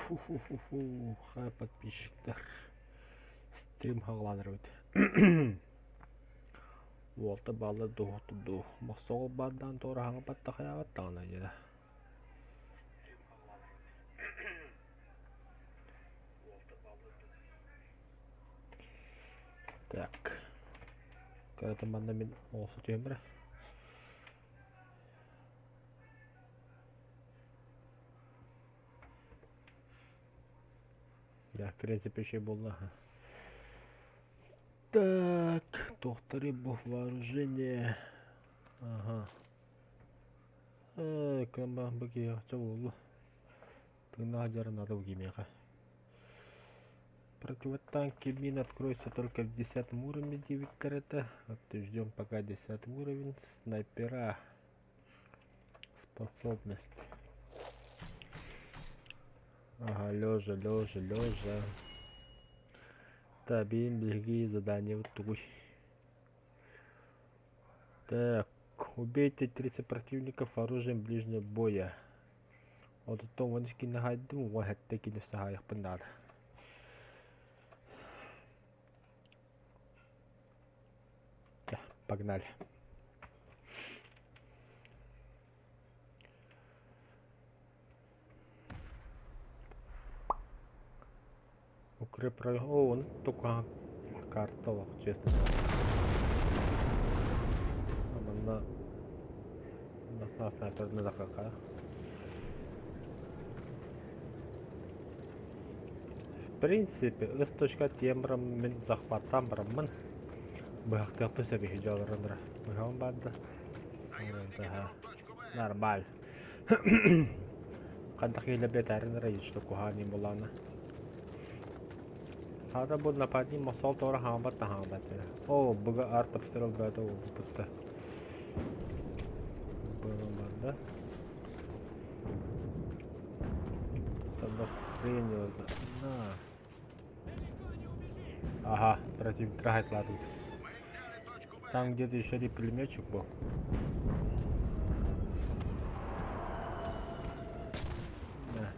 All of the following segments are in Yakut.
Фу-фу-фу-фу, хай подписчиктар. Стрим хаҕылаанар эбит. Уолта бааллар дуу, дуу. Мохсоҕол баардаан туора хаҥаппат хайаабат даҕаны дьэ. Так. Кыратым манна мин оҕусу түһэн барар. Да, в принципе, еще буолла. Так, туохтары бу вооружение. Ага. Э, кыамба бу киһи буолла. Тыыннаах дьара надо бу кимиэхэ. Противотанки мин откроется только в десятом уровне диэбиттэр этэ. Вот ждем пока десятый уровень. Снайпера. Способность. Ага, лежа, лежа, лежа. Так, биин биһиги задание тугуй. Так, убейте 30 противников оружием ближнего боя. Отуттан уон иккини хаайдым, уон сэттэ кини саһаайахпын наада. Погнали. Укрепрайон. О, он только карта лох, честно. Манна Настаа снайперны захака. В принципе, ыс точка тембром мин захваттаан бараммын. Быһахтыахпын сөп иһи дьаларынра. Быһаҕым баарда. Нормаль. Хантах киһилэр бэтээрин что куһаан булаана. Хата бу нападни мосол тоора хаамбат да хаамбат. О, быга арт обстрел бөтө болбутта. Было да. Тогда хрень его знает. На. Ага, противник трахать ладут. Там где-то еще один пулеметчик был. Да.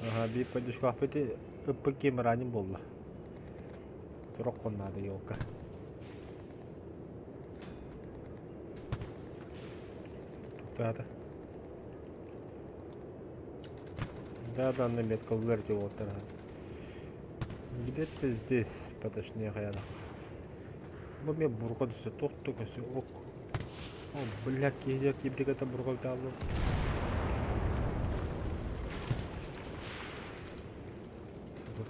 Ага, биир поддержкалаахпыт ыппыт ким ранен буолла. Турок надо елка. Туктаата. Да, данный метка вверх уолаттар. Где-то здесь, поточнее хаянах. Бу мен бурга түссе тохту көсө ок. О, бля, киһи кибдик это бурга тааллы.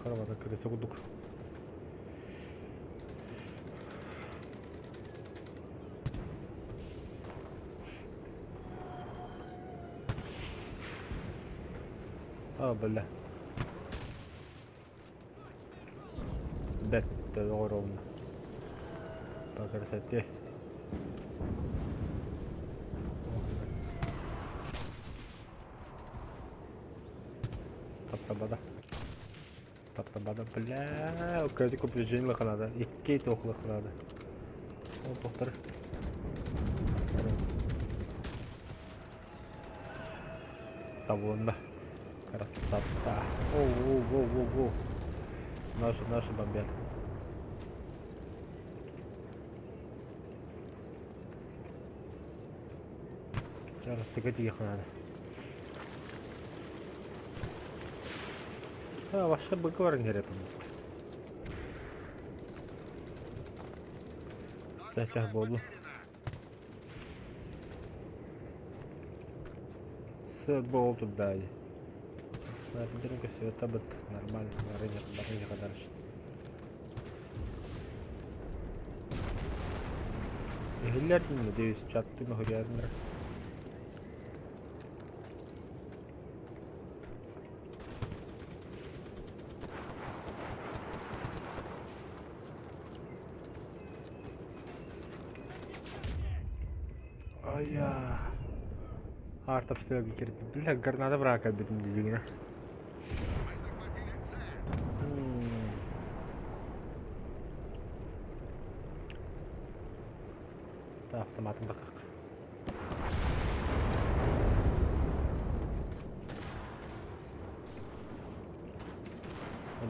Харабата крыса курдук. А, бля. Бэт, ровно. По красоте. Таптабада. Таптабада, бля, көтү купрежение надо. Икки тоқлық надо. Ол тоқтар. Табылынды. Красота. Оу, оу, оу, оу, оу. Наши, наши бомбят. Сыга тиийиэххэ наада. А, вообще быка баран иһэр этим. Чах буолла. Сыат буол турда дии. Снайпердэрин көстүбэт нормально, бары дальше. Иһиллэр надеюсь, чаттын уһуйааннар. Ай-я. Арт обстрелга кирдим. Бля, граната быраак кэлбитим диигинэ. Та автоматын тахах.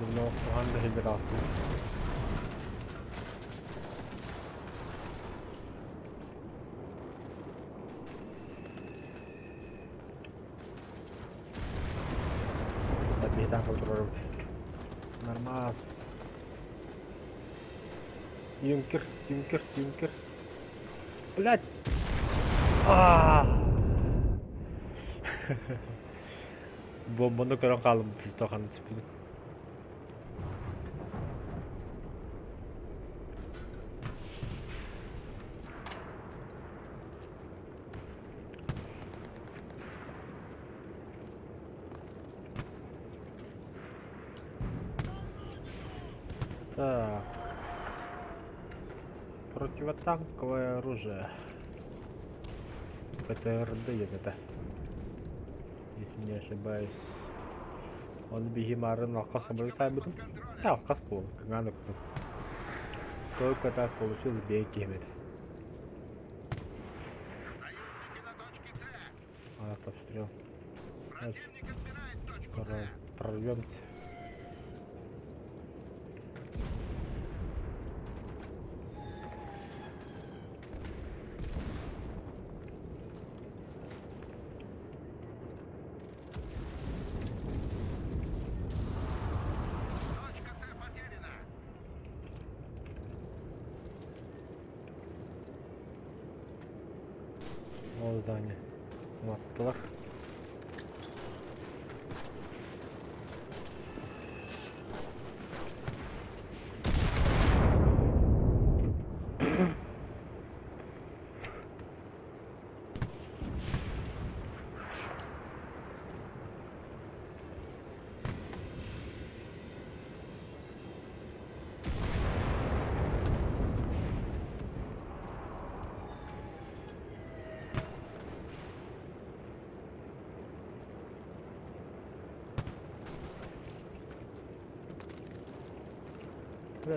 Бүгүн хаһан да иһиллэр аастыбыт. Биһи таҥка турарбыт. Нормас. Юнкерс, Юнкерс, Юнкерс. Блядь! Аа! Бомбаны көрөн хаалым тоханы түспүтүм. Так. Противотанковое оружие. ПТРД это. Если не ошибаюсь. Он биһи марын алқас сайбытым. Да, алқас был. Кыҥаан ыктым. Только так получилось бэйэ киһибит. Артобстрел. Прорвемся. Ол здание. Уматтылар.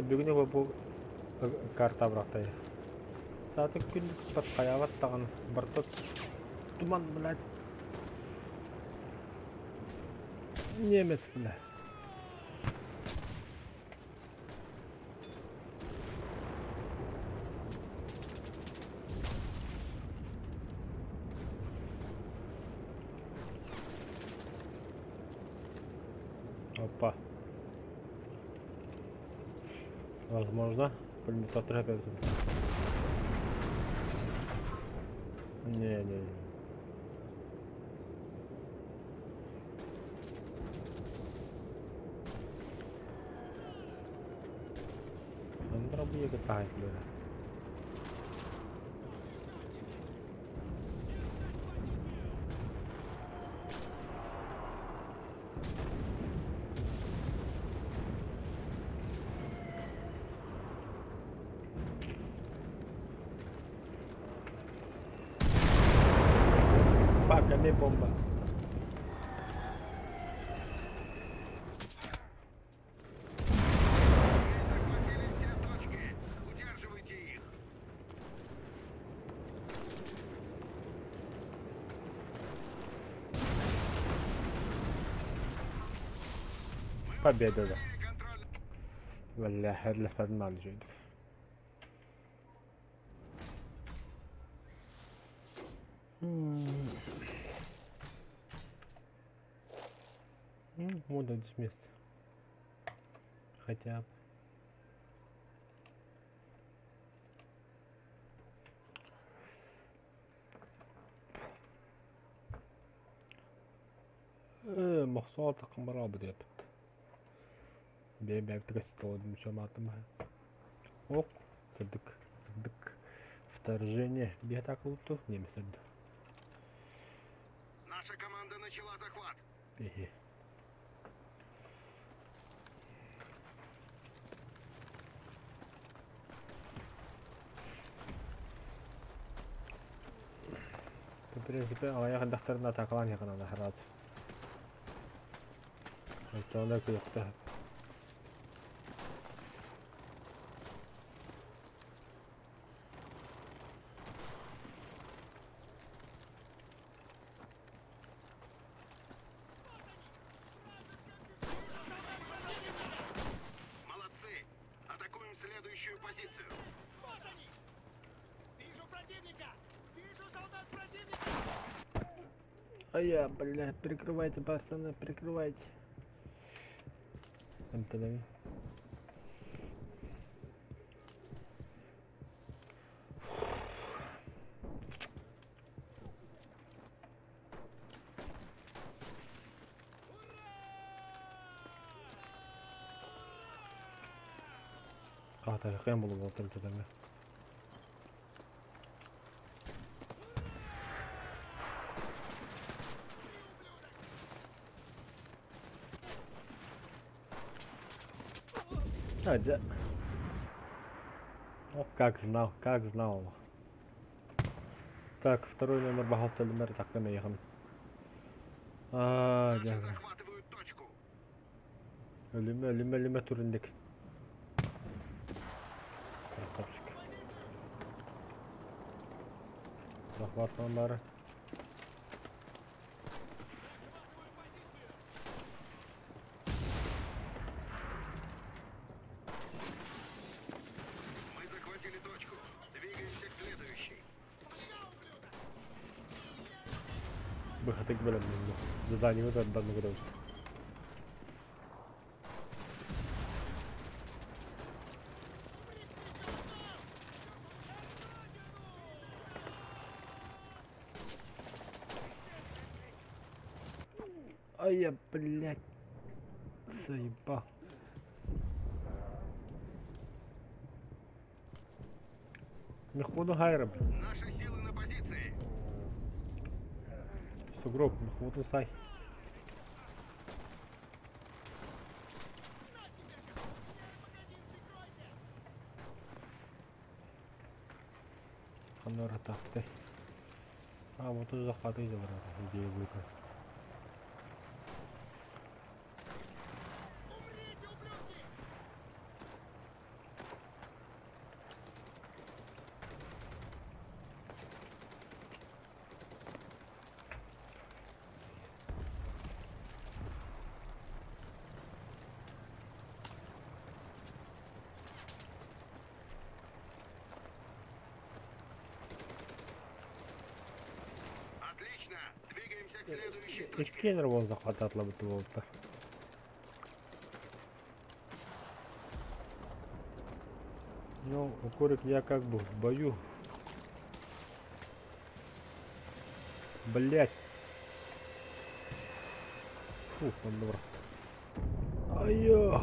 Бүгүн бу карта абырахтай. Сааты күндүк пат хайаабат даҕаны барыта туман блядь. Немец бля. Опа. Возможно, пулемет опять. Не, не, не. Андра бля. Папа, мне бомба. Победа, да. Бля, лефадман жойдук. Вот здесь место. Хотя бы. Мохсоҕо такыммар диэппит. Бэйэм бэйэбитигэр сыталым Ок, сырдык, сырдык. Вторжение. Биэтакылту, немесе. Наша команда начала захват. Эхе. В принципе, аҕыйах дахтарына атаакалаан иһэҕин араас. Оччоҕуна кыахтаах. А я, блядь, прикрывайте, пацаны, прикрывайте. Эмтэнэбин. Аатарыхыан буолуо эмтэнэҥҥэ. А, дьэ. О, как знал, как знал. Так, второй номер баһаста өлүмэр тахсан эйиэхин. Аа, Наши дьэ. захватывают точку. Өлүмэ, өлүмэ, өлүмэ турунник. Красавчик. Захватываем бары. Мы захватили точку. Двигаемся к следующей. Быһатык бэлэмнэннэ. Заданиебыт арданна көрөбүт. Ай я, блядь, заебал. Мехводу хайра, блядь. Наши силы на позиции. Сугроб, мехводу сай. Ханна ыратаахпытай? Аа, вот захваты забрата, идея будет. Отлично. Двигаемся к следующей точке. Иккиэн эрэ буолан захватаатылабыт буолта. Ну, укурик я как бы в бою. Блять. Фух, он брат. Айо.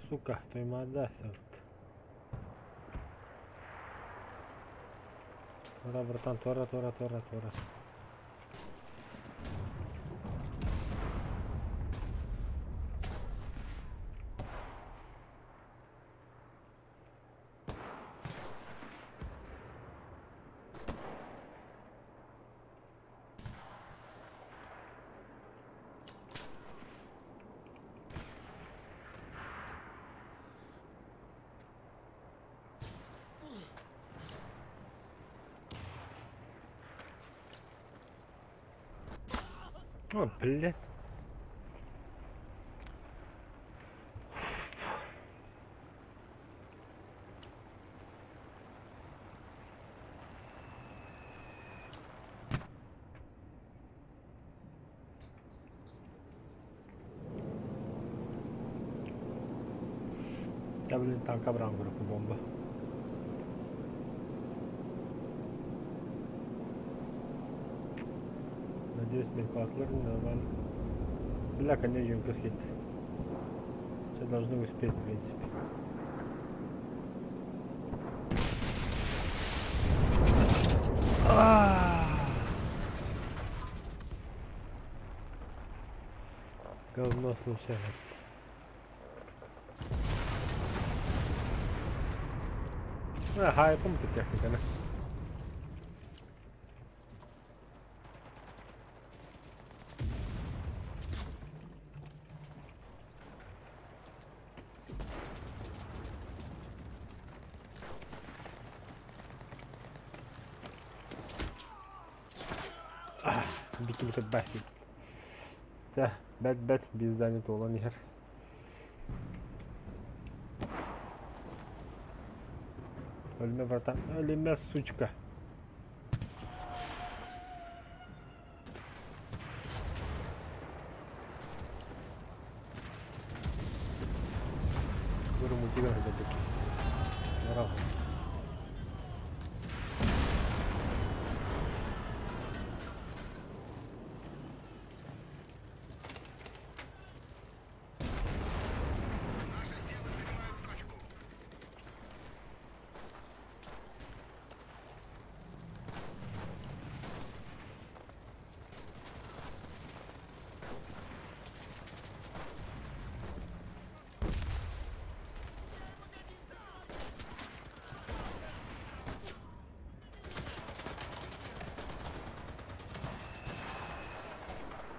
Сука, Туймаада сырт. Туора, братан, туора, туора, туора, туора. О, блядь. Да, блин, танка брал группу бомба. Надеюсь, мин нормально. Бля, коня юнка съедет. Все должны успеть, в принципе. А! Говно случается. Ага, я помню техника, да? Бикилитэ бэт. Чэ, бэт бэт биир туолан иһэр. Өлүмэ, братан. Өлүмэ, сучка. Көрү мультига Браво. Наши силы занимают точку.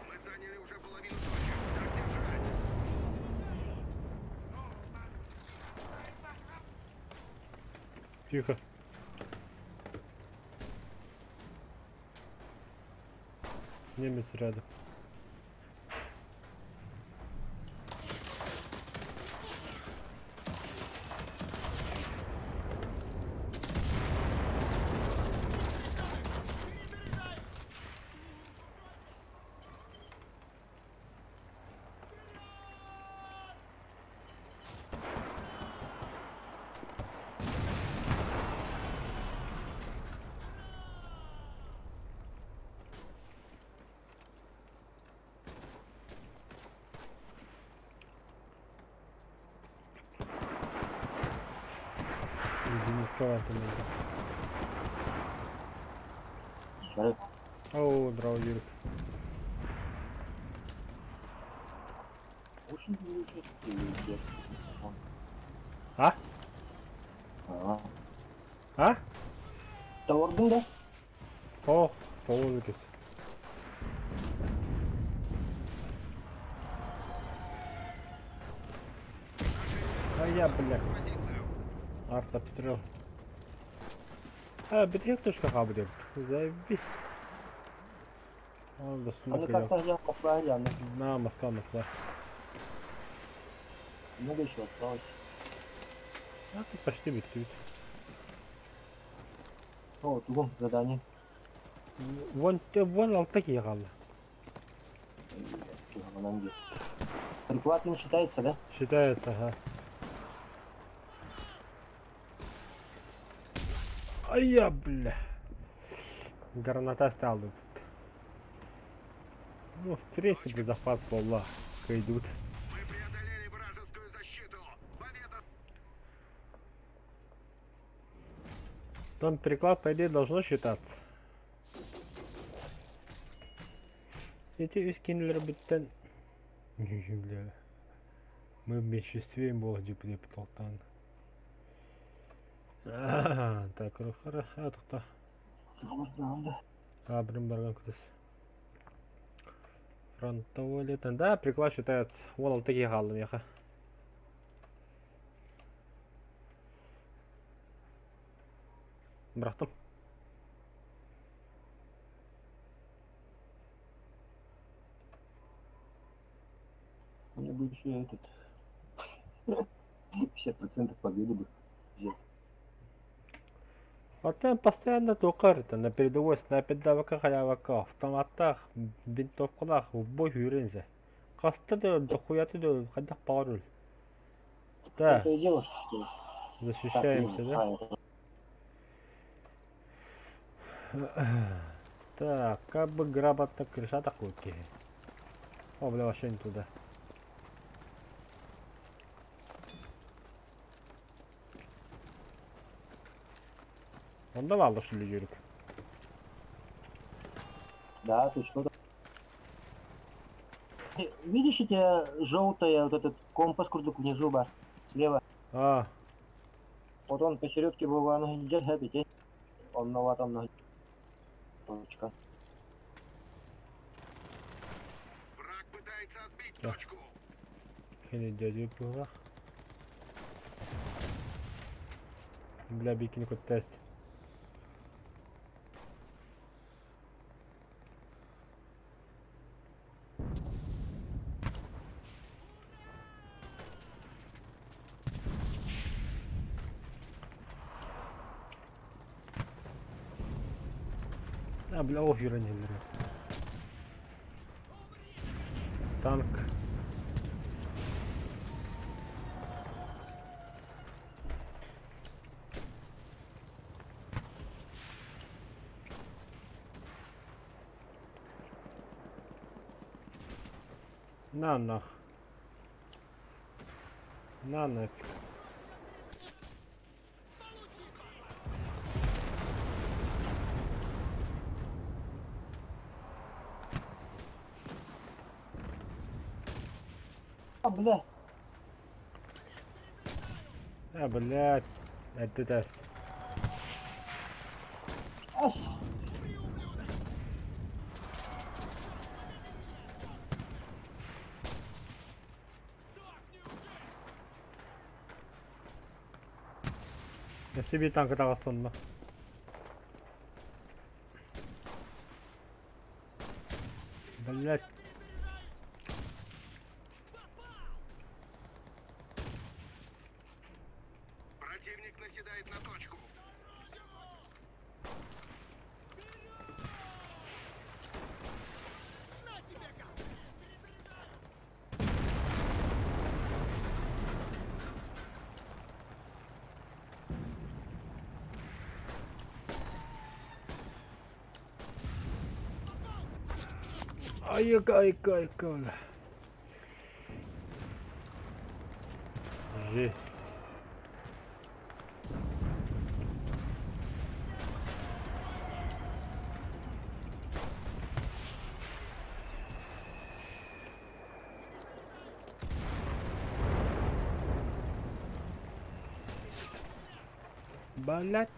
Мы заняли уже половину точек. Так держать. Тихо. Немец рядом. Зенитка надо. Оу, драу Юрик. А? А? Тордың да? Ох, толук үтүс. А я, бля. Артобстрел. А, битек точка хабы Заебись. Они как-то я Москва или она? На, Москва, Москва. Много еще осталось. А тут почти битют. О, тугом задание. Вон, вон алтаки ехал. Приклад не считается, да? Считается, ага. Ай я, бля. Граната стала. Ну, в принципе, захват пола. Идут. Мы преодолели вражескую защиту. Победа! Там переклад, по идее, должно считаться. Эти скинули бүттен. Бля. Мы в меньшинстве был деп толтан. Так, хорошо, тоқта. А, блин, барган күтіс. Фронтовой летен. Да, приклад считается. Ол алтыге қалдым яқа. Бырақтым. Мне бы еще этот... 50% победы бы взять. А там постоянно токар, на передовой снайпер халявака, автоматтах, винтовкалах, в бой хүрензе. Каста да дохуя ты да хайдах пароль. Да, Это и дело, что защищаемся, да? Так, как бы грамотно крыша такой. О, бля, вообще не туда. Он давал что ли, Юрик? Да, ты что-то. Видишь эти желтые, вот этот компас курдук внизу, бар, слева. А, Вот он посередке был, он идет, Он на там на точка. Враг пытается отбить Да. точку. Хene дядю пила. Бля, бикини код тест. А, бля, ох, юран Танк. На нах. На нафиг. А, бля. А, блядь. Это даст. Ас. Өссө биир танка таҕыста онно. Блять. Противник наседает на точку. Айыка, айыка, айыка, бля. Жесть. Блять.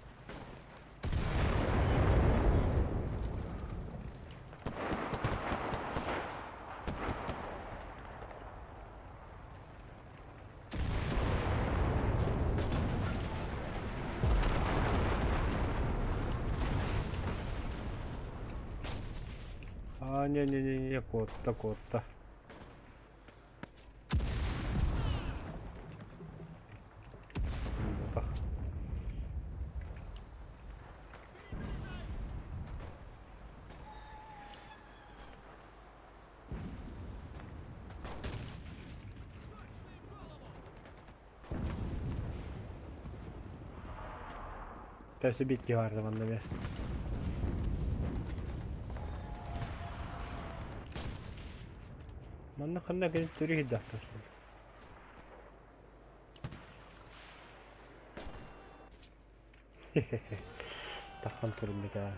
А, не-не-не-не, кот-то, кот-то. Буолбатах. Өссө биир киһи баар да манна эмиэ. Манна ханна кэлин төрүү иһирдэхтэр что ли? Тахан туруннука.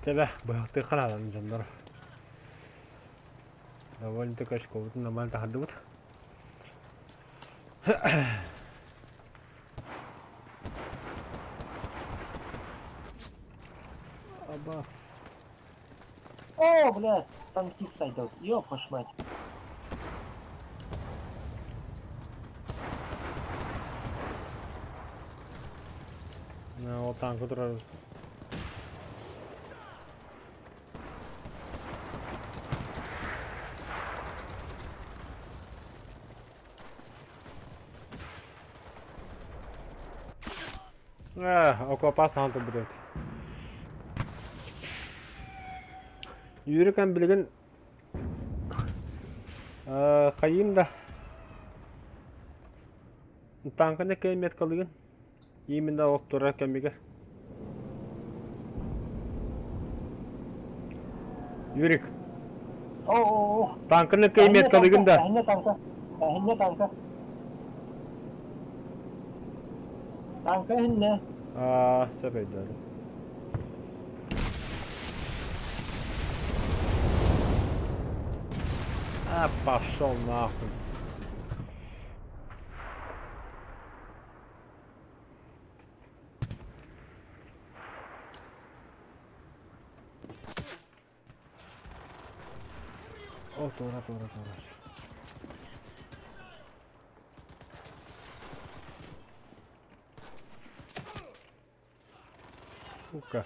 Тэбэ, быһахтыахха наада дьоннор. Довольно-таки очкобутун нормально таһардыбыт. Абас. О, бля, танкист сойдет. Ёб вашу мать. Ол танка турар. Окуопаас хаһан турбут эбит. Юрикан билигин хайыым да танканы кэймиэт Именно ол турар кэмигэр. Юрик, О, танканы кэймиэт да. Эһинне танка. Эһинне танка. Танка эһинне. Аа, сөп өйдөөдүм. А, пошел нахуй. О, тура, тура, тура. Сука.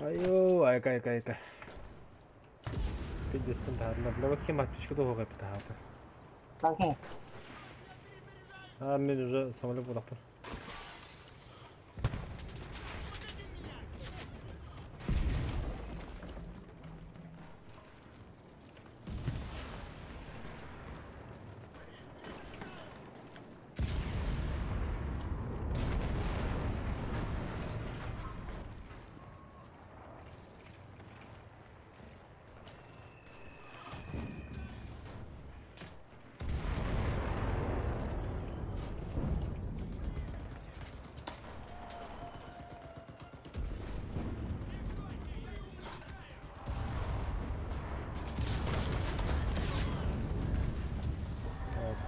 Айоо, айка, айка, айка. Пиздецтэн таһаарла. Бля, вот ким аптечка туһуга эппит аһаата. Танка. А, мен уже самолет буолахпын.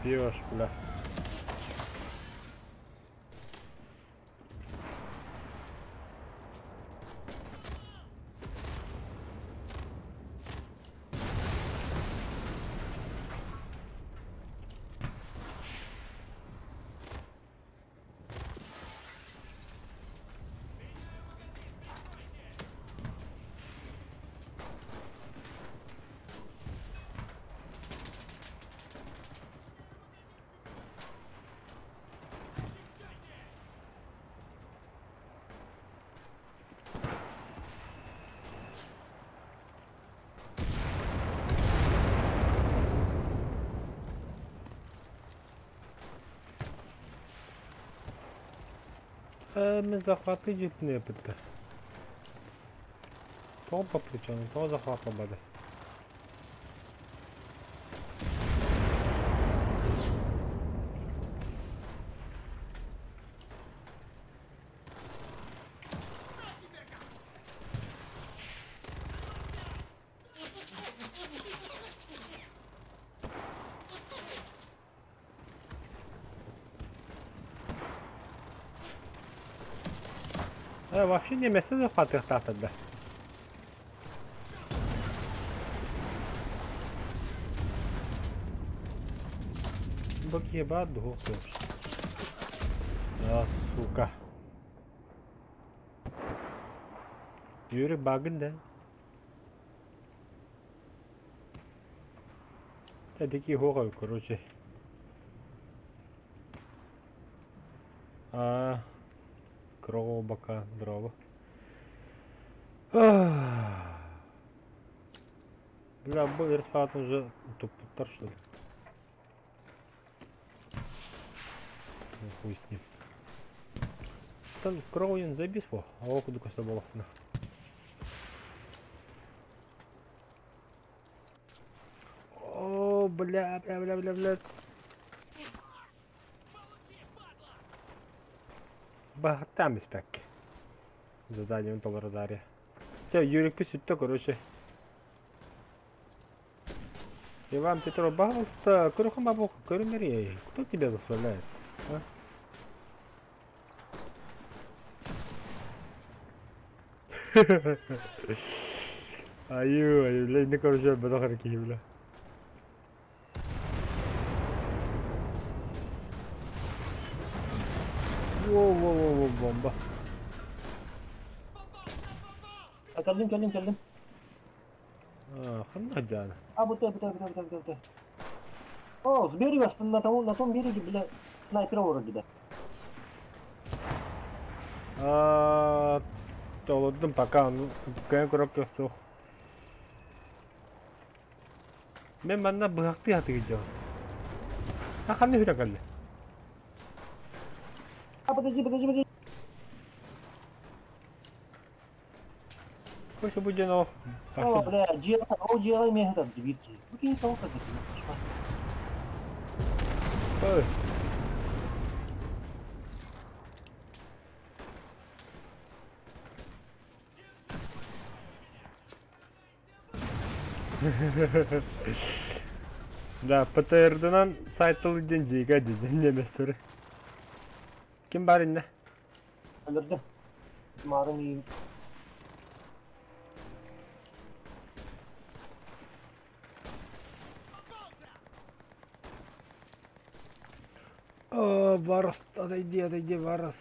Пьешь, бля. Мен захваты дьиэтин эппиттэр. Тоҕо подключен, тоҕо захват бады? Вообще немецтэр захватыахтаахтар да. Бу киһи баар дуһуох дуо? А, сука. Юрий багын да. Такие горы, короче. А, крова бока, дрова. Бля, бу респаун уже туппуттар, что ли? Ну, хуй с ним. Там Кроуин забис во, а окуду кособолохна. О, бля, бля, бля, бля, бля. Баһаттаан испэккэ. Заданием толоро Дарья. Чэ, Юрикпит сүттэ, короче. Иван Петров, пожалуйста, көрөхөн бабук, көрүмэри. Кто тебя заставляет? А? Айыы, айыы, бля, инде короче, бөтөх киһи, бля. Воу-воу-воу, бомба. Кэллим, кэллим, кэллим. Ханна дьаана? А, вот это, вот это, вот это, вот это. О, с берега, на том береге, бля, снайпер вроде, да. Толордум пока, ну, кыайан көрөккө суох. Мен манна быһахтыы хатыгы дьон. А ханна хүрэ кэллэ? А, подожди, подожди, подожди. Коше бу дьон ол. О, бля, дьиэ, ол дьиэҕэ эмиэ сытар биир киһи. Бу киһи тоҕо сытар? Ой. Да, ПТР-дынан сайтыл диэн дьиэгэ диэн немецтери. Ким бар иннэ? Өлөрдүм. Марын иин. О, Варус, отойди, отойди, Варус.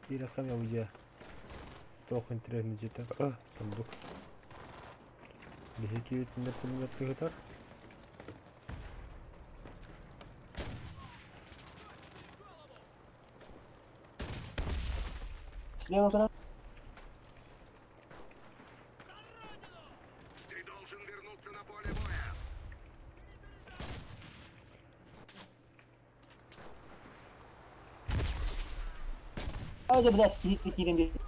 Киирэххэ уйа. Туох интэриэһинэй дьиэтэ? Сундук. Биһиги итиннэ пулемет тыһытар. Слева сразу. Ты должен вернуться на поле боя. Айда, блядь, киһи киирэн биэр.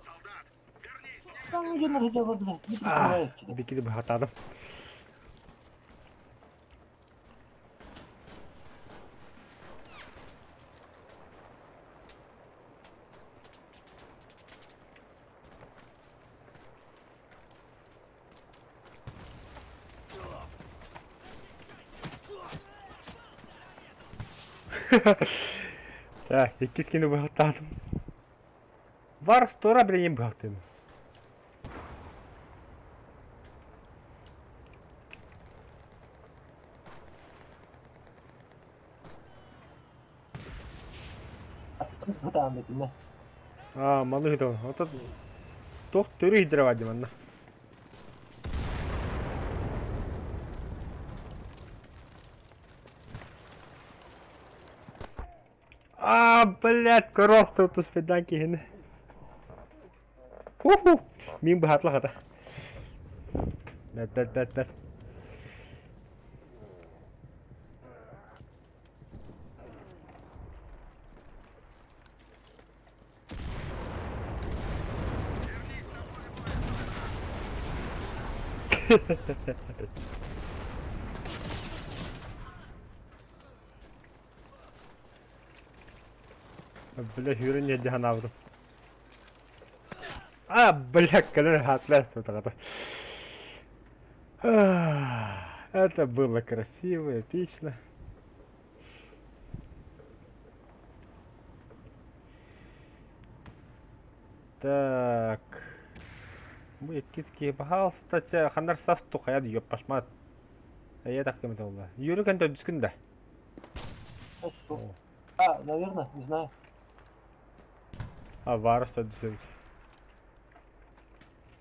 Солдат, вернись Там дьоннор сылдьаллар, блядь, не А, представляете. бикини быһатаадым. Так, иккис кини быһаттаатым. Вар стора билигин быһахтыым. Ытаан бэтинэ. Аа, маны ыытабын. Оттон туох төрү иһдэрэ баар дии манна. Аа, блядь, көрө туспедан киһини. Ху-ху! Мин быһаатла хата. Бэт, бэт, бэт, бэт. Бля, хүрэн иһэрдэ санаабытым. А, бля, кэлэн хатлаас тутаҕата. Это было красиво, эпично. Так. Бу иккис киһи, пожалуйста, ханнар сас тухайа ёп пашмат. Эйэ так кем буолла. Юрий кэн төрдүскүн да? А, наверное, не знаю. А, варус төрдүс эбит.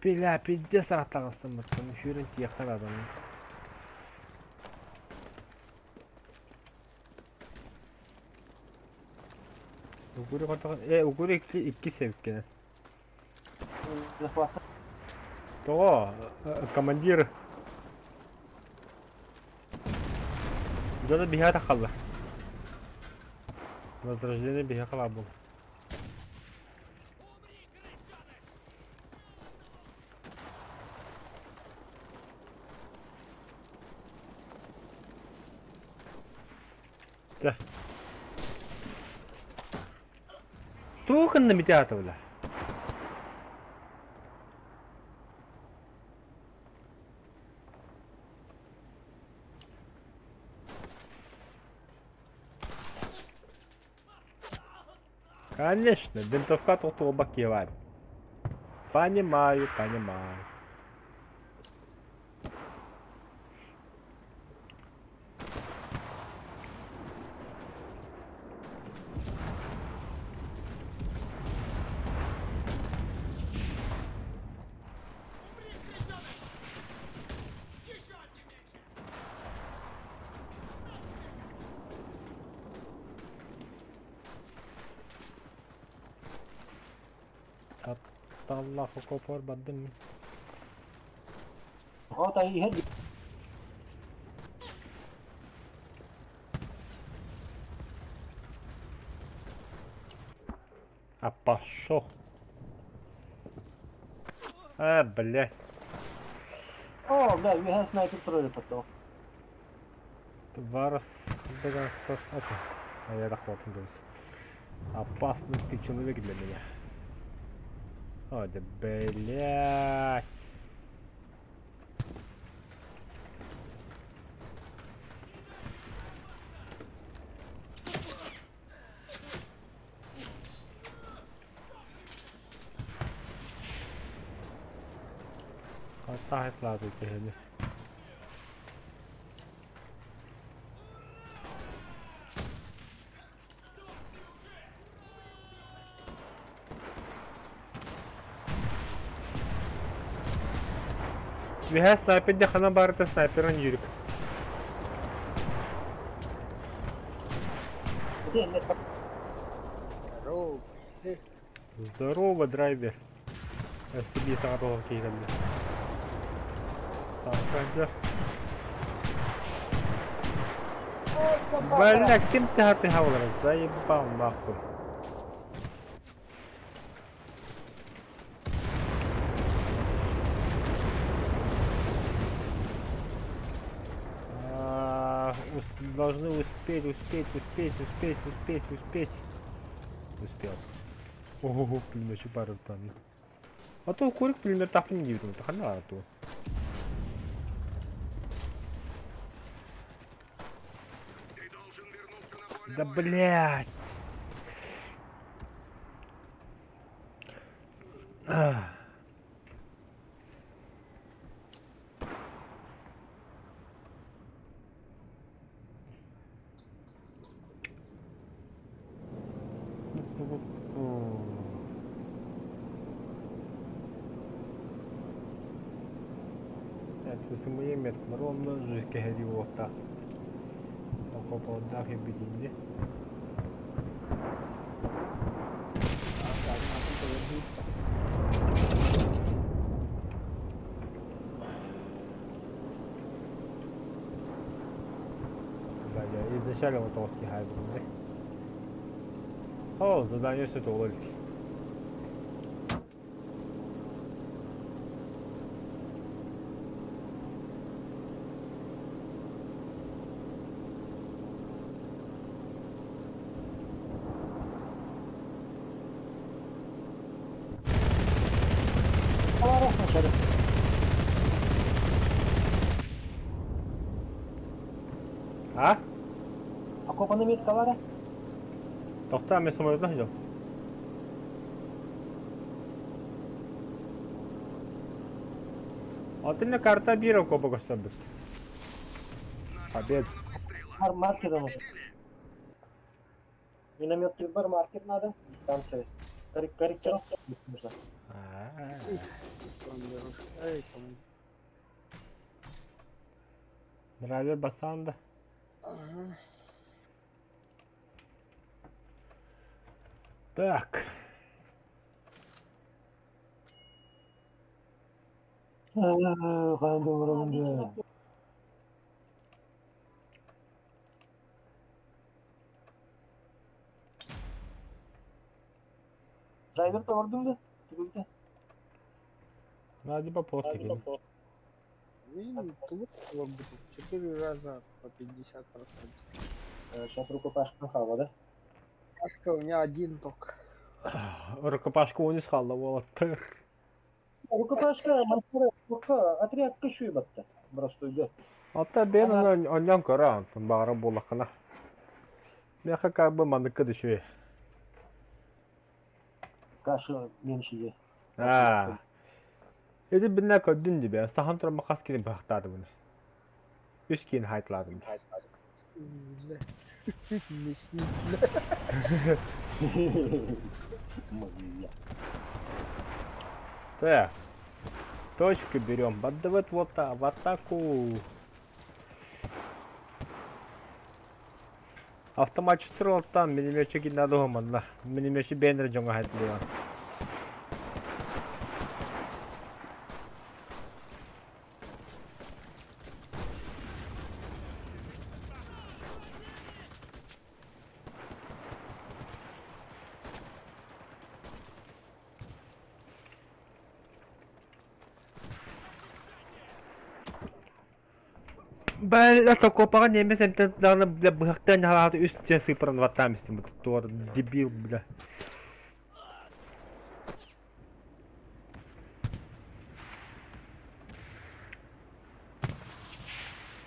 Бля, пиздец ааттаҕыстыммыттан сүүрэн тиэхтэн адаммын. Угури хотоҕун э угури икки иккис эбиккинэ. Захват. Тоҕо командир дьоно биһиэхэ таххаллар. Возрождение биһиэхэ баар буолла. Чэ. Туох гынна мити аата бля? Конечно, винтовка тохтуолбат киһи баар. Понимаю, понимаю. Тапталлаах окопор бардым мин. Вот а иһэр А пошел. А, бля. О, бля, үөһэ снайпер турар потом. Варас сос А я так хлопнул. Опасный ты человек для меня. О, да блядь. Хаттаахайтлааты киһини. Үөһээ снайпер де ханан баарыта снайперын юрик. Здорово. Здорово, драйвер. SCB саҥа тоҕо киһи кэллэ. Так, Бля, ким ты олорор? Заебал нахуй. Должны успеть, успеть, успеть, успеть, успеть, успеть. Успел. Ого, пулеметчик баар там. А то курик пулеметтаахпын диибитим, ханна ту. Ты должен вернуться на поле Да боя. блять! Ах. Сымыйа меткалар онно кэһэрии уоттаах. Окопалдаах ибитинди. Бля, изначально вот тоски хайбрунды. О, задание все толик. А? Окопаны меткалара? Тохтоо мен самолетна сылдьабын. Атын карта биир окопа көстөрбүт. Побед. Маркер нужен. Миномет бар, маркер надо. Дистанция. Корректировка нужна. Эй, там. Драйвер бастаан да. Ага. Так. Драйвер тордум да? Түгүлтэ. Надо по кини. Мин плохо будет. 4 раза по 50%. Сейчас рукопашка хава, да? Пашка у меня один только. Рукопашка унис хаалла уолаттар. Рукопашка, мастера, рука, отряд кышуйбатта. Просто идет. Ата бен онньон көрө баҕара буоллаххына. Миэхэ как бы манныкка да Каша меньше е. Аа. Ити биннэ көрдүн дии сахан туран хас кини быһахтаатыбын. Үс киин хайтлаатым. Бля. Мясник, бля. Моя. Так. Точку берем. Поддавать вот в атаку. Автоматчик там минометчик надо манна. Минометчик бенер дьоҥҥо хайтлыан. Бля, такого немец эмтен даҕаны бля быһахтаан хаалаата үс дьэн сыыппаран баттаан истим туор дебил бля.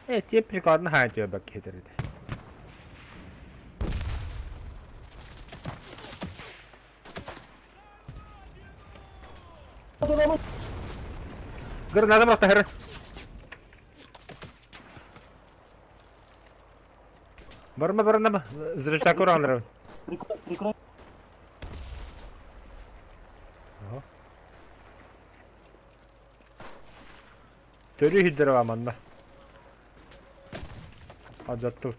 Э, те прикладно хаайтыа бак киһитэрите. Гранатам астаһыр. Барма барма зрачок уранырым. Прикрой, прикрой. Ага. Төрүү хиддер ба манна. Ажаттыбыт.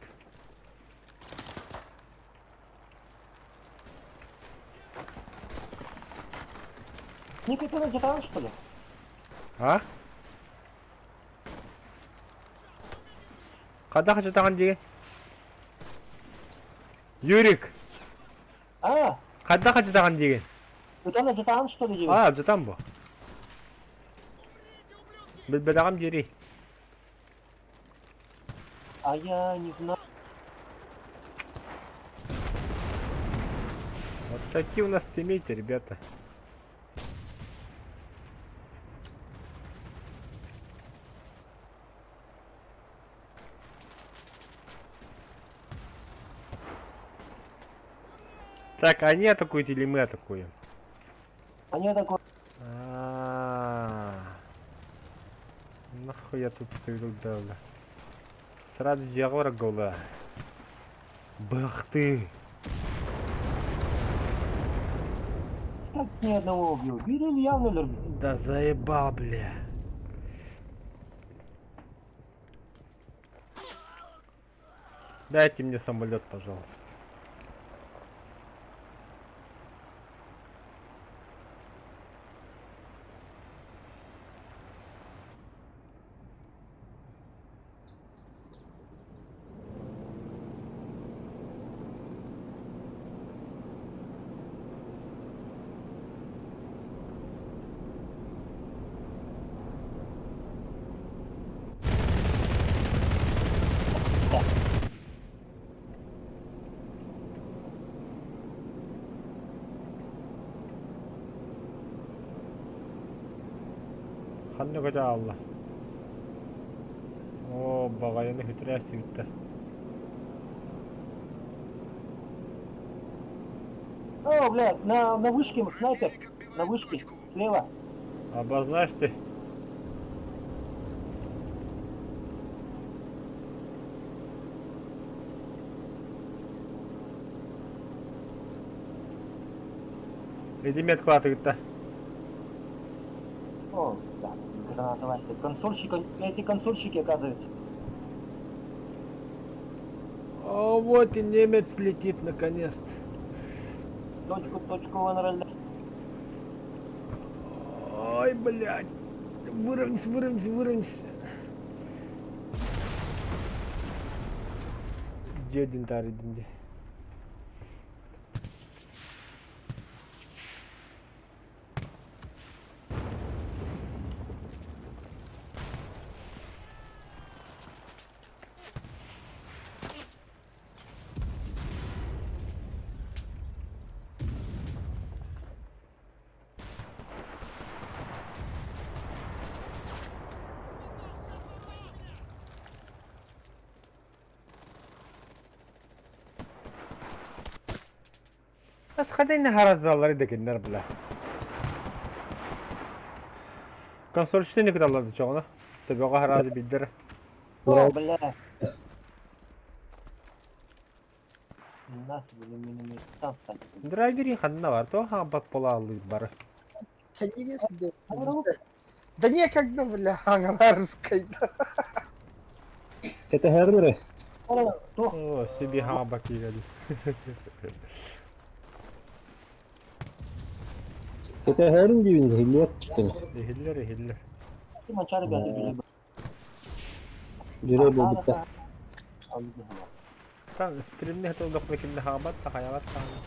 Никита, ты там, что ли? А? Хайдах ачатаҕын диигин? Юрик, А, хайдах ачатаҕын диигин? ытан ачатаҕын что ли диибин? Аа, алдьатан бу. Билбэтэҕим диирий. А я не знаю. Вот такие у нас тиммейты, ребята. Так, они атакуют или мы атакуем? Они атакуют. А-а-а. Нахуй я тут стою тогда? Сразу дьиэҕэ гола. Бах ты! Как ни одного убил. Бирин явно любит. Да заебал, бля. Дайте мне самолет, пожалуйста. Ханна көтө аалла? Оо, баҕайыны хүтүрээстибиттэр. О, блядь, на вышке снайпер. На вышке. Слева. Обозначь ты. Иди меткалаатыгытта. О, да, граната Вася. Консольщик, эти консольщики, оказывается. О, вот и немец летит наконец-то. Точку, точку вон Ой, блядь. Выровняйся, выровняйся, выровняйся. Дьиэ таарыйдым дии. Бас хадайна харазаллары да кинилэр бля. Консольщины кыталлар чоҕуна. Төбөҕө хараады билдэр. О, бля. Нахуй, минимум там, кстати. Драйвери ханна бар, то хаампат буолааллыыр бары. Да некогда, бля, ангарской. Кэтэһэрин эрэ. О, себе хаампат киирэли. Кэтэһэрин диибин иһиллиэт тутун. Иһиллэр, иһиллэр. Дьүрэй буолбуттар. Там стримни хатылдахпына кимне хаамат, тахайабат таана.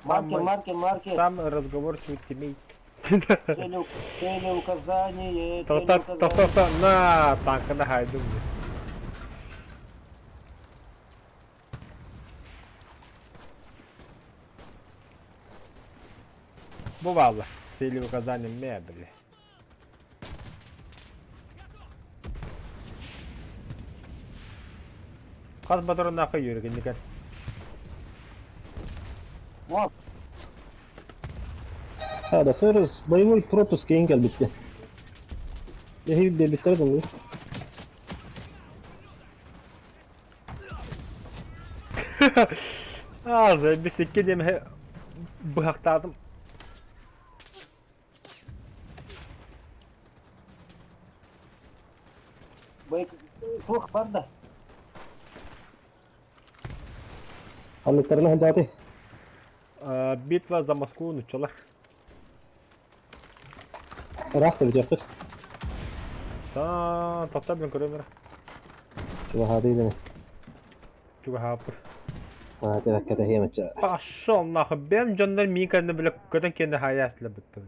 Маркер, маркер, маркер. Сам разговорчивый тиммейт. Целеуказание, Тоқта, на, танканы хайдым. Бу баалла. Целеуказание мебели. Хас батырыннаахха үөргэнникэн. Вот. А, да, Торрес боевой пропуск кэлин кэлбиттэ. Эһиги биэрбиттэрэ дылы. А, заебись, икки диэмэһи быһахтаатым. Туох барда? Ханныктарына сылдьаатый? Битва за Москву нуччалар. Ыраах да бүтүөхпүт. Та, тоқта блин көрөмөр. Чугаһаатый дэнэ. Чугаһааппыт. Аа, тэбэккэ тэһиэм ачча. Пошел нахуй. Бэм дьоннор миин кэннэ бile көтөн киэнэ хаайаасла бүттүм.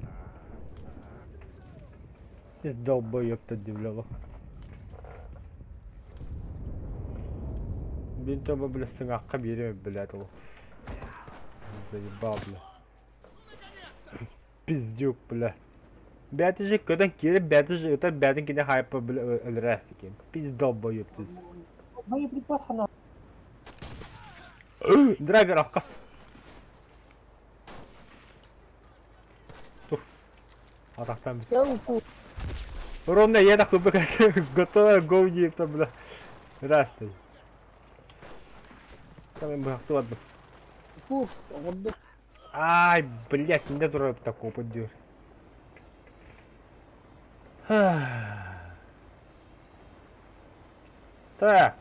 Из долбоёб та дивляло. Бин тобо бile сыҥаахха биэриэм блядь ол. Заебал, бля. Пиздюк, бля. Бэти же көтөн киирip бэти же ытар бээтин кини хайпа бля өлөрөөс Пиз долбоёб ты. Боеприпас она. Драйвер алкас. Тур. Атахтан. Ровно я так готова гоу диэптэ бля. Здравствуй. Там я быһахтыбат. Уф, оҕордук. Ай, блядь, не турар такого поддер. Так.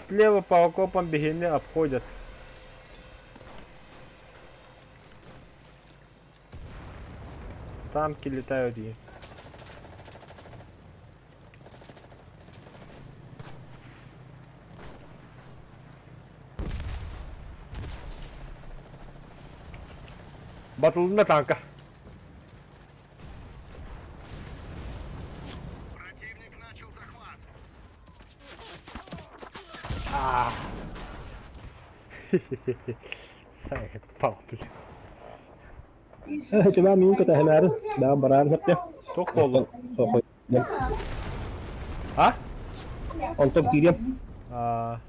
Слева по окопам бегины обходят. Танки летают и. Батылына танка. Противник начал захват. А. Сайпал, бля. Чубаа миин кэтэһэмээри, бэҕэ бараары сөптө. Туох буолла? Сохой. А? Онтон киириэм. А.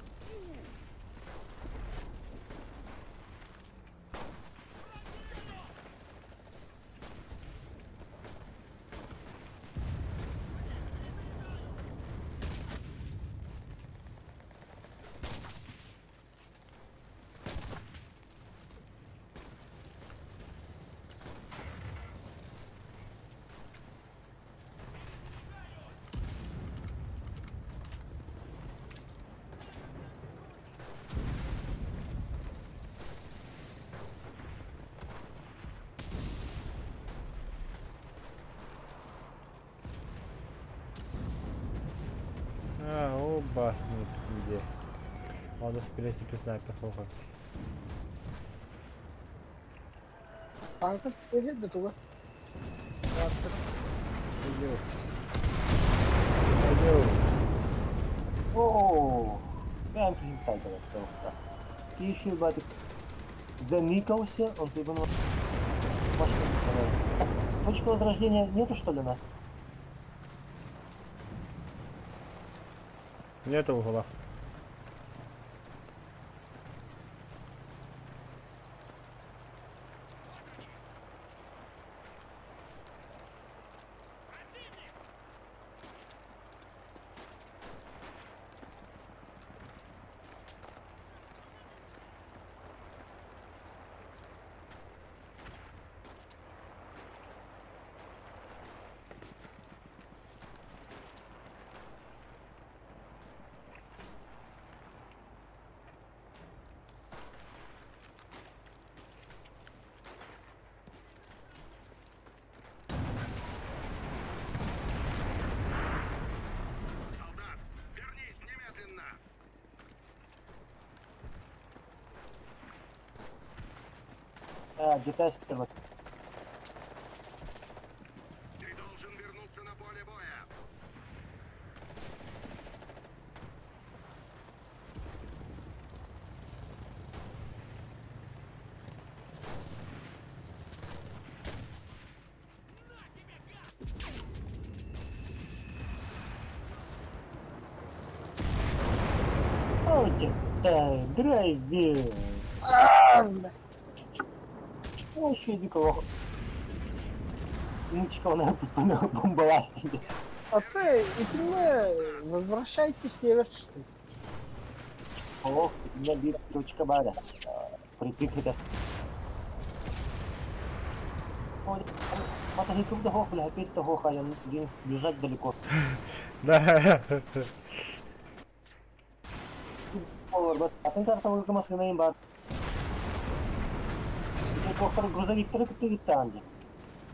А, оба, ну где. Он, в принципе, снайпер хохот. Танка кэлиэ да туга. Пойдем. Пойдем. О, прям инсайдер открылся. Ты еще, батик, заникался, он придумал машину. Точка возрождения нету, что ли, у нас? Нету угла. Солдат, вернись немедленно. А, GPS первый. Ты должен вернуться на поле боя. О, драйвер. Аа, бля. Ну, еще иди кого. Нычка, он бомбаластик. А ты, итиннэ возвращайтесь диэбэт Ох, у меня бит точка бара. Прикрыта. Бежать далеко. Да. Атын карталарга массыынайым баар. Туохтар грузовиктары кытта ыыттаҕын дии.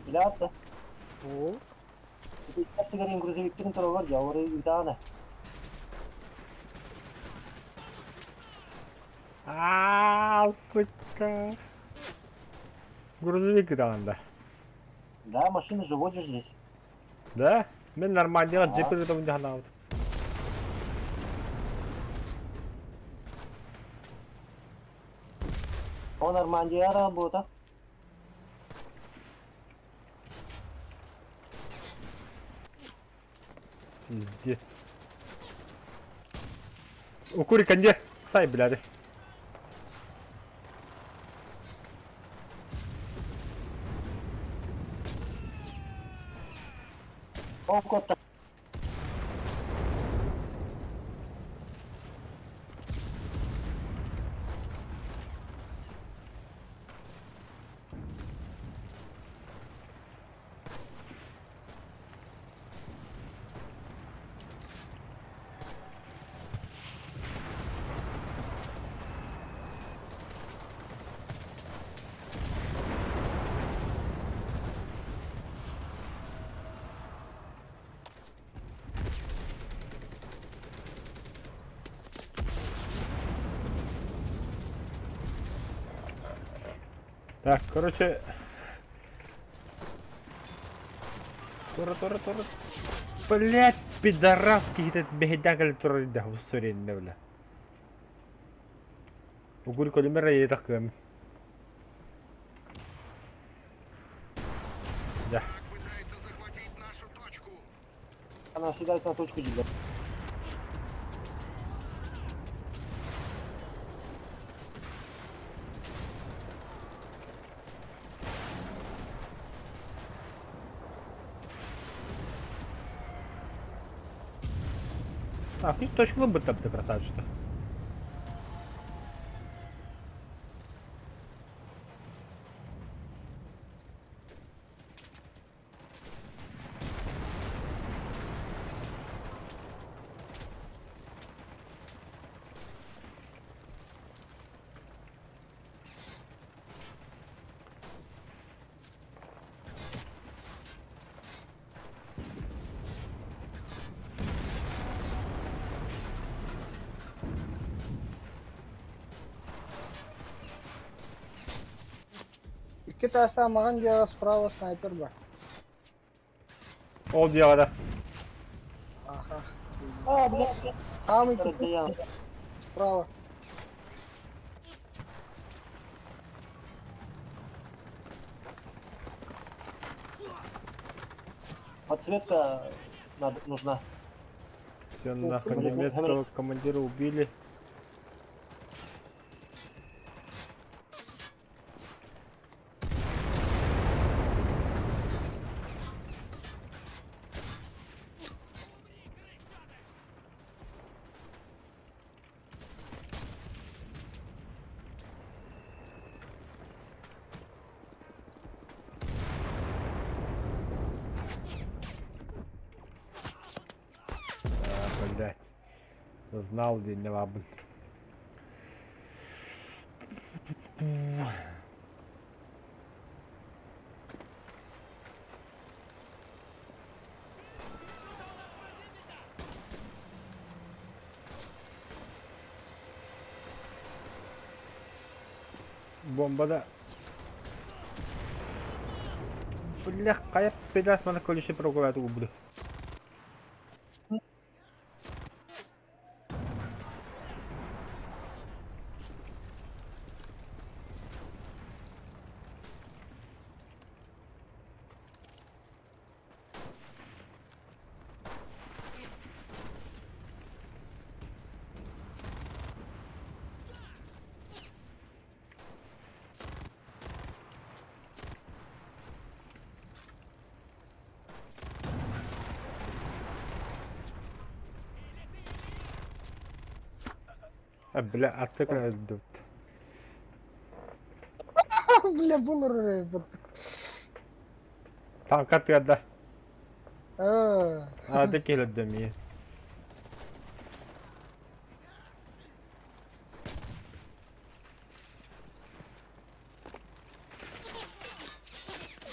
Билээт да. Оо. Аттыгарын грузовиктарын тураллар дьэ, олору ыытаҕына. Аа, сука. Грузовик ыытаҕын да. Да, машину же водишь здесь. Да? Мин Нормандияҕа джип ыытабын дии санаабытым. О, Нормандия работа. Пиздец. Укури конде. Сай, блядь. О, кот. Так, короче... Тура, тура, тура. Блять, пидораски этот бэһэйдээн турар да уссуренне бля. Угур колимера етах кыам. Да. Пытается захватить нашу точку. Она съедает на точку тебя. Так, и точку бы там ты красавчик. Икки таастаах маҕан дьиэҕэ справа снайпер бар. Ол дьиэҕэ Аха. А, блядь, Хаамый я. справа. Подсветка надо, нужна. Все нахуй немецкого командира убили. А, блядь. Знал день не бабын. Бомба да. Бля, хайа пидас мана колючий провокатор буду. А, бля, аттык өлдүбүт. Бля, булur bu. Танка тыарда. Аа. Ады келді ми.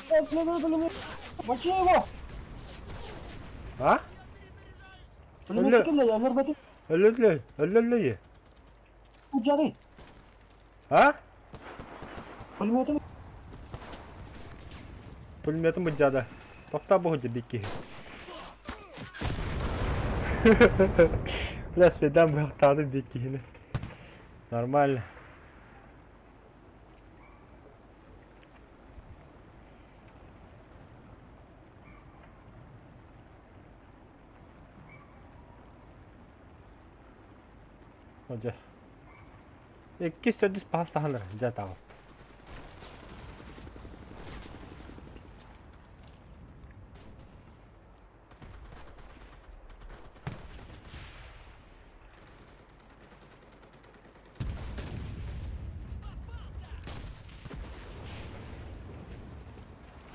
Бля, бля, бля, Мочи его! А? Пулеметчик ким өлөрбөтүм. Өлөллөй, өлөллөй. Жары. А? Пулеметим. Пулеметім бұджады. Тоқта бұғыды бекке. Бля, сведан бұқтады беккені. Нормально. Дьэ. Иккис төрдүс паас таһынар дьэ таҕыста.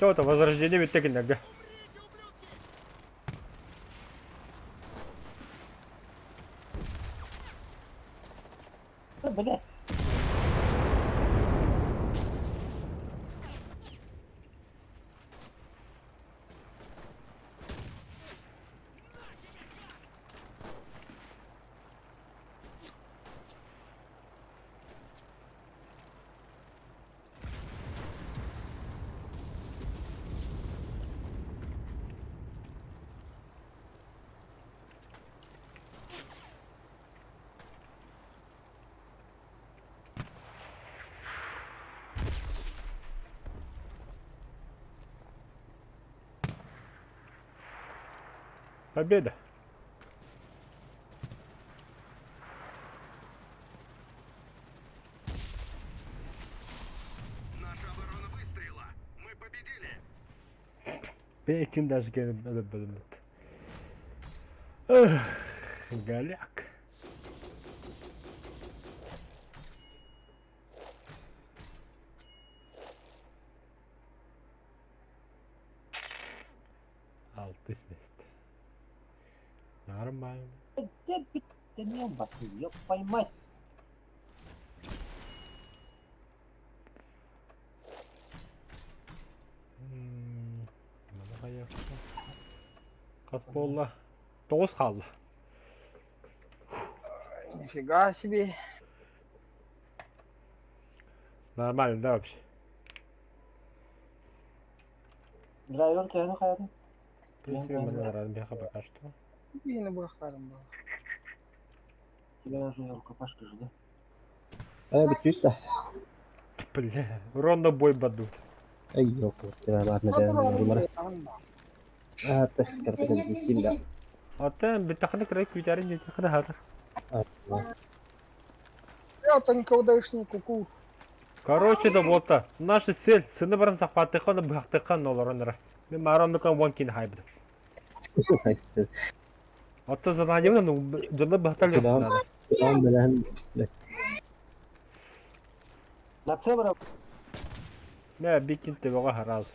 Чё это, возрождение бүттэ кинилэргэ. Бля. Победа. Наша оборона выстояла. Мы победили. Бейкин даже өлөбөдүмүт. Эх, голяк. Алтыс месте. Нормально. Да, да не ёб поймать. Хас буолла? Тоҕус хаалла. Нифига себе. Нормально, да, вообще? Драйвер төһөнү хайатын? В принципе, мы наверное, беха пока что. Биһини быахтарым буолла. Тебе нужна рукопашка же, да? Э, бүтүүт да. Бля, ровно бой бадут. Эй, ёпта, ладно, да, А, ты, картина сильно. Атын бүттэххинэ кыра күүтэрин диэтэххинэ хатар. Я тонкоудышный куку. Короче, да вот наша цель, сыны баран сахпатыхан быхтыхан олоронра. Мен мароннукан вон кин хайбыт. Отто задание ну дьонно быхтал Да. надо. Он билэн. На цебра Мэ бикин төбөҕө хараас.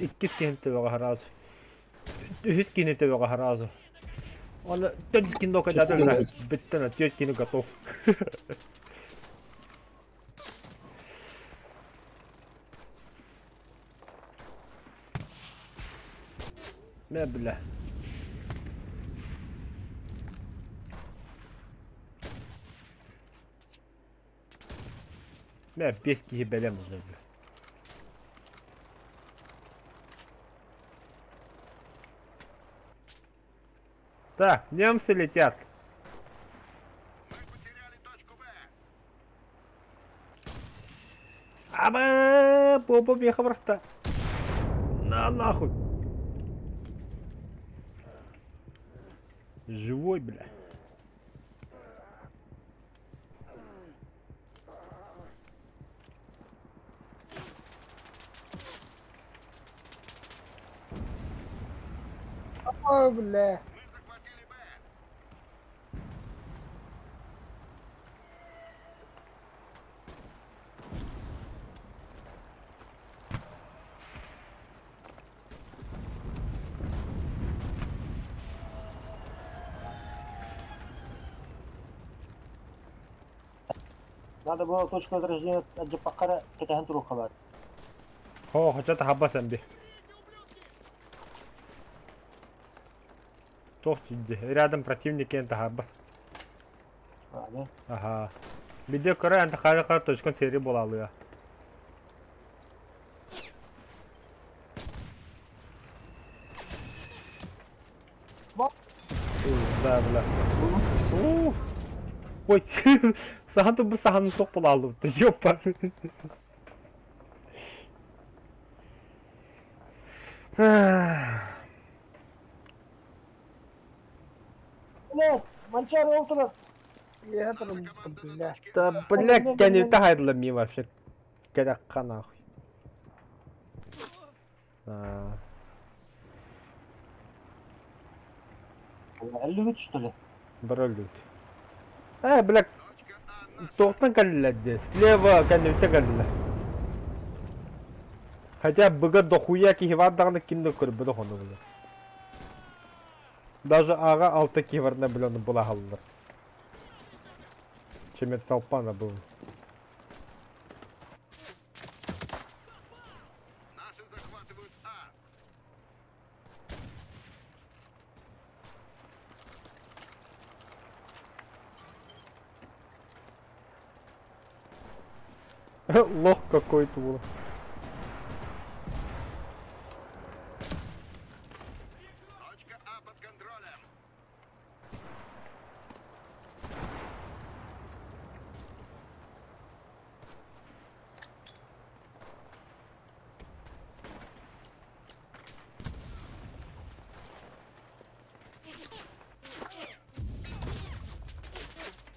Иккис киһин төбөҕө хараас. Үһүс киһини төбөҕө хараас. Оны төрдүс киһини окадатылар. Бүттэн төрт киһини готов. Мэ бля. Мэ бес киһи бэлэм уже бля. Так, немцы летят. Мы потеряли точку Б. Аба, бомба меха брахта. На нахуй. Живой, бля. Ой, бля. Мы захватили Б. Надо было точку возрождения алдьаппакка эрэ кэтэһэн туруохха баар. О, хоча таһабас эмби. Туох дии, рядом противник киэн таһаарбат. Аны. Аха. Видео көрө эн хара хара точкан сери буолалыа. Да, бля. Ой, сахан бу сахан суох буолалыбыт. Ёпа. Блядь, Манчары ол турар. Я турар, бля. Да, бля, кэнибитэ хайдыла ми вообще. Кэдэххэ нахуй. А. Өллүгүт что ли? Бары өллүбүт. Э, бля, туохтан кэллилэр дии? Слева кэннибиттэн кэллилэр. Хотя быга дохуя киһи бар даҕаны ким да көрбөтөх ону бile. Даже аҕа алта киһи барына бile ону булаһаллар. Чем это толпа на был. Наши захватывают А. Лох какой-то был. Точка А под контролем.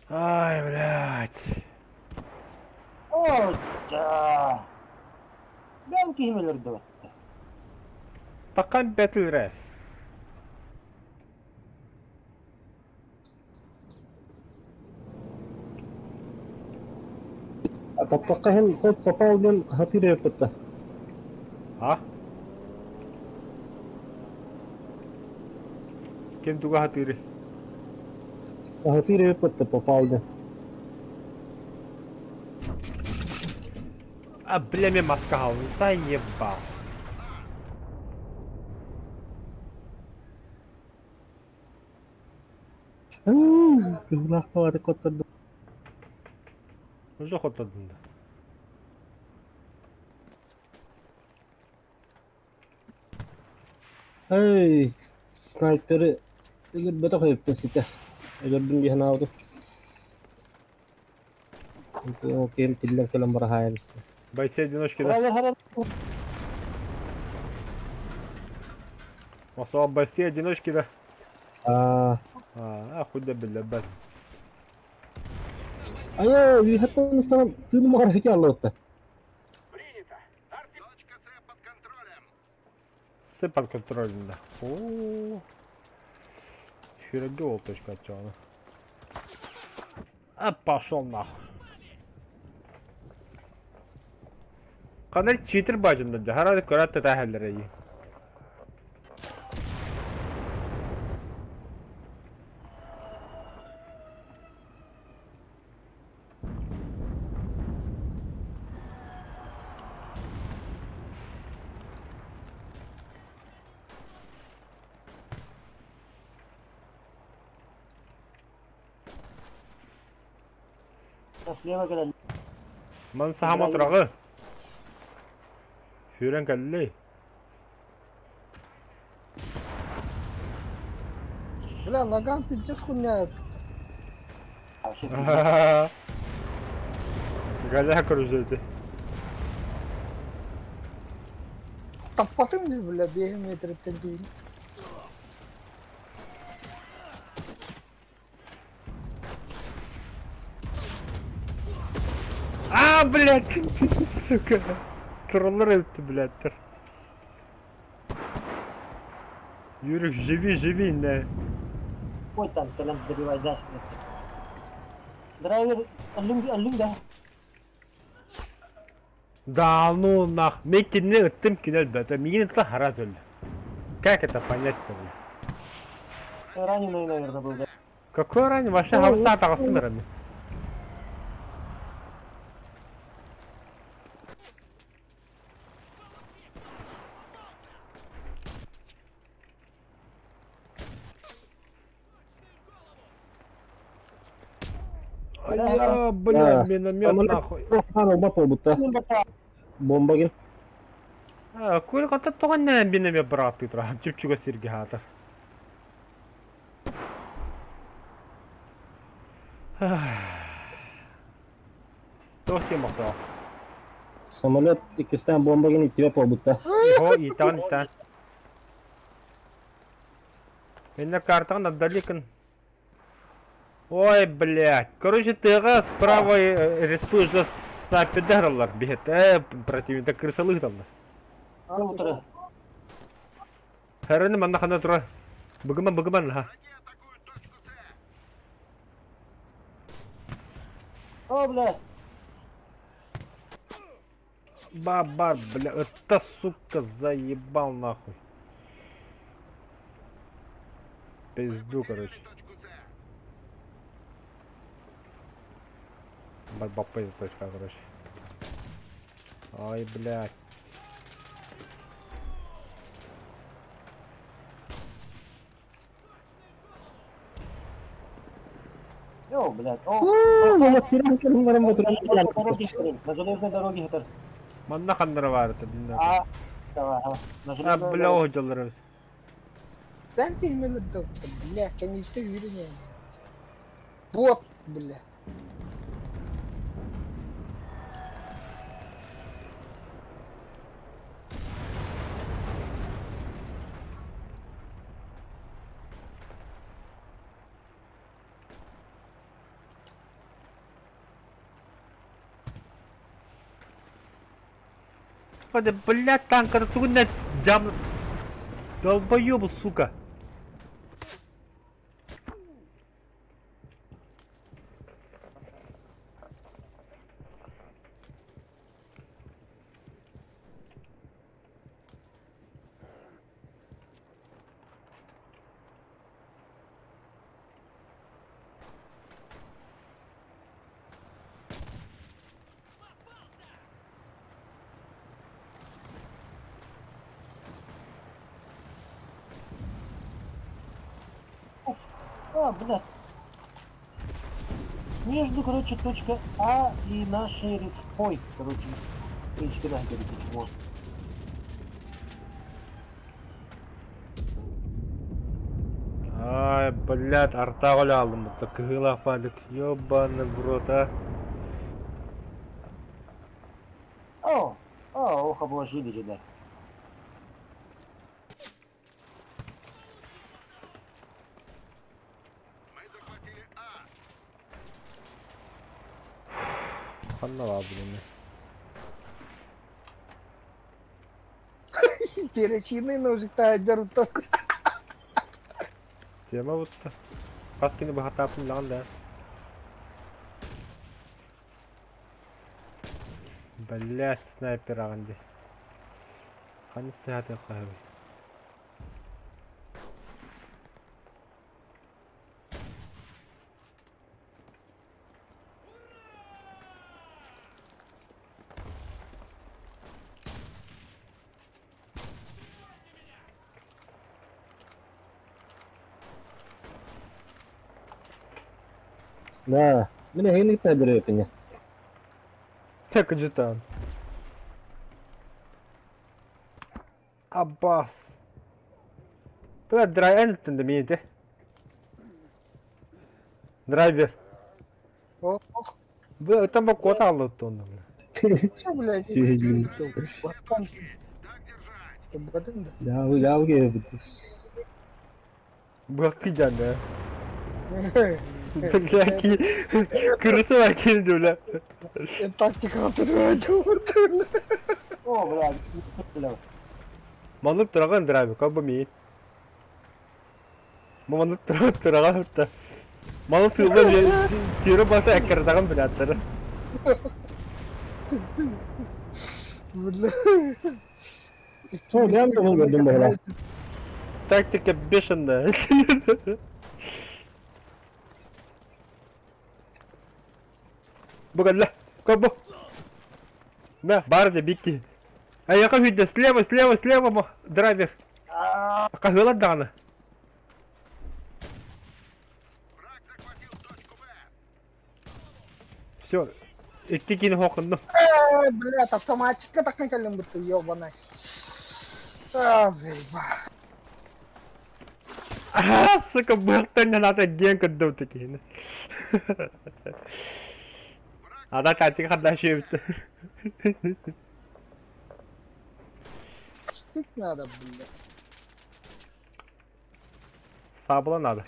Ай, блядь. Оо, да. Бэм киһим өлөрдө батта. Такан Battle Res. Таптахха иһин хоть попал диэн хатыыр эбиппит да. А? Ким туга хатыырый? Хатыыр эбиппит да попал диэн. А, бля, мен маска хаалбын. Заебал. Кыһылаах баҕайы куоттардым. Уже хоттордун да. Эй, снайперы өлөрбөтөх эбиппин ситэ. Өлөрдүм дии санаабытым. Киһим тиллэн кэлэн быраһаайан истэ. Бойцы одиночки, да? Особо бойцы одиночки, да? Аа, А, худя биллэрбэт. айа, үөһэттэн ыстаран тыыным баҕар ити аллыбытта. Принято. Точка С под контролем. С под контролем, да. О, Херогол точка отчала. А пошел нахуй. Ханна читер баажында дьаһара көрөөт тэтээһэллэр эйи. Слева кэлэллэр. Ман саха мотураҕы. Сүүрэн кэллий. Бля, ногам пиздец хуйня. Галя кружите. Таппатым дии, бля, биэһин метриттэн тиийбит. А, блядь, сука. Троллер өлтү, блядь. Юрик, живи, живи, не. Ой, там кэлэн добивай даст. Драйвер, өллүҥ, өллүҥ да. Да ну нах. Мен кинини ыттым кини өлбөтө. Миигин ытта харас өллө. Как это понять-то, бля? Раненый, наверное, был, да? Какой ранее? Вообще хабса таҕыстым эрэ. А, бля, миномет нахуй. Албат буолбута. Бомба ким? Кур хата тоҕон нэн миномет бырааттыы турар. Чүпчүгэ сиргэ хаатар. Туох диэн бохсоо? Самолет иккистээн бомба гин иттибэт буолбута. О, иитаан иитаан. Менне картаҕын отдаликын. Ой, блядь. Короче, тыаҕа справа респы уже снайпердер биһет. Противника крысалыыталлар. Хәрәне манна хана тура. Быгыман, быгыман, ха. О, бля. Баба, бля, это сука заебал нахуй. Пизду, короче. Бабапы точка, короче. Ай, блядь. О, блядь. О, на железной дороге это. Манна ханнара баар это, блин. А, давай, ага. На А, железной бля, дороге. оһдьоллор Ben киһим бля, кэнниттэ үүрүнэн. Бот, бля. Господи, блядь, танк, тугунна дьам... Долбоёбу, сука. А, блядь. Между, короче, точка А и нашей респой, короче. Точка, да, говорит, почему. Ай, блядь, артаҕа алым бутта кыһыылаах баадык. Ёбаный в рот, а. О, о, ох, обложили же, да. Мы захватили А. Ханна баар билинни. Перечинный ножик таайдар уттар. Тема бутта. Хас кини баһатааппын лаҕан да. Блядь, снайпер аҕан дии. Ханна сыһаатыахха сөбүй? Да. Мин эһигини кытта бөрөпүнэ. Так адъютант. Аббас. Бля, драйвер да Драйвер. Ох, Бля, там бы кот аллы тонна, бля. что, блядь, Сидим. Так держать. Лявы, лявы кэлбит. Бакыжан да. Бля, кырысы келді, бля. Тактика О, блядь, бля. Маннык тураган драйвер, как бы ми. Маннык тураган тураган та. Малы сылда сири бата әккердаган билаттары. Бля. О, бэйэм да көрдүм быһыылаах. Тактика бешеная. Бугалла, кобо. На, бар да бикки. А я видно, слева, слева, слева, драйвер. Кахыла дана. Враг захватил точку Б. Все, икки киһини хоқуннум. Э, блядь, автоматчикка такын кэллим бытты, ёбаный. А, заеба. А, сука, быһахтан надо ген көрдөм киһини. Ада тактика хадда шебитті. Штык надо, блядь. Сабла надо.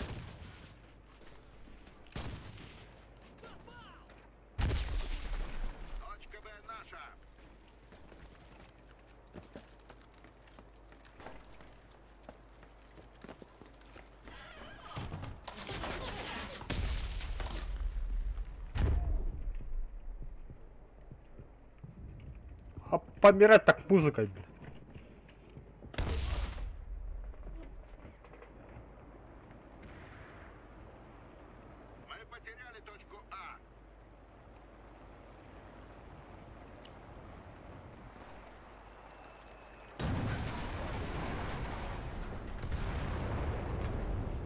Точка Б наша. А помирать так музыкой, блин. Мы потеряли точку А.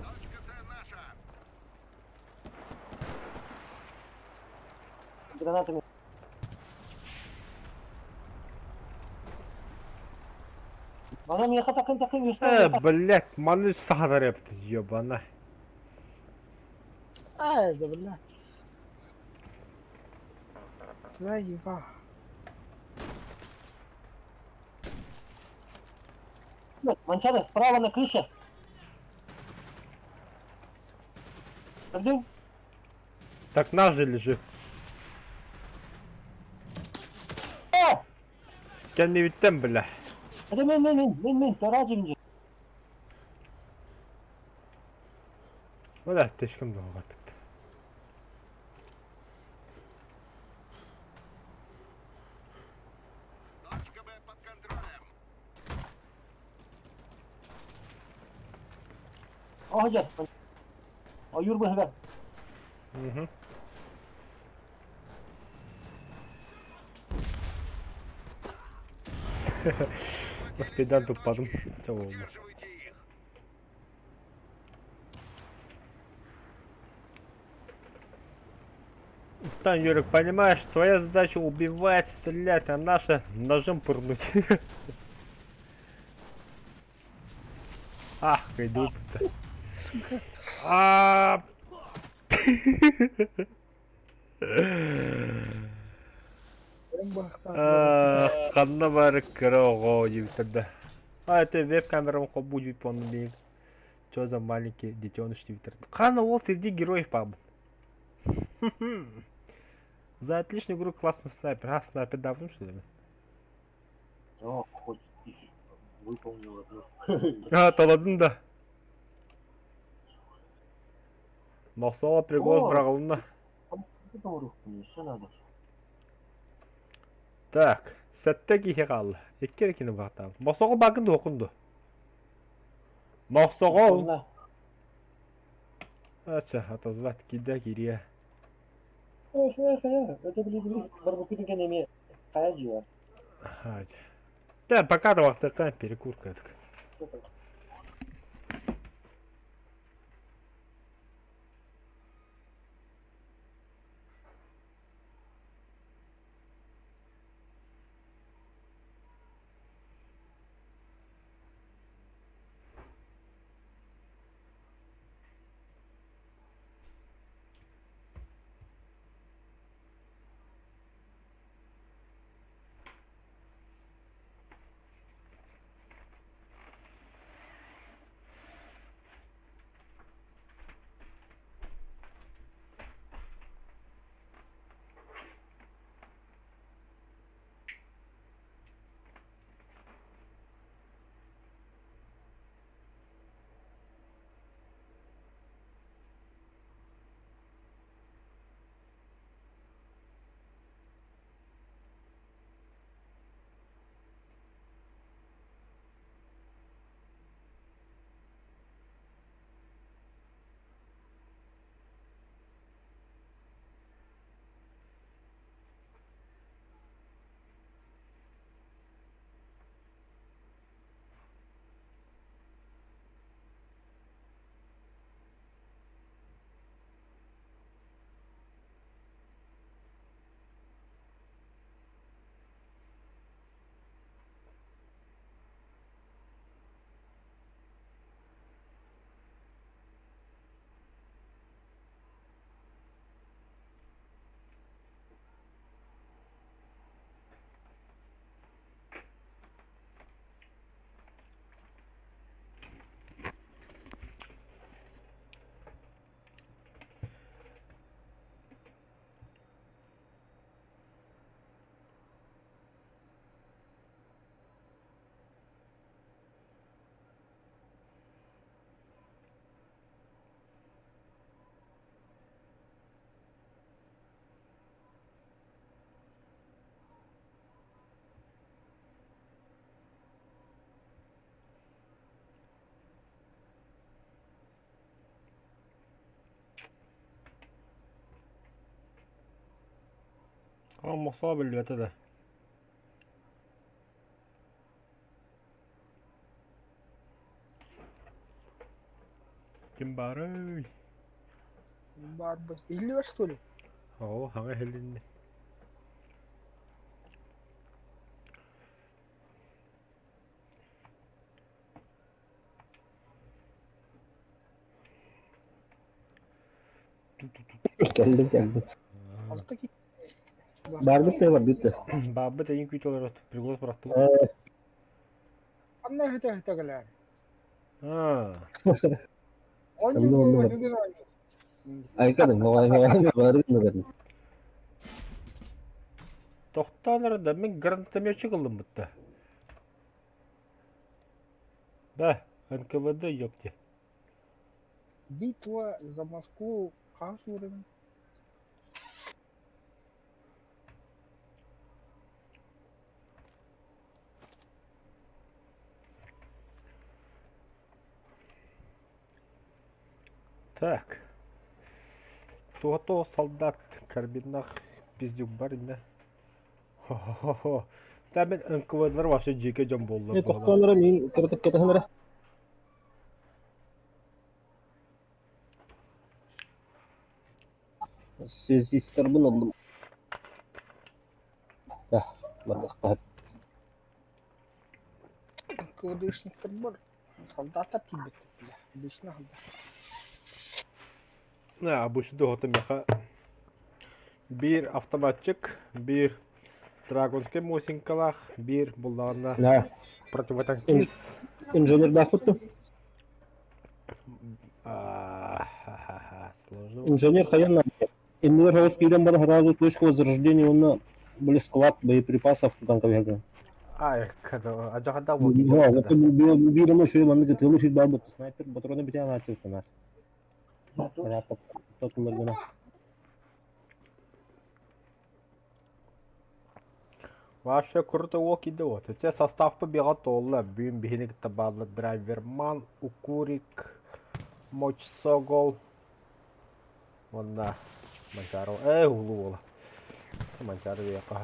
Точка С наша. Гранатами. Bana меха такын такын Э, юстан. блядь, маны сахар епті, ебана. Ай, да, блядь. Заеба. Манчары, справа на крыше. Ждем. Так наш же лежит. О! Кэннибиттэн, бля. Это мен, мен, мен, мен, мен, таражым же. Бля, тешкім доға бітті. Точка Б под контролем. О, же. Ойур быһыгар. Мгм. Успедан туппадым. Чего oldu? Удерживайте их. Там, Юрик, понимаешь, твоя задача убивать, стрелять, а наша ножом пырнуть. Ах, идут-то. А. Ханна бар кыра диибиттэр А, это веб-камерам хобу дип онну бейм. Чё за маленький детеныш диибиттэр. Хана ол среди героев паб. За отличную игру классный снайпер. А, снайпер давно что ли? О, хоть выполнил одну. А, таладын да. Мохсоҕо пригоз О! быраҕылынна. Еще надо. Так, сэттэ киһи хаалла. Икки эрэ кини баҕатаабыт. Мохсоҕо баакын дуо дуо? Мохсоҕол! Онна. Ача, отозвать кида кириэ. Эх, эх, эх, это, блин, блин, барбакутин кэнэме. Хайа дьиэ. Ача. Да, пока такая перекурка. Так. Мохсоо биллибэтэ да. Ким баарый? Баарбыт. Иһиллибэт что ли? Оо, хаҥа иһилиннэ. Кэллим кэллим. Алта киһи. Барбыт да барбыт да. Баабыт эйин күүтэ олорот. Приглас бырахтыбыт. Ханна өтө өтө кэлээр. Аа. Оонньуу буолуо бүгүн оонньуу. Айкадын, барыгын. Тохтоон да мин гранатометчик ыллыммыт да. Да, НКВД ёпте. Битва за Москву хаһыс уровень? Так. Туото солдат карбиннах пиздюк бар инне. Хо-хо-хо. Та мен НКВДлар вообще дьиэкэ дьон буоллар буолан. Тохтоон мин кыратык кэтэһэн эрэ. Связистарбын ыллым. Да, барыахтаах. НКВДшниктар бар. Солдаттар тиийбэттэр бile. Обычно солдат. А, обычно дохота меха биир автоматчик, биир драгонскай мосинкалаах, биир буллаҕына Да. противотанкист. Инженердаахпыт дуо? Сложно. Инженер хайан наада. Иннигэр соҕус киирэн баран сразу точка возрождения уонна били склад боеприпасов тутан кэбиһэргин. Ай, адьахада буолла. Биир эмэ үчүгэй маннык ытыалыыр сир баар буолта. Снайпер патрона бүтэн анааччыбыттанар. Тотуллар гына. Вообще круто уол киирдэ вот. Те составпа бега туолла. Бүгүн биһини кытта бааллар Драйверман, Укурик, Мочсогол уонна Манчаро. Ээ, улуу уола. Манчаро диэххэ.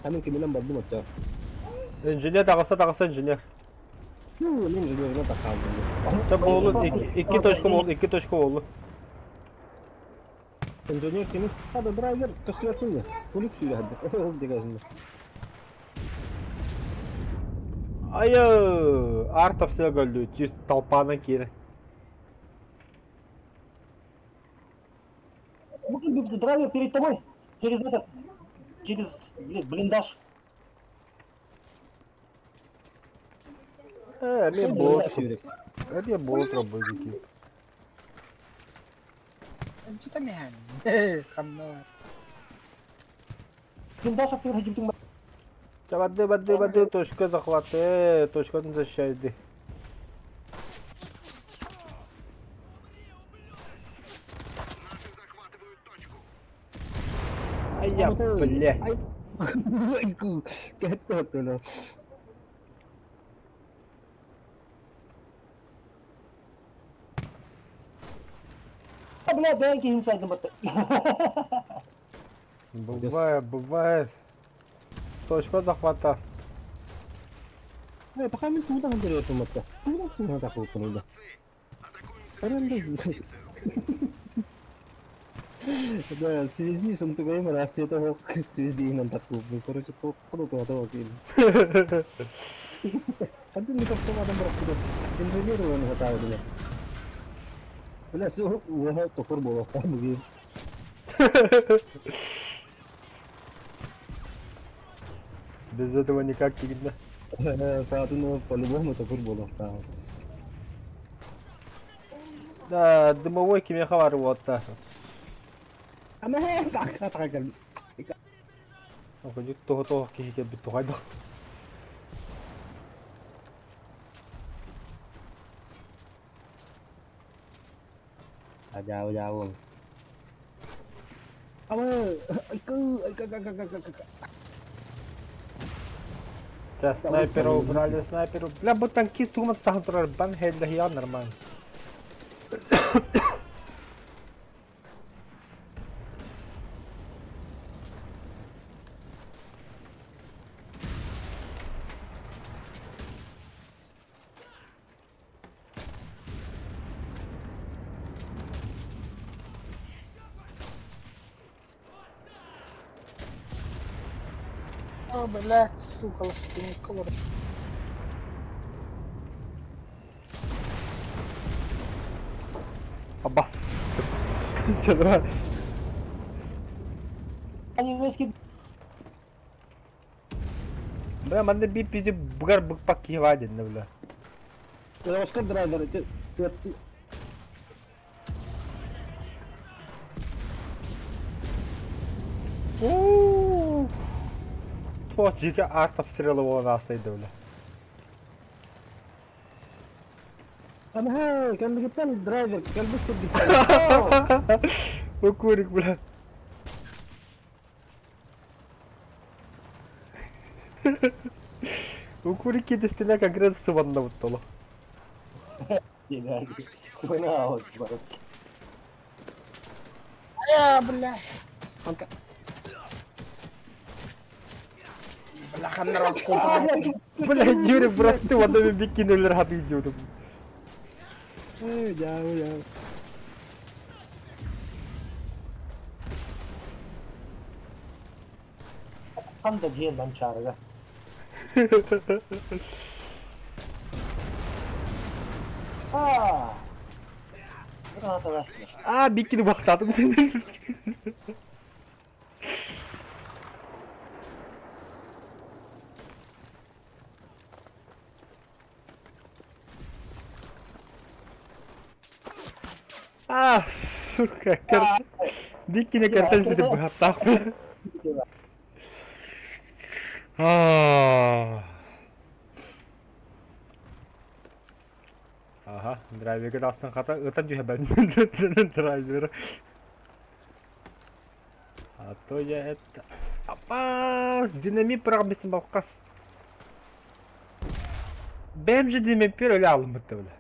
Ханын киминэн бардым оччо. Инженер таҕыста таҕыста инженер. Ну, мен инженеринэн тахааллым. Це буолу икки точка буолу, икки точка буолу. Инженер кими? Хада драйвер көстүбэппин Кулик сүүрэһэрдэ. Ол дегазында. Айы, артов все көлдү, чист толпанан киирэн. Драйвер перед тобой, через этот, через блиндаж. Э, мен болот. Эмиэ болот работники. Что там Ханна. Блиндаж открыл, Воды, воды, воды, точка захвата, точка защищает. Наши захватывают точку. Ай я, бля. Кэттэ Бля, дай инсайдом Бывает, бывает. Точка захвата. Э, пока мен тугудан көрөтүм атта. Тугудан тугудан такылып Атакуем следующую позицию. Да, в связи с МТГМ раз это в связи нам такую. Короче, то ходу то то Один не автоматом просто инженеру он готовил. Бля, все, уга топор было там. Без этого никак не видно. Саатын по-любому топор было там. Да, дымовой кимеха бар вот. Ама так, так, так. Того киһи кэлбит туһайда. Жау, жау. Ама, Да, снайпера убрали, снайперу. Бля, бу танкист тугунан сахан турар бан хеллэһиа нормально. О, блядь, сука, лохтяник олорор. Абас. Чедра. Немецкий Бля, манна биир пизи бугар быкпак киһи баа дэннэ, бля. Оскар драйвер, ты, ты, Уу. Туох дьиҥэ арт обстрела буолан аастайда, бля. Ана, кэлбигиттэн драйвер, кэлбит сиргиттэн. Укурик, бля. Укурик кидэстинэ конкретно сыбаннабыт толо. Э, бля. Бля, ханнар Бля, Юрий, прости, онно биккин өлөр хатыы диодум. Э, дьаа, дьаа. Ханда диэн манчаарыга. Аа! Граната васна. А, биккини бахтатым. А, сука, кэр... Биккини кэртэн ситip быһаттаах. Аа. Аха, драйверга тахсан хата ытан түһэбэн драйвер. А то я это... Апас, динамит быраҕа балкас. Бэм же динамит өлө алыммытта бля.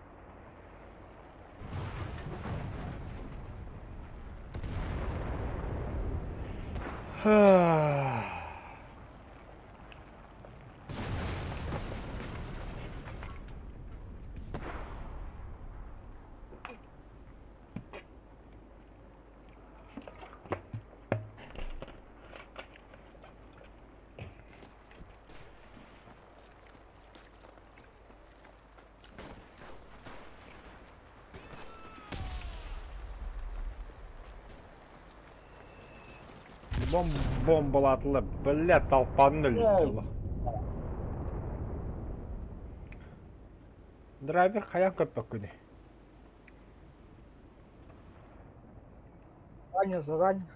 Бом бомбалатылы, бля, толпаны өлдү. Драйвер хайан көппөккүнү. Задание, задание.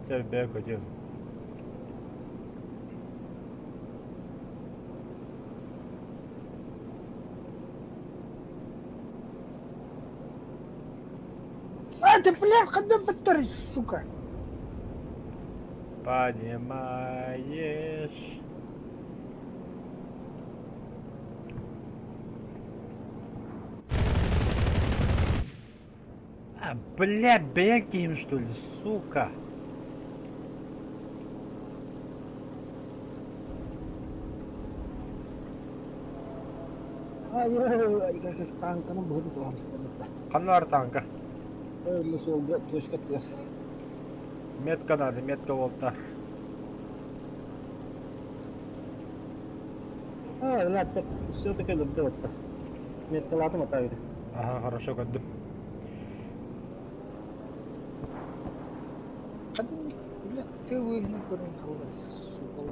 Чэ, бээ көтүөм. А, ты, блядь, когда батарей, сука. Понимаешь? А, бля, бегим, что ли, сука? Ай, ай, как танканы быһыты туһамстабыт. Ханна бар танка? Öyle солга точка тыас. Метка надо, метка волта. А, блядь, так все-таки люблю это. Меткалатым атайды. Ага, хорошо, көрдүм. Когда, блядь, ты выгнал, сука.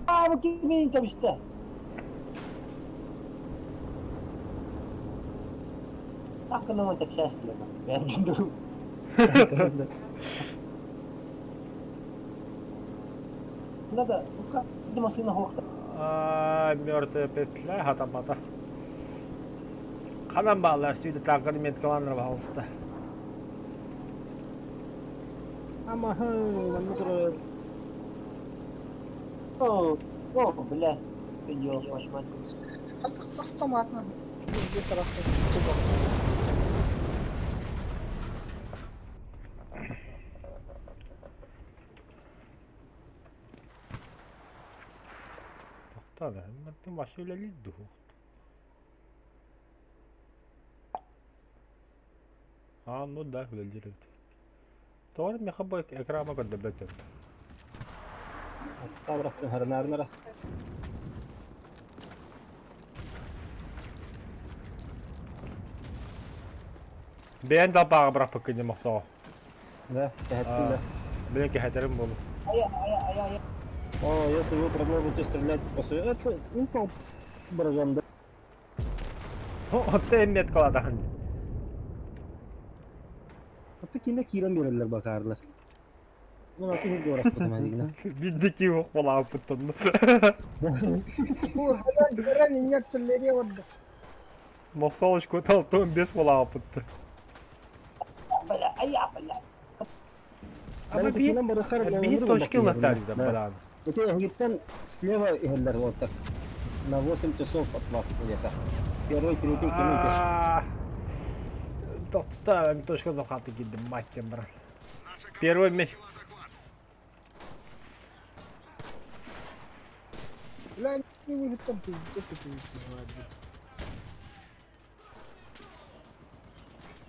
Аа, бу кимин кэбистэ? Танканы тэпсээстилэр. Бэм Надо, ну как, где машина хохта? А, мертвая петля, хата-мата. Ханан баалар сүйді танканы меткаланыр бағалыста. Ама, манна турар. О, о, бля, ты ёб вашу мать. Автомат надо. Где тарахтит? Тоқтады, мантын башы өлелі дух. А, ну да, өлелер. Тоҕо эрэ миэхэ бу экрама көрдөрбөт Харынаарынара. Бэйэн далбааҕа бырахпыккын дьэ мохсоҕо. Да, кэһэттим да. Бэйэн кэһэтэрим буолу. О, если вы продолжите стрелять по своей... Это, ну, бражам, да. Отто эммет каладахан. Отто кине киирэн биэрэллэр бакаарлар. Ну, аты горохпутум адигна. Биддики уох болааппыттан. Бу ханан көрөн инньэ түллэриэ барда. Мосолочку талтон бес болааппытты. Бля, а я, бля. Ama bir точки латали да баран. Это Египтен слева иһэллэр вот так. На 8 часов от вас где-то. Первый, третий, второй. Тоқта, точка захвата киирдим, мать брат. Первый мяч. Бля, не выход пиздец, это не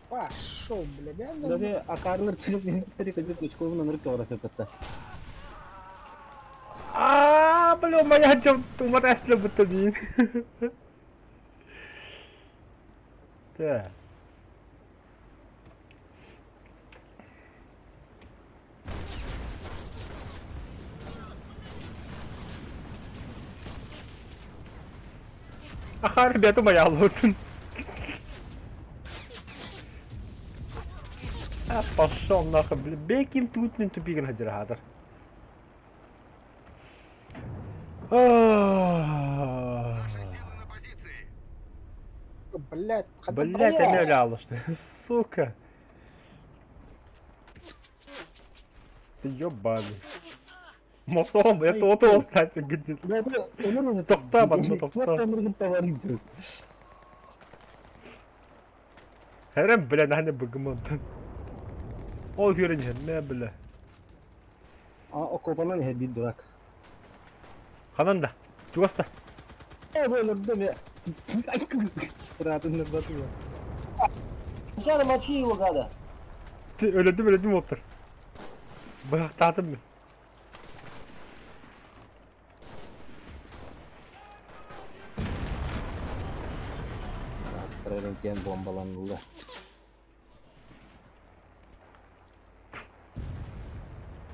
Пошел, бля, бля, Даже акарлар три точковый номер көрөтөттө. Аа, бля, моя чем тумаресле бутылин. Так. Аха, ребята, моя лутын. А, пошел нахуй, бля, беким тут не тупиган хадирахатор. Блять, Блять, я не что сука. Ты ёбаный. Мотом, это вот он нафиг где. Тоқта, батма, тоқта. Хэрэн, бля, нахне быгымантан. Ол көрін не, бля. А, окопанан иһэ дурак. Ханан да, чугаста. Э, өлөрдүм я. Братым нырбатыга. Сначала мочи его, гада. Өлөдүм, өлөдүм отыр. Бырақтадым мен. Тренкен бомбаланылды.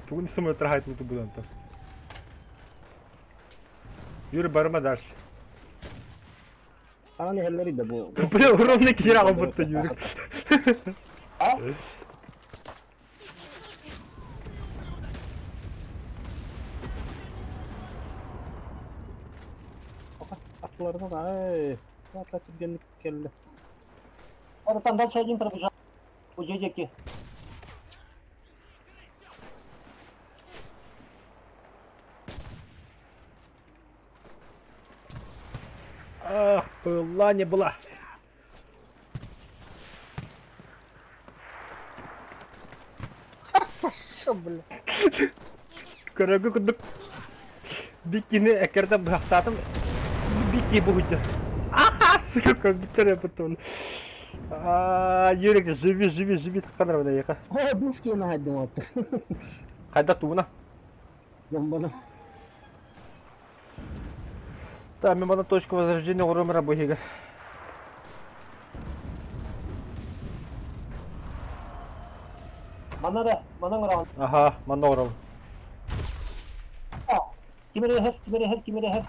Тугун самолет рахайт не тубудан там. Юрий, барма дальше. Ананы хеллери да бу. Бля, ровно кирал будто Юрий. А? Атлардан ай. Атла түргенлик келди. Это там дальше один пробежал. У дедики. Ах, была не была. Пошел, бля. Көрөгү курдук бикини экерде бырахтаатым бики буһуйдьа. Аа, сука, компьютер потом. Аа, Юрик, живи, живи, живи, таққанар бана яқа. О, биски нахайдым атты. Қайда туына? Бомбаны. Та, мен бана точка возрождения оромера быһыгар. Мана да, манан раунд. Аха, манна ором. Кимерехер, кимерехер, кимерехер.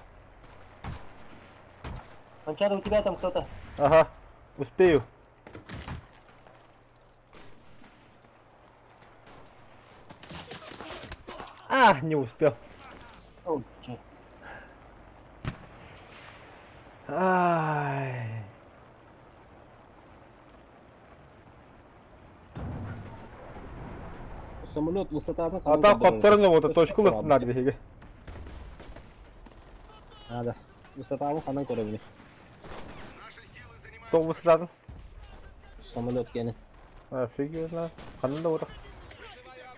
Манчара, у тебя там кто-то. Ага, успею. А, не успел. О, че. Ай. Самолет высотаны А так копторын вот точку лыктынар биһиги. Надо. Высотаны ханан көрөбүн. Тоқ высотатын? Самолет кени. А, фиг его знает. Ханан да отақ.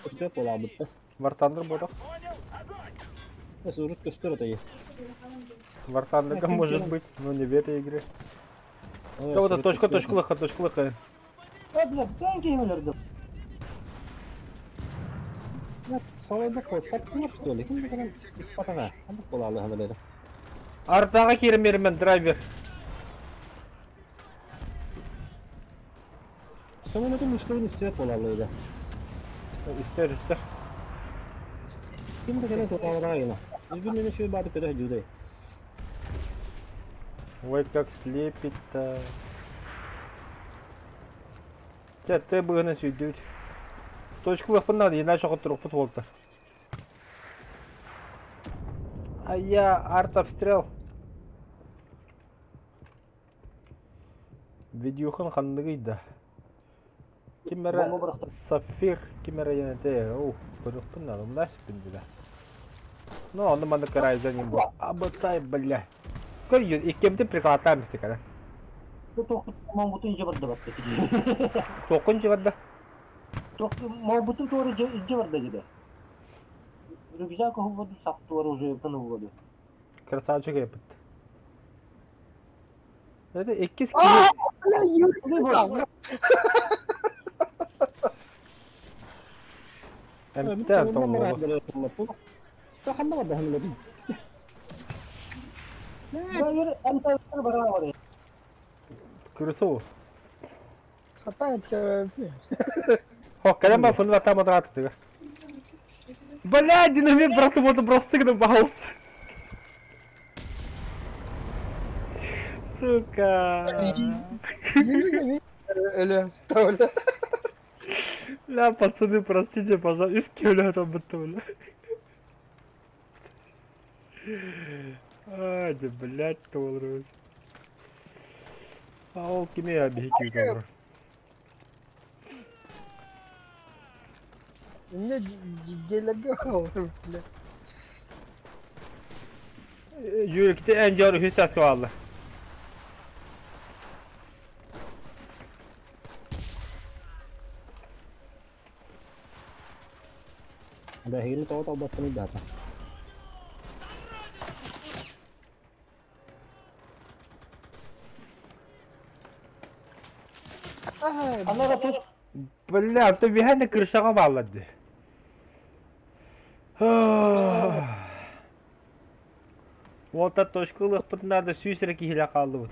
Көстөр болабытты. Вартандыр бодақ. Эс урут көстөр өтөйи. Вартандырга может быть, но не в этой игре. Да вот точка, точку лыка, точку лыка. Э, бля, тенки өлөрдүм. Солойбут куоппат что ли? Ким да иппатаҕа. Ханнык буолаалыһан эрэ. Артаҕа киирэн биэрмэн драйвер. Самолетун истэбин истибэт буолааллыга. Истэр истэр. Ким да кэлэн туһаалаҕа гына. Бүгүн мені шүй бааты көтө дьудай. Ой, как слепит-то. Чэ, ты быһынан сүйдүбүт. Точкалыахпын наада, иначе хотторукпут буолта. А я арт-обстрел. Видюхун ханныгый да? Ким эрэ Бомба бырахта. Сапфир ким эрэ диэн этэ, оу, көрүөхпүн наада, умнаа сиппин дилэ. Ну, онно маннык Райзен им бу. Абытай, бля. Көр, иккиэммитин прикладтаан истик ана. Мобутун дьэ барда барда. Туоххун дьэ барда? Мобутун туора дьэ барда дьэ. Рюкзак уһубаду, сах туора уже тыныллады. Красавчик эпит. Это иккис А, киһи бля, Юрий, эмтээн толлоҕу. Ханна барда ханна Барар. Крысу. Хата это... Хо, кэлэн ба фуну там одраатытыгар. Бля, динамит брату вот просто гына баҕалыс. Сука. Юрий, өлө ставля. Ля, пацаны, простите, пожалуйста, из кем там будто, бля. Ай, да, блядь, толру. А ол кими объектив добро. Мне делегал, бля. Юрик, ти эн дьор үһүс сааска баалла. Да, хигини тоҕо талбаттан ыйдаата. Ага, Анара точка Бля, ты биһэн крышаҕа бааллар дии. Уолта точка ылыахпыт наада сүүс эрэ киһилээх хааллыбыт.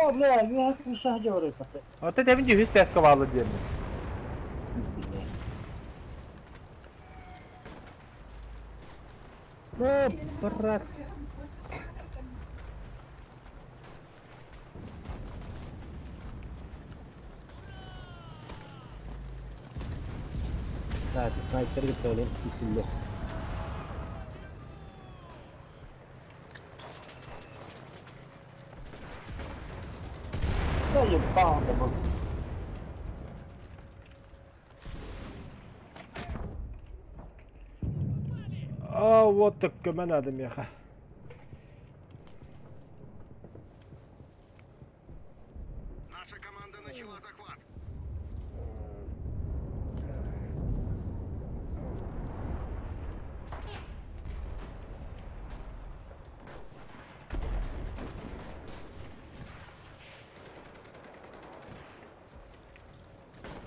О, бля, я крыша говорю. Ота тэбин үһүс сааска бааллар диэммин. О, брат. Так, снайпер готовлен, кисилле. Да ебал, да был. А, вот так көмө наада миэхэ. Наша команда начала захват.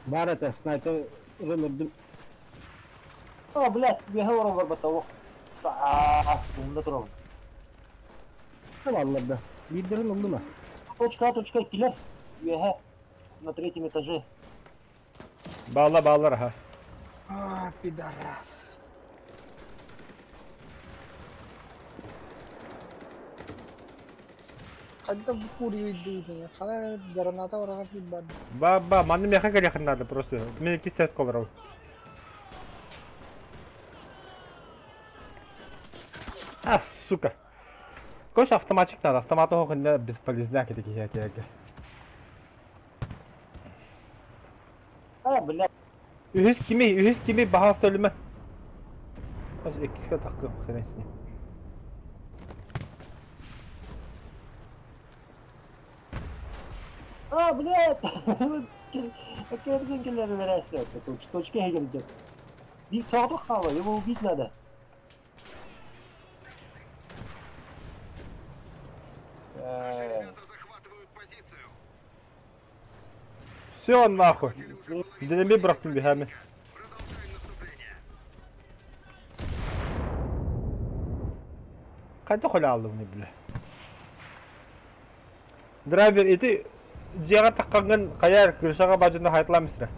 Бар это снайпер өлөрдүм. О, блядь, я говорю, барбатау. Саа, умна турабын. Баллар да. Биирдэрин ыллыма. Точка А, точка киллер. Үөһэ. На третьем этаже. Баалла бааллар аха. А, пидорас. Хайда бу курьер дууһуна, хана граната бараҕа бар. Ба ба манны миэхэ кэлиэххин наада просто. Мин иккис сааска олоробун. А, сука. Короче, автоматчик надо. Автомат оһох иннэ бесполезняк ити киһи киһи. А, блядь. Үһүс кими баһаас өлүмэ. Иккискэ таккым, хрен с ним. А, блядь. Кэргин киллер верәсе. Точка хегелде. Bir sağda хава, его убить надо. Наши Э, ребята захватывают позицию. Все нахуй. Уже половина Динамит бырахтым биһэми. Продолжайте. Хайдах өлө бile? Драйвер ити дьиэҕэ таххаҥҥын хайаар крышаҕа баадьына хайатлаам истэрэ.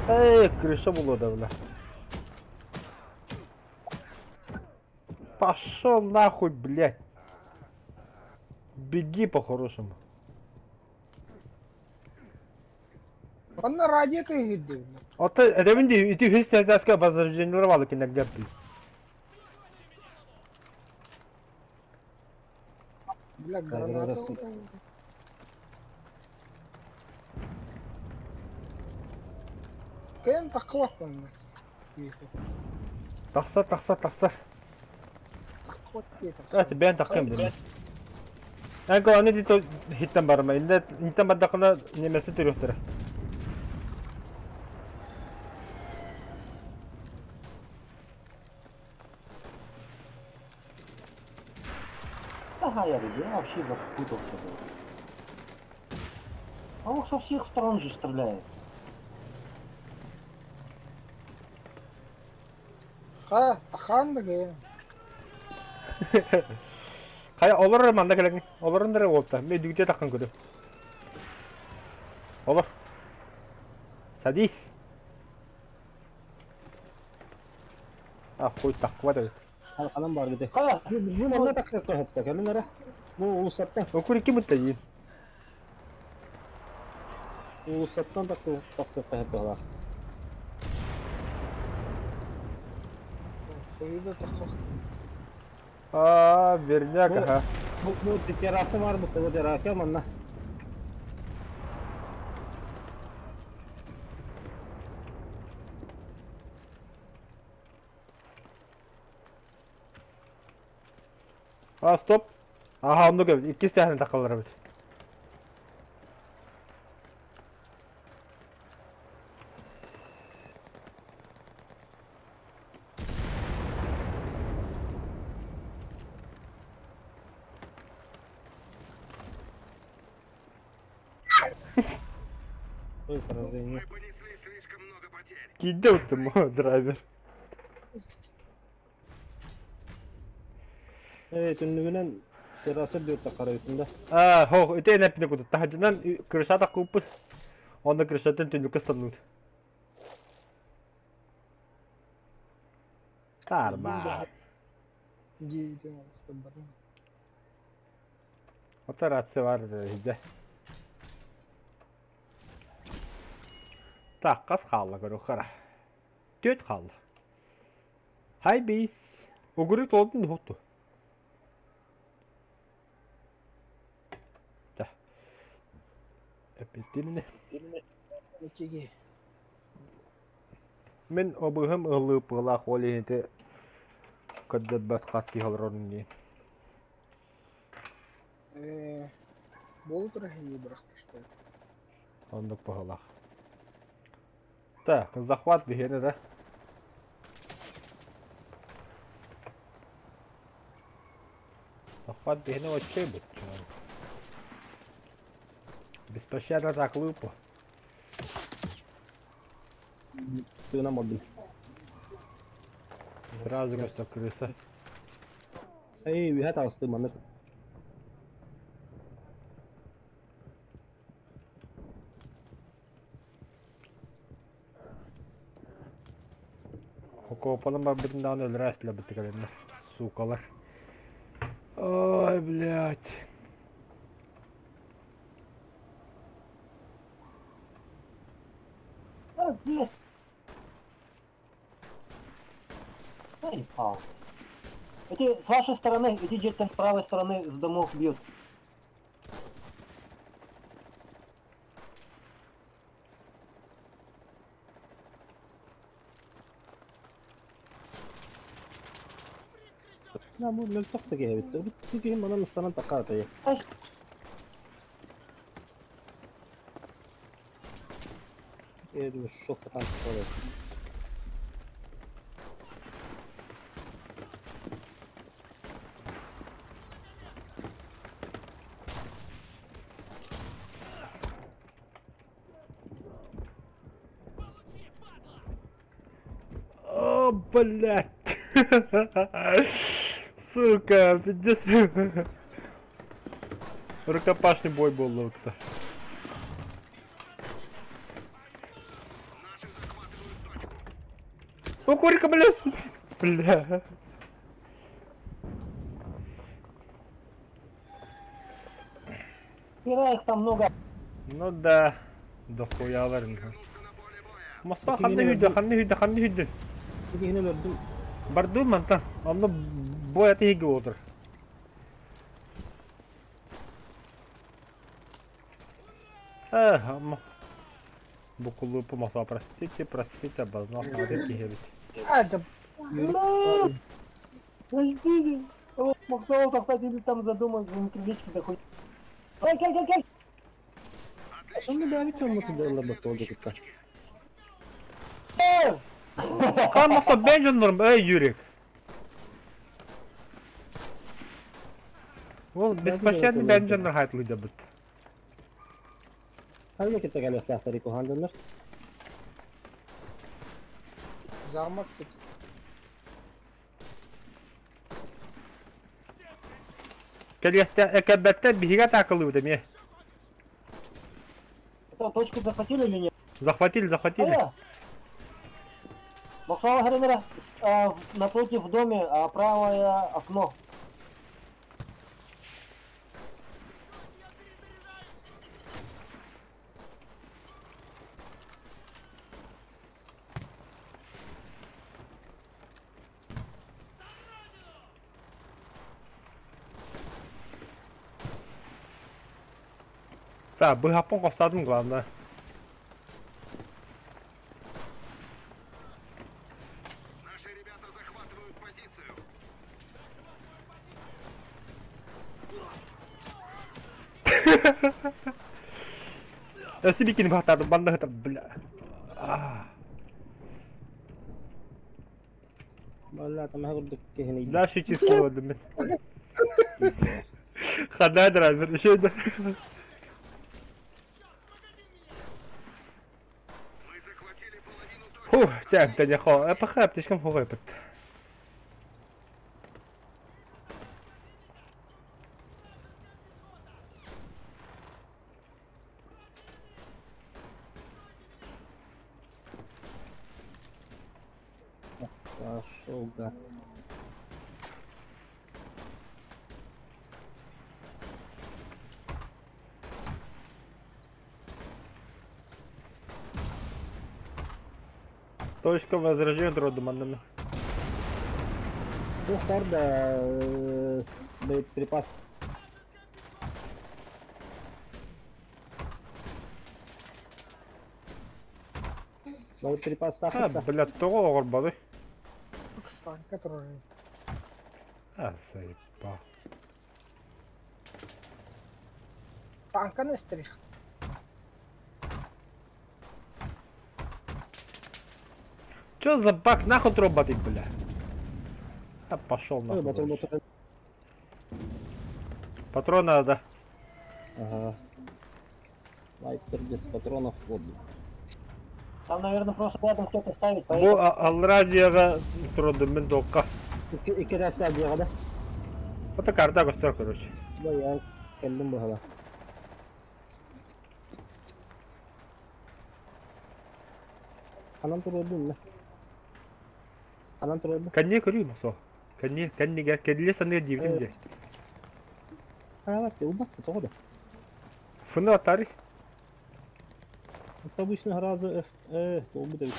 Эй, крыша булуо да бля. Пошел нахуй, блядь. Беги по-хорошему. Онно радио кыыһырдыбын. Ото этэбин дии ити үһүс сээсээскэ возрождениелар баалы кинилэргэ дии. Бля, граната. Кэн таххыбаппын. Тахсар, тахсар, тахсар. Таххыбат диэтэ. Эти бэйэн таххыам дэнэ. Эн аны дито хиттен барма. Инде интен бардакына немесе төрүөхтэрэ. Ага, я говорю, я вообще запутался был. А он со всех сторон же стреляет. Ха, тахан да Хайа олорор манна кэлэҥ. Олорон эрэ уолта. Мен дүгүтэ таххан көрүм. Олор. Садись. А хуй таххыбат эбит. Ханан бар бите. Ха! Бу манна тахсар тоһопто кэлин эрэ. Бу улуссаттан Окур икки мытта диин. улуссаттан тахсар тоһоптолар. Хуйда таххах. А, верняк, ага. Бу бу терраса бар бу бу терраса манна. А, стоп. Аха, оннук эбит. Иккис тэһэн тахаллар эбит. Ой, поражение. Мы понесли слишком много потерь. Киирдэ уттум, драйвер. Э, түннүгүнэн терраса бүт тахара үтүндэ. А, хо, ити энэппине кутут. Таһырдьанан крыша таххыппыт. Онно крышатын түннүккэ ыстанныбыт. Тарба. Дииден барым. Ото рация бар иһирдьэ. Так, хас хаалла көрүөххэ Түөрт хаалла. Хай бейс. Угуру толдун духутту. Да. Эппиттинне. Ичиги. Мин обыһым ыллыыппылаах ол иһити көрдөрбөт хас киһи олорорун диэн. Э, бол турахи бырахтышты. Оннук быһыылаах. Так, захват биһиэнэ да. Захват биһиэнэ вообще бучча. Беспощадно так лыпу. Тыынан болдум. Сразу просто крыса. Эй, үһэ таҕысты маннык. Окуопанан барбытын даҕаны өлөрө эстилэрбит кэлэннэ. Сукалар. Ой, блядь. А, блядь. Эй, пал. Эти с вашей стороны, эти где-то с правой стороны с домов бьют. На бу мөлтөх да киһи эбит. Бу киһи манан ыстанан таххаатайы. Ай, Э, шок там таххаатайы. О, блядь. Сука, пиздец. Рукопашный бой был лук-то. Наши захватывают точку. О, курика, блядь! Бля. Хера их там много. Ну да. Дохуялар. Вернуться на поле боя. Москва ханна хүдэ, ханна хүдэ, ханна хүдэ. Киһини өлөрдүм. Бардым мантан. Онно бой атыһыгы отыр. Эх, Букулупу Москва, простите, простите, обознал надо киһи эбит. А, да, Блядь! Подождите! О, Махсол, кстати, там задумал, за крылечки дохуй. Кел, кел, кел, кел! Онно бэйэбит дьоммут дьаллар бостуол кытта. Э! Хаан Москва бэйэн дьоннорум, эй, Юрик! Ол беспощадный бэйэн дьоннор хаайтылыйдабыт. Ханна кытта кэлиэхтээхтэрий куһаҕан дьоннор? замок тут. Кэлиэхтэ кэлбэттэр биһиги атаакалыыбыт эмиэ. Это точку захватили или нет? Захватили, захватили. Э! Махсол, Хремера, напротив в доме, а правое окно. Так, быһаппын хостоотум главное. Наши ребята захватывают позицию. Өссө бикини баһтаатым, банна сытар, бля. Балла тамаха курдук киһини Да, чисто мин. Хадаа драйвер, еще да. Мы захватили половину точки. Фух, чэ, тэни хо, эпх аптечкам хугайпыт. Пошел, гад. Точка возрождения роду маннами. Туох да боеприпас. Боеприпас А, тахта. бля, тоҕо оҕорбодуй? Танка тоже. А, заебал. Танка стрих. Чё за баг? Нахуй тробатый, бля? А, пошел нахуй. Батон короче. батон. Патрон надо. Ага. Лайтер без патронов вот. Там, наверное, просто рядом кто-то ставит, Бу поэтому... алрадияга турдум мен докка. Икки этээстээх дьиэҕэ да? Это карта костер, короче. Бу кэллим быһала. Ханан туруордум да? Ханан туруордум? Кэнниэ көрүү мосо. Кэнниэ, кэннигэ, кэллиэ саныа диэбитим дии. Хаалат, убатта тоҕо да? Фыны атари. Это обычно раза F, э, туолбут эбит.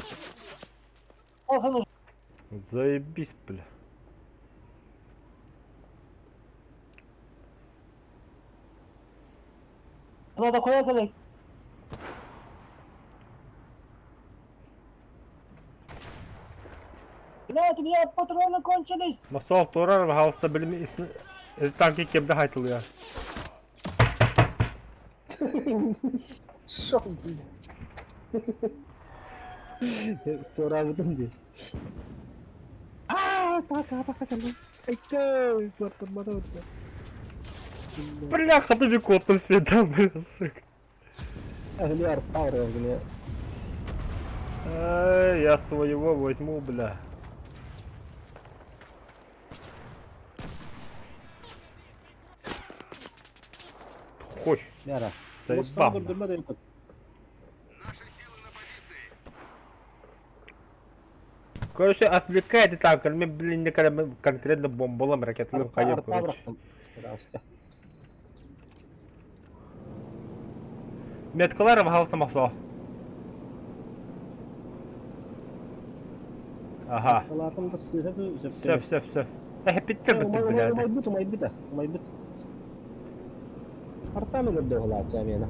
Пацаны, Заебись, бля. Надо хуякали. Блядь, у меня патроны кончились! Мосол турар, пожалуйста, билими танки кемде хайтылыа. Шо, блин? Туораабытым дии. Аа, така, така, така. Айтсай, квартирмата Бляха, ты котом света, бля, сука. Гляр, пауэр, бля. Эй, я своего возьму, бля. Хуй, Бара. заебал. Наши силы на позиции. Короче, отвлекайте там, мен, блин, не конкретно бомбалам, ракеталым хайым, короче. Меткалар пожалуйста, махсо. Ага. Сөп, сөп, сөп. Эһэпиттэр быттыр блядь. Умайбыт, умайбыт, умайбыт. Артами көрдөһүлаачча миэнэ.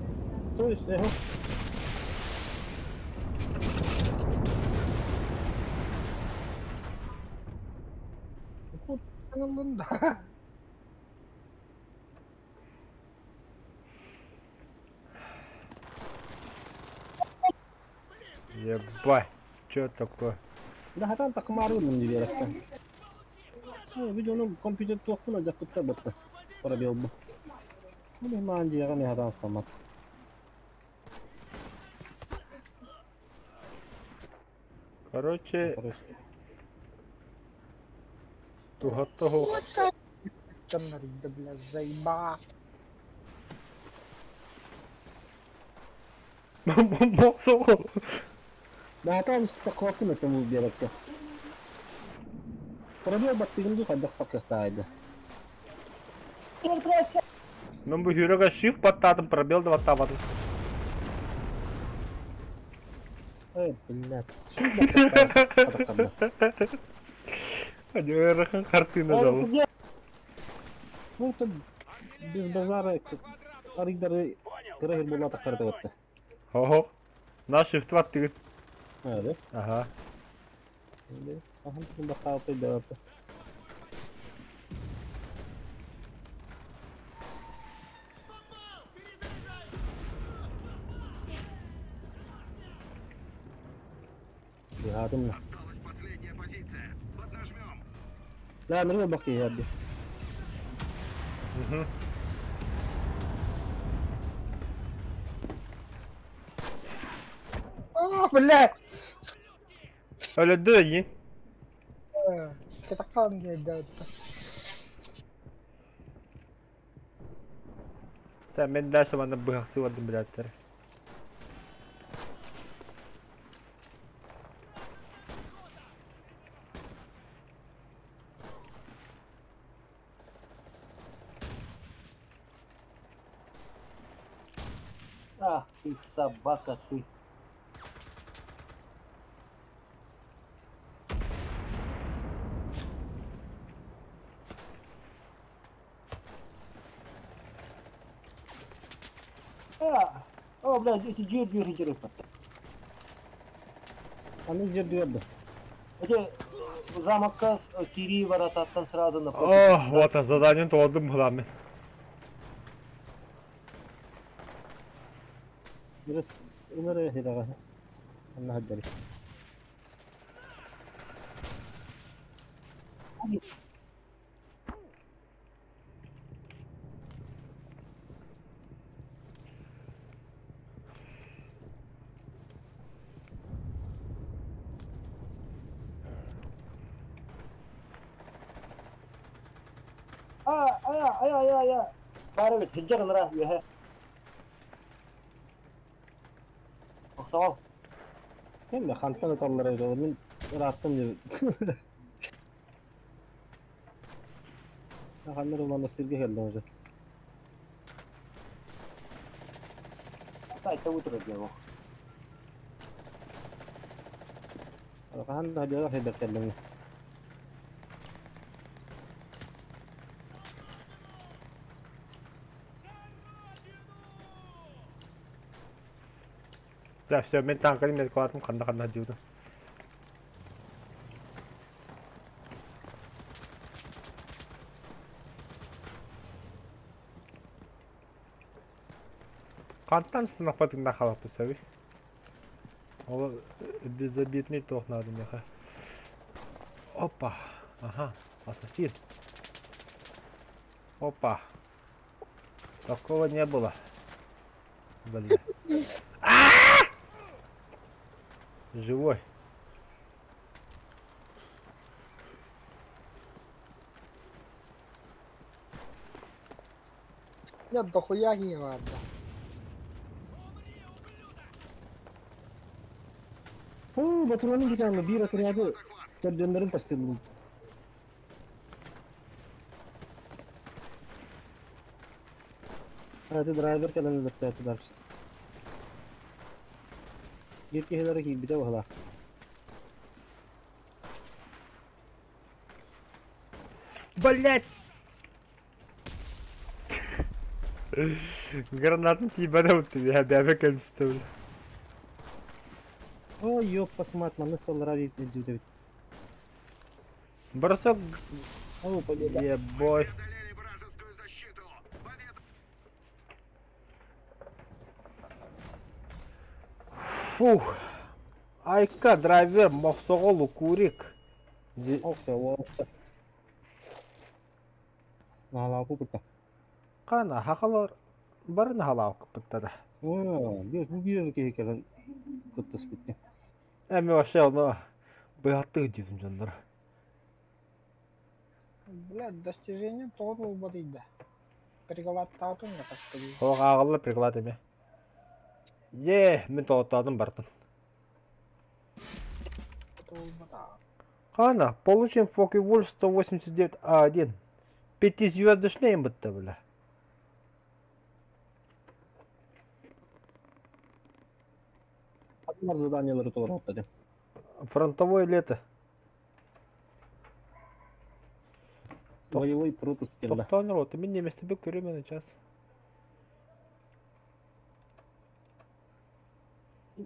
То есть, Ыллын да. Ебать, чё такое? Да хатан такмарылым дии биэрэхтэн. Видеону компьютер туохпун дьаппыттар батта. Пробел бу. Ну, маан дьиэҕэ мен хатан астаммат. Короче, туһатта Дьоннор да, бля, заеба. Мохсо. Да хатан такмаркын этим биэрэккэ. Пробел баттыгын ду хайдах такыахтаайды. Мен бу хүрөгэ shift баттаатым, пробел да баттаабатым. Эй, блядь. Ыарахан хартыына дьолу. Ну, это без базара арыйдары кыра була тахтар батта. Хо-хо. На shift баттыгын. Ага. Ага. Ахан баттаапай да. Бихатым. Осталась последняя позиция. Поднажмем. Да, ныры бакы ярды. Угу. А, блядь. Өлөдү дии. Кэтаккан диэдэ. Та мен дальше манна быһахтыы бардым блядтар. Ах ты, собака ты. А, о, блядь, эти дверь дверь Аны жерди берди. Эти замокка кири воротаттан сразу напротив. О, вот а задание толдум буламын. Бирес ыныры хидага. Анна хаддары. А, а, а, а, а, а. Бары бит, хиджер нра, юхэ. Охтал. Кем хантан аталлар эбит, мен ыраттым деп. Ханнар монастырьга келдим уже. Да, это утро делал. Хан да хидер келдим. Да, все, мен танканы мен кылатым ханна-ханна диуду. Хантан сынақпатыңда халапы сәби. Ол безобидный тох надо меха. Опа. Ага, ассасин. Опа. Такого не было. Блин. Живой. Нет, дохуя не надо. Оо, батуранын китаанна биир отряды төрдүөннэрин постеллум. Аты драйвер кэлэн өлөртөөтүлэр. Биир киһилэрэ киирбитэ баһылаах. Блять! Гранатын тиийбэтэ бу бэбэ кэлистэ бля. Ой, ёппас мать, манна саллара илдьибит эбит. Бросок О, победа. Ебой. Преодолели вражескую защиту. Победа! Фух. Айка, драйвер, мохсоҕол, укурик. Охто, охто. Наалаапы кытта. Хана хахалар бары наһалаабыттара да. Оо, биир бу биир киһи кэлэн кыттыспыт. Эми вообще ону быһаттыы диэтим дьоннор. Блядь, достижение тоҕо ылбатыйда. Приглаттаатым да хаспыйы. Суох ааҕылла приклад эмэ. Е, мин толоттоотум бартын. Ылбата. Хана, получим Фокке-Вульф 189А1. Пятизвездочный бытта бля. Адмар заданиелары толору дии. Фронтовое лето. Боевой пропуск кэллэ. Тохтоон рота, мин немецтэрбин көрүм час.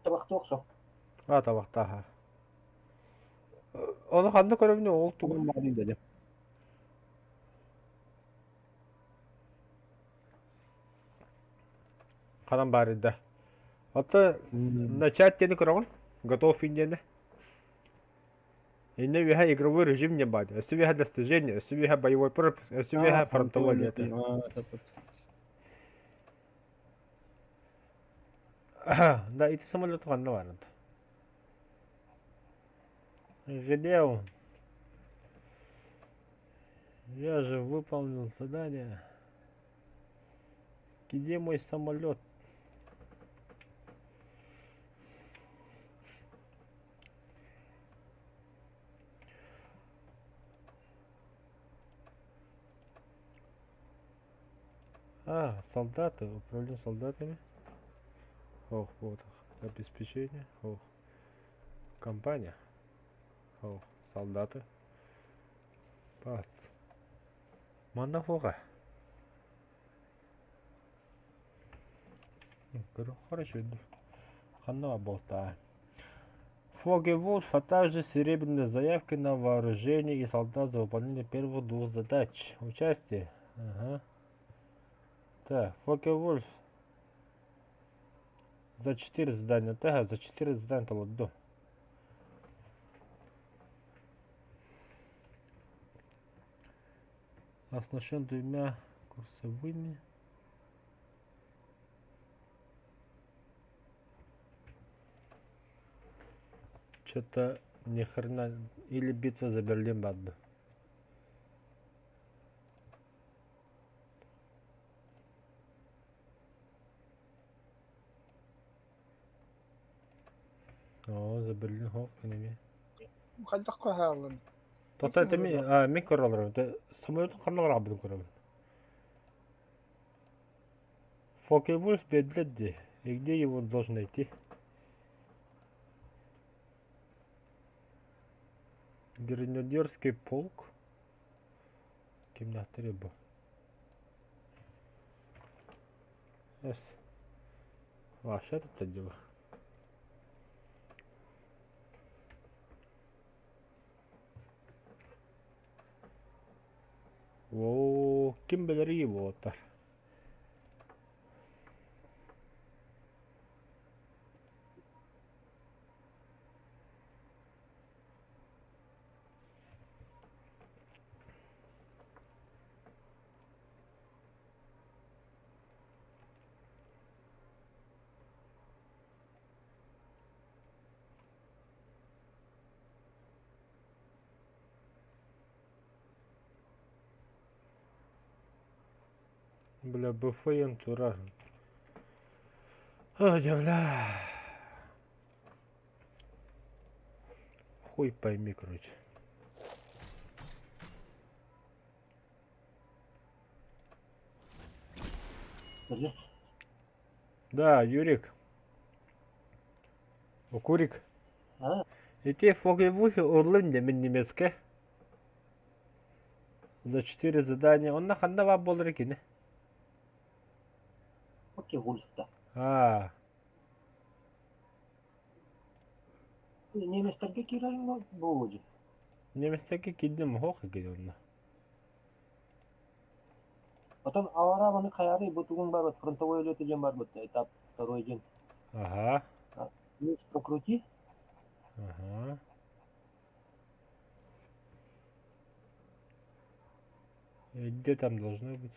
Табахтыах со. А, табахтааха. Ону ханна көрөбүнүй ол тугу? Тугун баарын деді. Ханан баар да. Ото начать диэни көрөҕүн? Готов диэни. Иннэ үөһэ игровой режим не баар. Өссө үөһэ достижение, өссө үөһэ боевой пропуск, өссө үөһэ фронтовой лето. Да, ити самолет ханна баар. Где он? Я же выполнил задание. Где мой самолет? А, солдаты, управление солдатами. Ох, вот их. Обеспечение. Ох. Компания. Ох, солдаты. Пат. Манна фоға. Хорошо. Ханна болта. Фокке-Вульф, а также серебряные заявки на вооружение и солдат за выполнение первых двух задач. Участие. Ага. Так, Фокке-Вульф. За 4 задания. Так, за 4 задания толордо. Оснащен двумя курсовыми. Что-то ни хрена. Или битва за Берлин бад. О, за Берлин хоп, неме. Хайдах хаалын. Тота это ми, а, ми көрөлөр. Это самолеттун ханна барабын көрөбүн. Фокке-Вульф бедледди. И где его должен найти? Гренадерский полк. Кимнээхтэрий бу? С. Вообще это дело. Оо, ким билэрий буолтар. Бля, БФ-йын турар. Ой, бля. Хуй пойми, короче. Держи. Да, Юрик. Окурик. А? Ити Фогевухи урлым демин немецкэ. За четыре задания. Онно ханна баар буолар кини? Окей, Вульф-то. Аа, Немецтерге киирэн буолуо дии. немецтэргэ киирдим оһох кини онно. Потом Авараманы хайары бу тугун барбыт, фронтовой үлэтэ диэн барбыт, этап второй день. Ага. Вниз прокрути. Ага. Где там должно быть?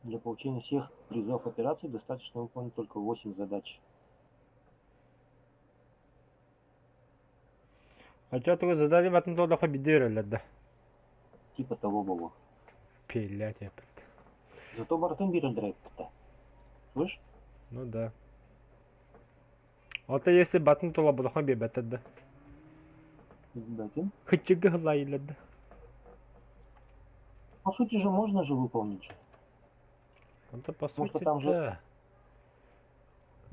Для получения всех призов операции достаточно выполнить только 8 задач. А что такое задание в этом доллар победили, да? Типа того было. Пилять я. Зато барытын биэрэллэр Слышь? Ну да. А то если батын тула будахан биэрбэттэр да. Бэтин. Хычыгы хылайылар да. По сути же можно же выполнить. Это по Потому что сути там же- да.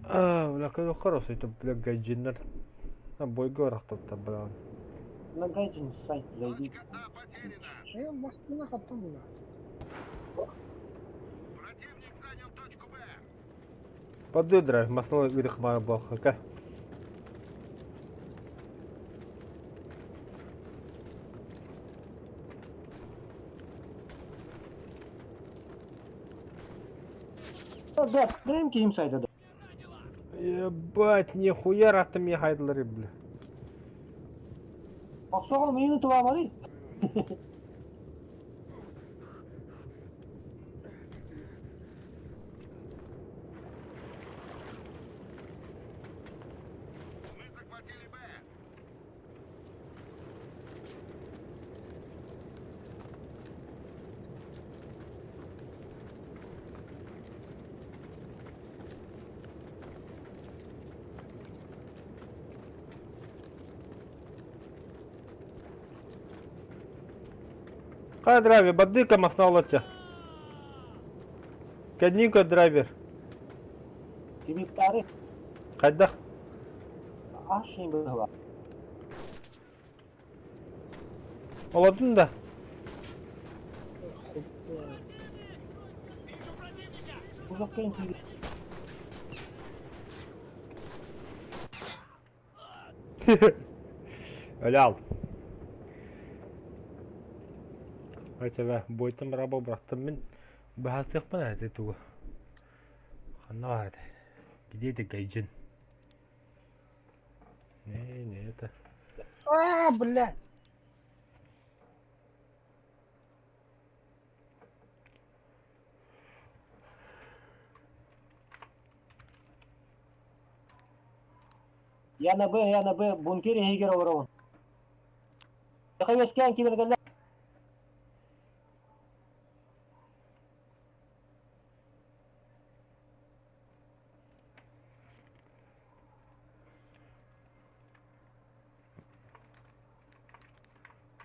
А, бля, какой хороший это, бля, гайджиннер. А, бойга рахтатта, бля. На гайджин сайт зайди. Точка А потеряна. Э, массыына хаттан булаат. Противник занял точку Б. Подуй драйв, масло ыдыхмар балхака. А, да, дай им сайта да. Ебать, нихуя рахтам я хайдлары, бля. Охсоҕон миини туламары. Мы захватили Б. Кай драйвер, бадыка масло Кадника драйвер. Тебе тары Хайдах. аш была. Оладын да. Уже кенти. Öyle Айтaba бойтан раба бырахтым мин баһасыахпын эти тугу. Ханна бар этэ? Где ты гайджин? Не, не это. А, блядь. Я на Б, я на Б, бункере Хигера ворован. Хавескян кибергalla.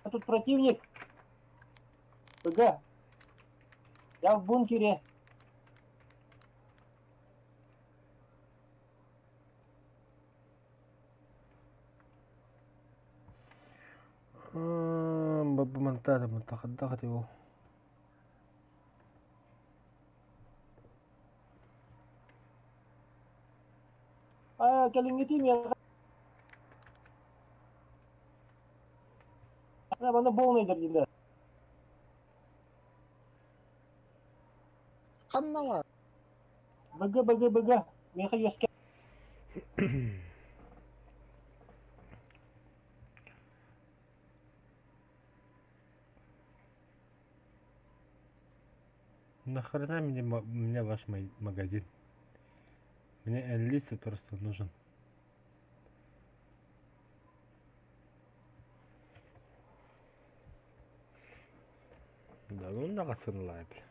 А тут противник. ПГ. Я в бункере. Бабы мантахаддахати ол. А, калингити меня. Ана полный дердилер. Ханна бар. БГ, БГ, БГ. Меха ёске. Нахрена мне, мне ваш магазин? Мне энлист просто нужен. Манна сыналай бля.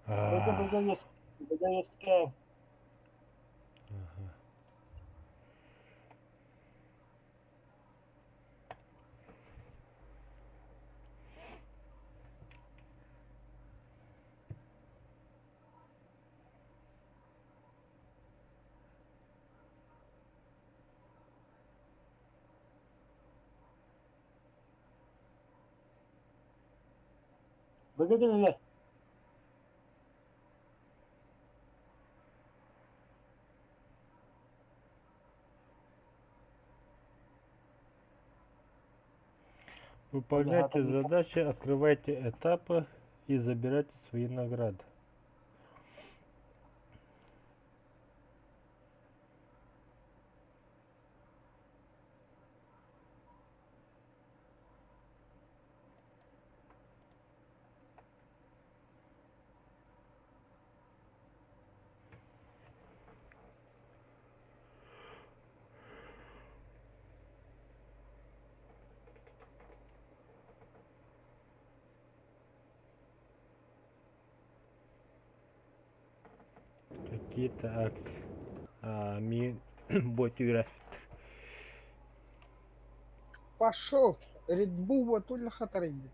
Бөдө бөдө үөс бөдө үөскэ. Ага. Бөдө кэллилэр. Выполняйте задачи, открывайте этапы и забирайте свои награды. Какие-то акции. А, ми бот үрэспиттэр. Пошел. Редбул тули хатарыйды.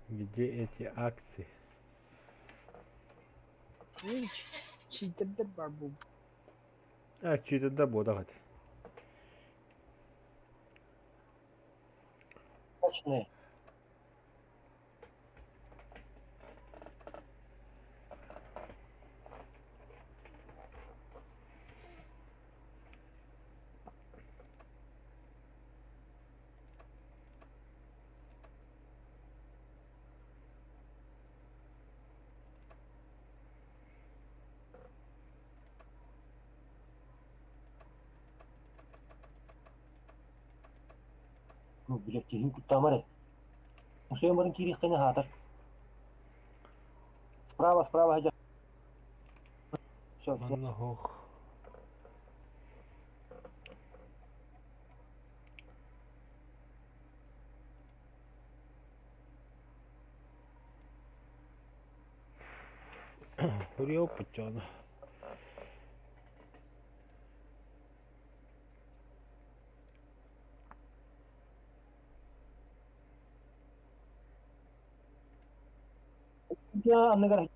Где эти акции? Мин читердер бар бу. А, чьи-то да бода Точные. Ну, блядь, киһин куттаамар. Мусуйан баран киириэххинэ хаатар. Справа, справа сылдьар. Все, все. Манна суох. Урио пучана. Анныгар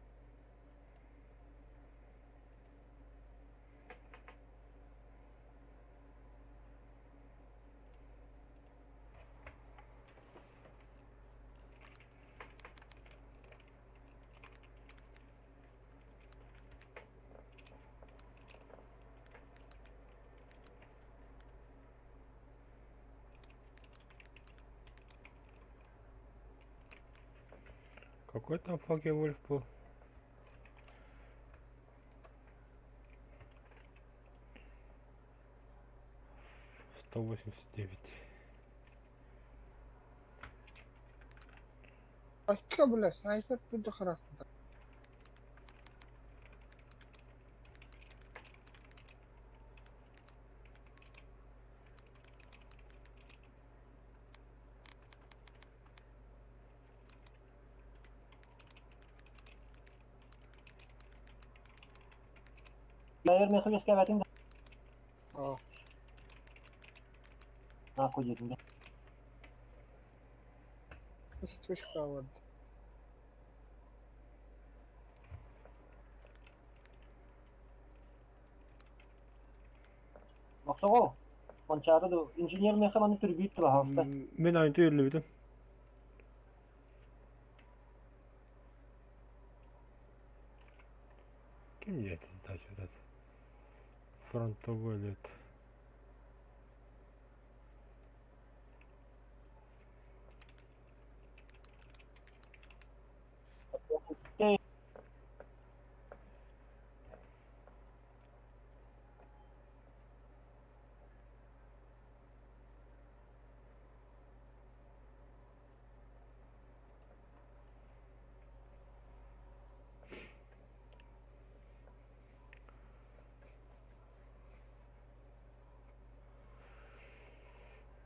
Какой там Фокке-Вульф был? 189. Бакка бля, снайпер буду характер. Наверное, мехэ үөскээбэтиҥ да? О, Нахуй диэтиҥ да. точка вот. Мохсоҕол, Манчаары ду, инженер мехэ маны түргүүт пожалуйста. Мин айынты үрүлүбүтүм. Ким мне это сдача этот? Фронтовой лед.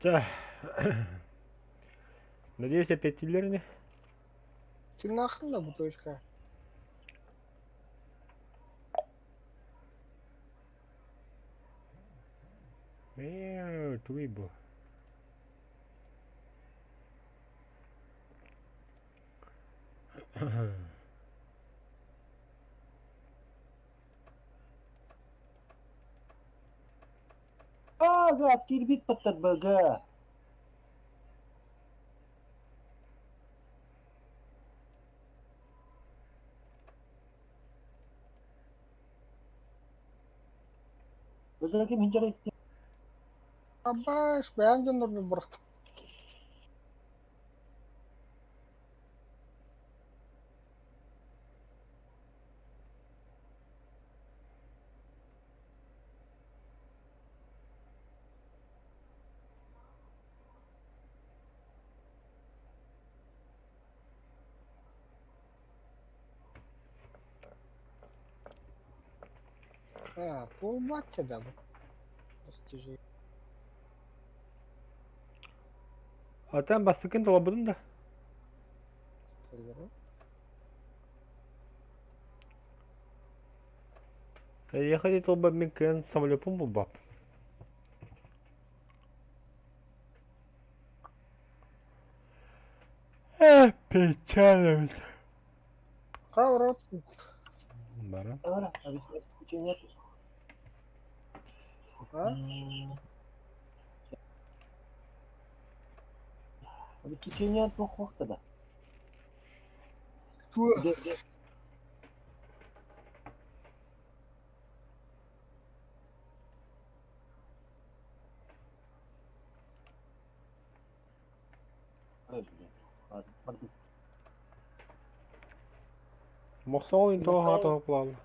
Чэ, надеюсь, эппиэттииллэр ини. Ты нахрен на бутылочка? Ээ, тугуй бу? Ага, кирбит под ТБГ. Быдыгы миндер Абаш, бэйэм дьоннорбун бырахтым. А, полматча да бу. Достижение. Атан бастыкын толорбутум да. Ехать толба мин кыан самолепун булбап. Э, печально ведь. Хаврот. Бара. Ара, обеспечение. А? Обеспечение туох да. Туох. Мохсоол интоо хаата хоплаалла.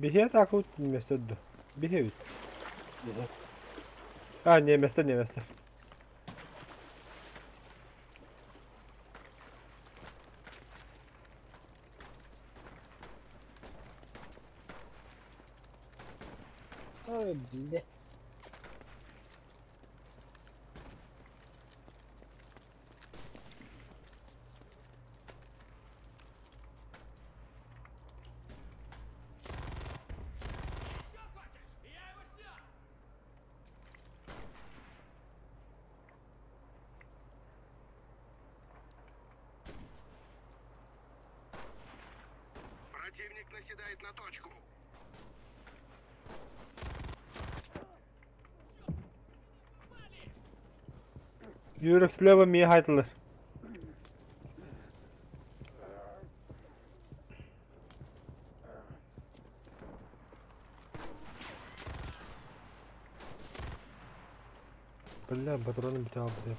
Биһиэ таакыбыт миэстэ да. Биһиэбит. А, немецтэр, немецтэр. Ой, бля. Противник наседает на точку. Юрик слева миэ хайтылар. Бля, патроны бүтэ хаалбыт.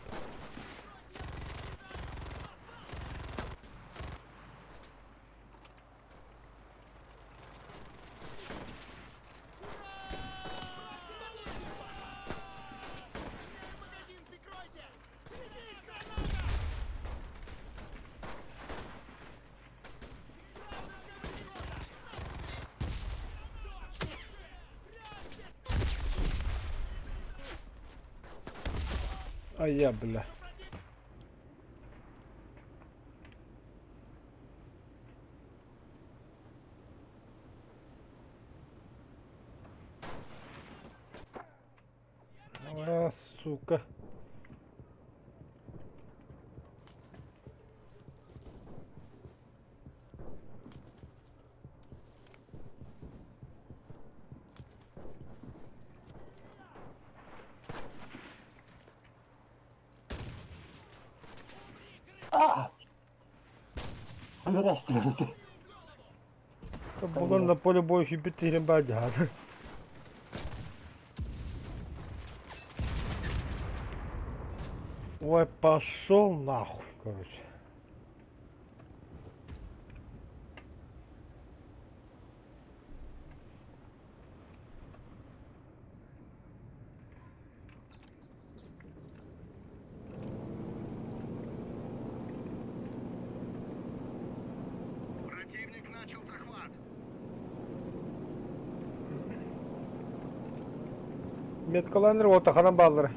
Ай я, бля. А, сука. А! Өлөрөстүлэр. Булан на поле боя сүүрбүт баар дьаһаата. Ой, пошел нахуй, короче. Противник начал захват. Меткаланыр отаханан бааллара.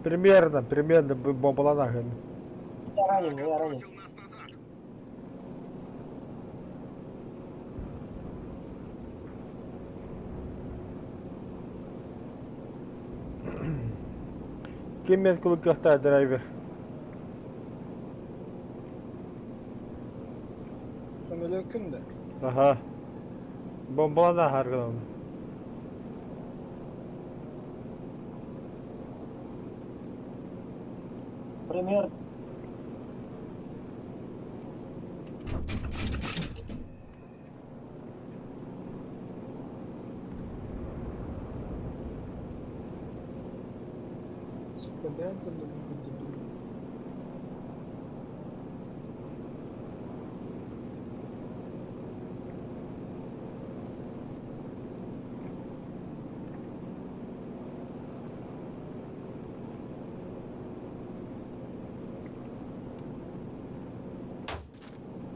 Примерно, примерно бомбалан аһын. Я ранен, я ранен. Бросил нас назад. Ким меткалык драйвер? Көмөлөкүн да. Аха. Бомбалан аһаргын. Пример.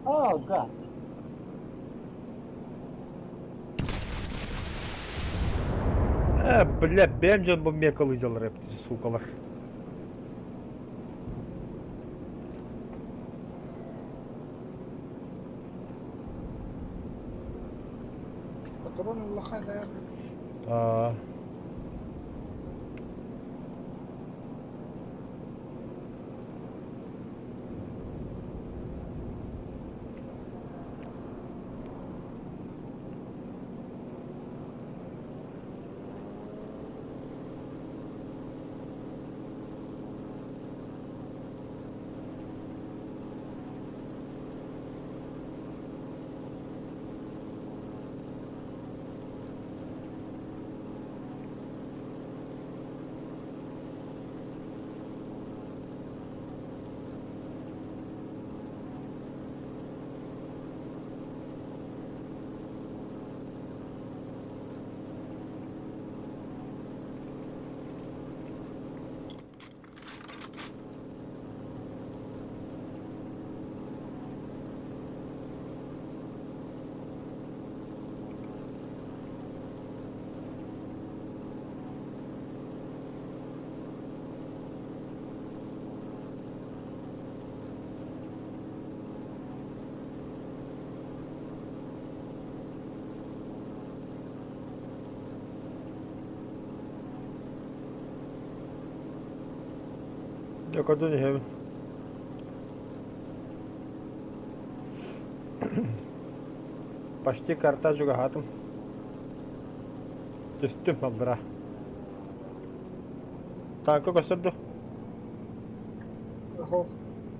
О, гад. Э, бля, бэйэм дьон бу мекалыдьалар эбит, суукалар. Патрон улахан да. Аа. Дьэ, көрдөн иһэбин. Почти карта чугаһаатым. Түстүм аллара. Танка көстөр дуо? Оһо.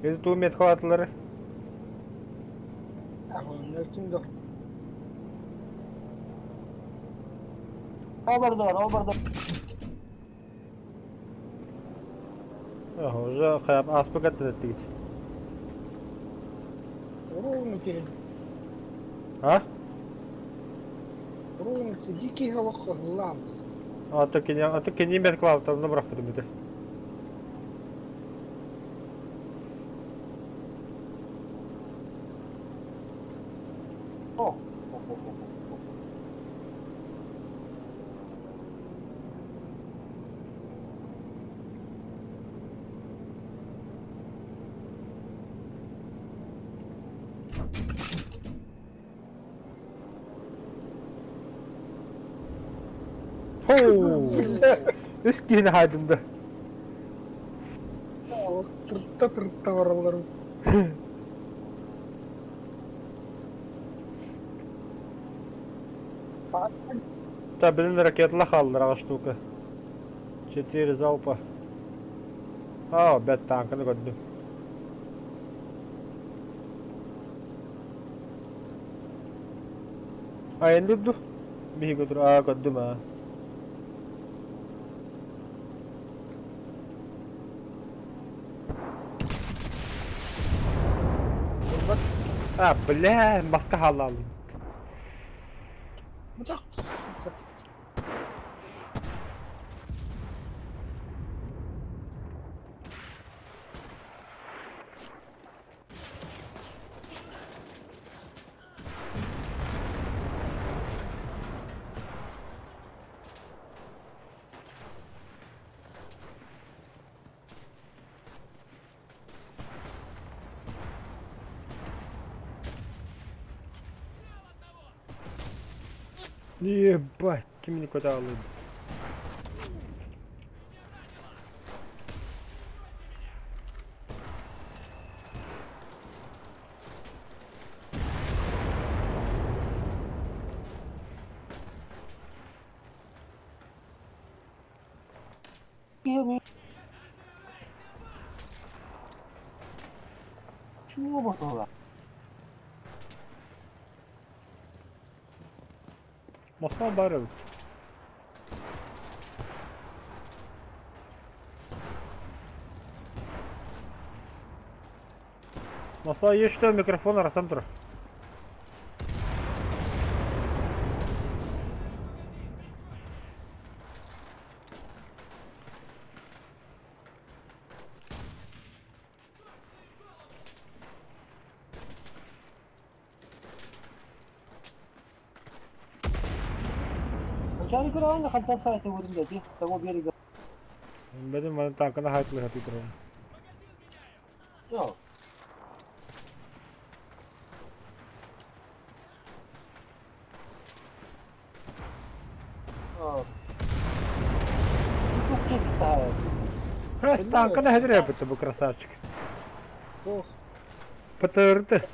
Ити туу меткалаатылары? Аһын да. Обордор, обордор. Уже хайап ааспыт эттигит. Уруун киһи. А? Уруун киһи киһи олох кыһыллаам. Ата кини ата кини меткалаабыттарына бырахпытым ити. О, о, о, о, о, о. Хоу! Үс киһини хаайдым да. Тырта тырта бараллар. Та блин ракеталар хааллар аҕыс штука. Четыре залпа. Аа, бэт танканы көрдүм. Айанныыр дуу? Биһиги тур аа көрдүм аа. Турбат. А, бля, маска хааллаалым. Бутах. Ебать, ким никуда алып. Чего было? Москва баар эбит. Москва есть что микрофон арасан тур. Начальник реально хотел сайты вырезать, их с того берега. Бэдим маны таакына хайтлыха тутурум. Всё. А. Ну, тут читаю. Раз таакына хедре бу красавчик. Ох. ПТРТ.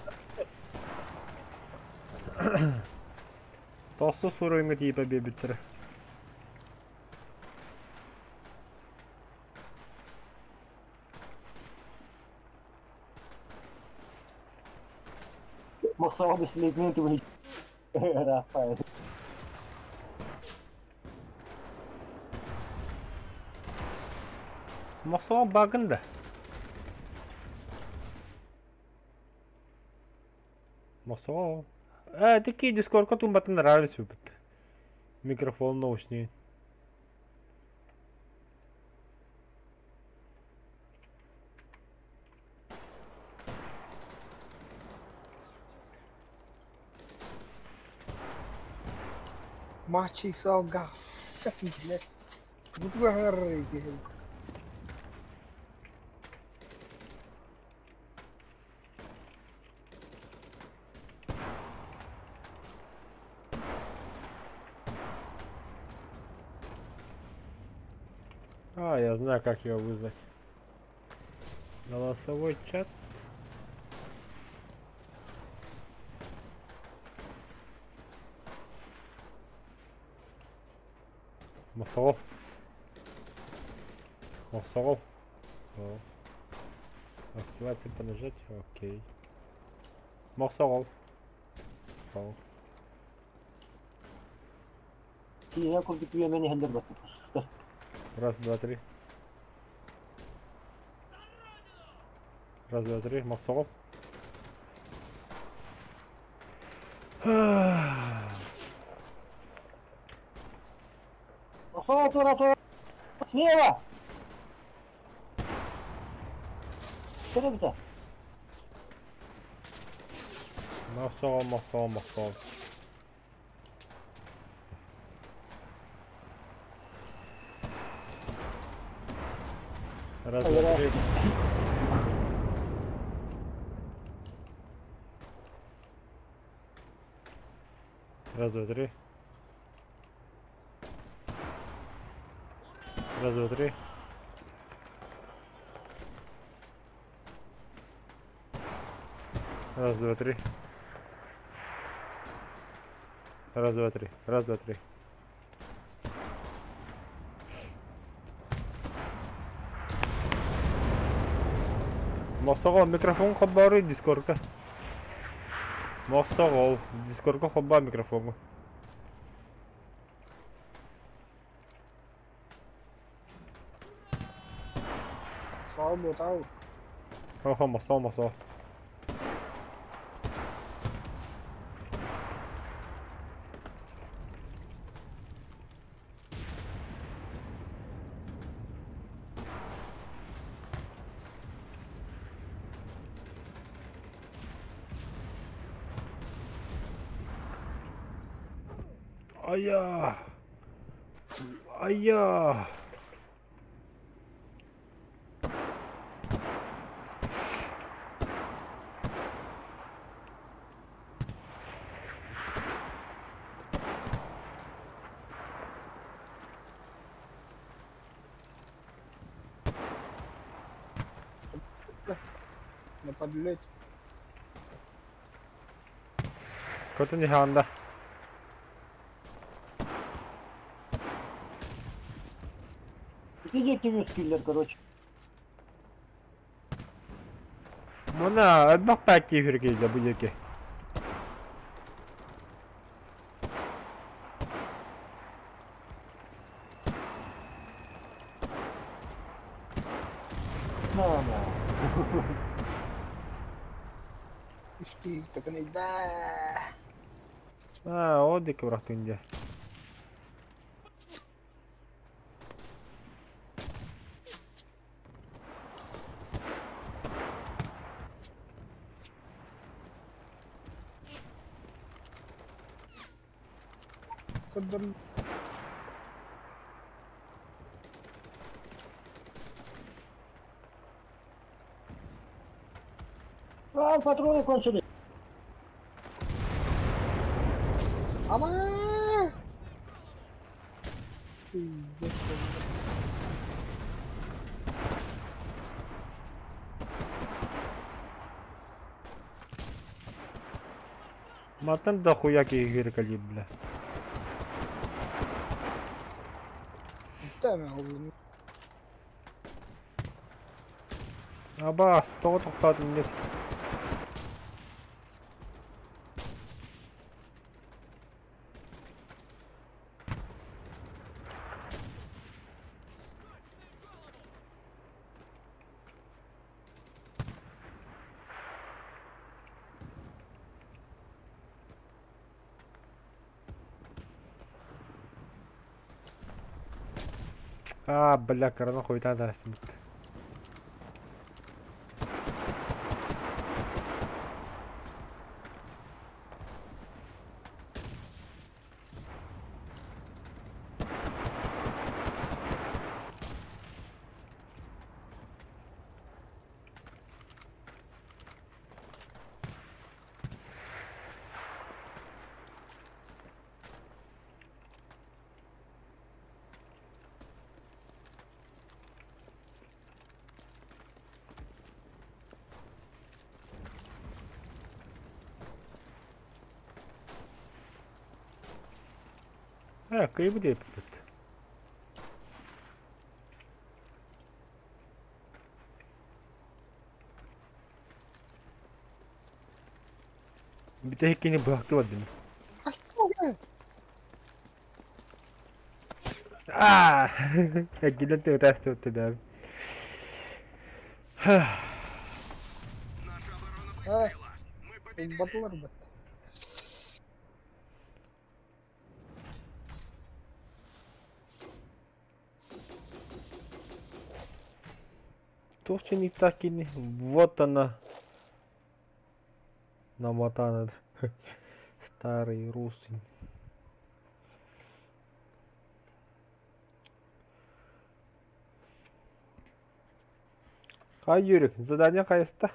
Тосу суруйҥҥа тиийэ биэрбиттэрэ. Мохсоҕо бэстилиэтинэн түбэһэ ыраахпай. Мохсоҕо баҕын да. Мохсоҕо. Э, такие дискордка тумбатын нравится бүппүт. Микрофон наушник. Мачи салга. Блядь. Бутуга А, я знаю, как ее вызвать. Голосовой чат. Мохсоҕол. Мохсоҕол. О. Активация по нажатию, окей. Мохсоҕол. О. Киинэ курдук үөмэн иһэллэр баттаппыттар. Раз, два, три. Раз, два, три. Мохсоҕол. Мохсоҕол тура тура! Слева! Кэлэ бүтэ. Мохсоҕол, мохсоҕол, мохсоҕол. Раз, два, три. Раз, два, три. Раз, два, три. Раз, два, три. Раз, два, три. Раз, два, три. Мохсоҕол микрофон холбооруй дискорка. Мохсоҕол дискорка холбоо микрофоҥҥун. Мохсоҕо буотау. Хо-хо, мохсоҕо, мохсоҕо. Айа! Айа! На подлете. Көтөн иһаанда. Ити диэки үөскүүллэр, короче. Мына элбэх паки киирдэ бу диэки. На, на. Үстүү тэкэнэйдэ. Аа, ол диэки бырахтыҥ дьэ. Көрдөрүм. А, патроны кончились. Ама! Пиздец. Мантан да хуя киһи кэлиир бля. Тэмэ олун. Абаас, тоҕо тохтоотун диэн. Аа, бля, кыраны хуйтаан таастыбыт. Ээ, кыйбыт диэппит. Бүтэһик кини быһахтыы бардым. Аа! Эргиллэн тыытаастыбыт бэм. Наша оборона Эх, выстояла. Мы победили. Батылар бат. Туох чиниктаах кини? Вот она. Намотана. Старый русин. Хай, Юрик, задание хайыста?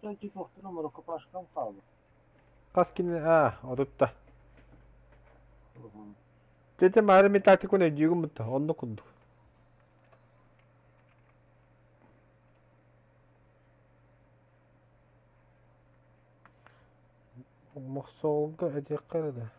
Тохтуном рукопашкам хаалла. Хас кини аа, отутта. Дете маары тактикун өйдүүгүн бутта, онно курдук. Мохсоҕолго этиэххэ эрэ да.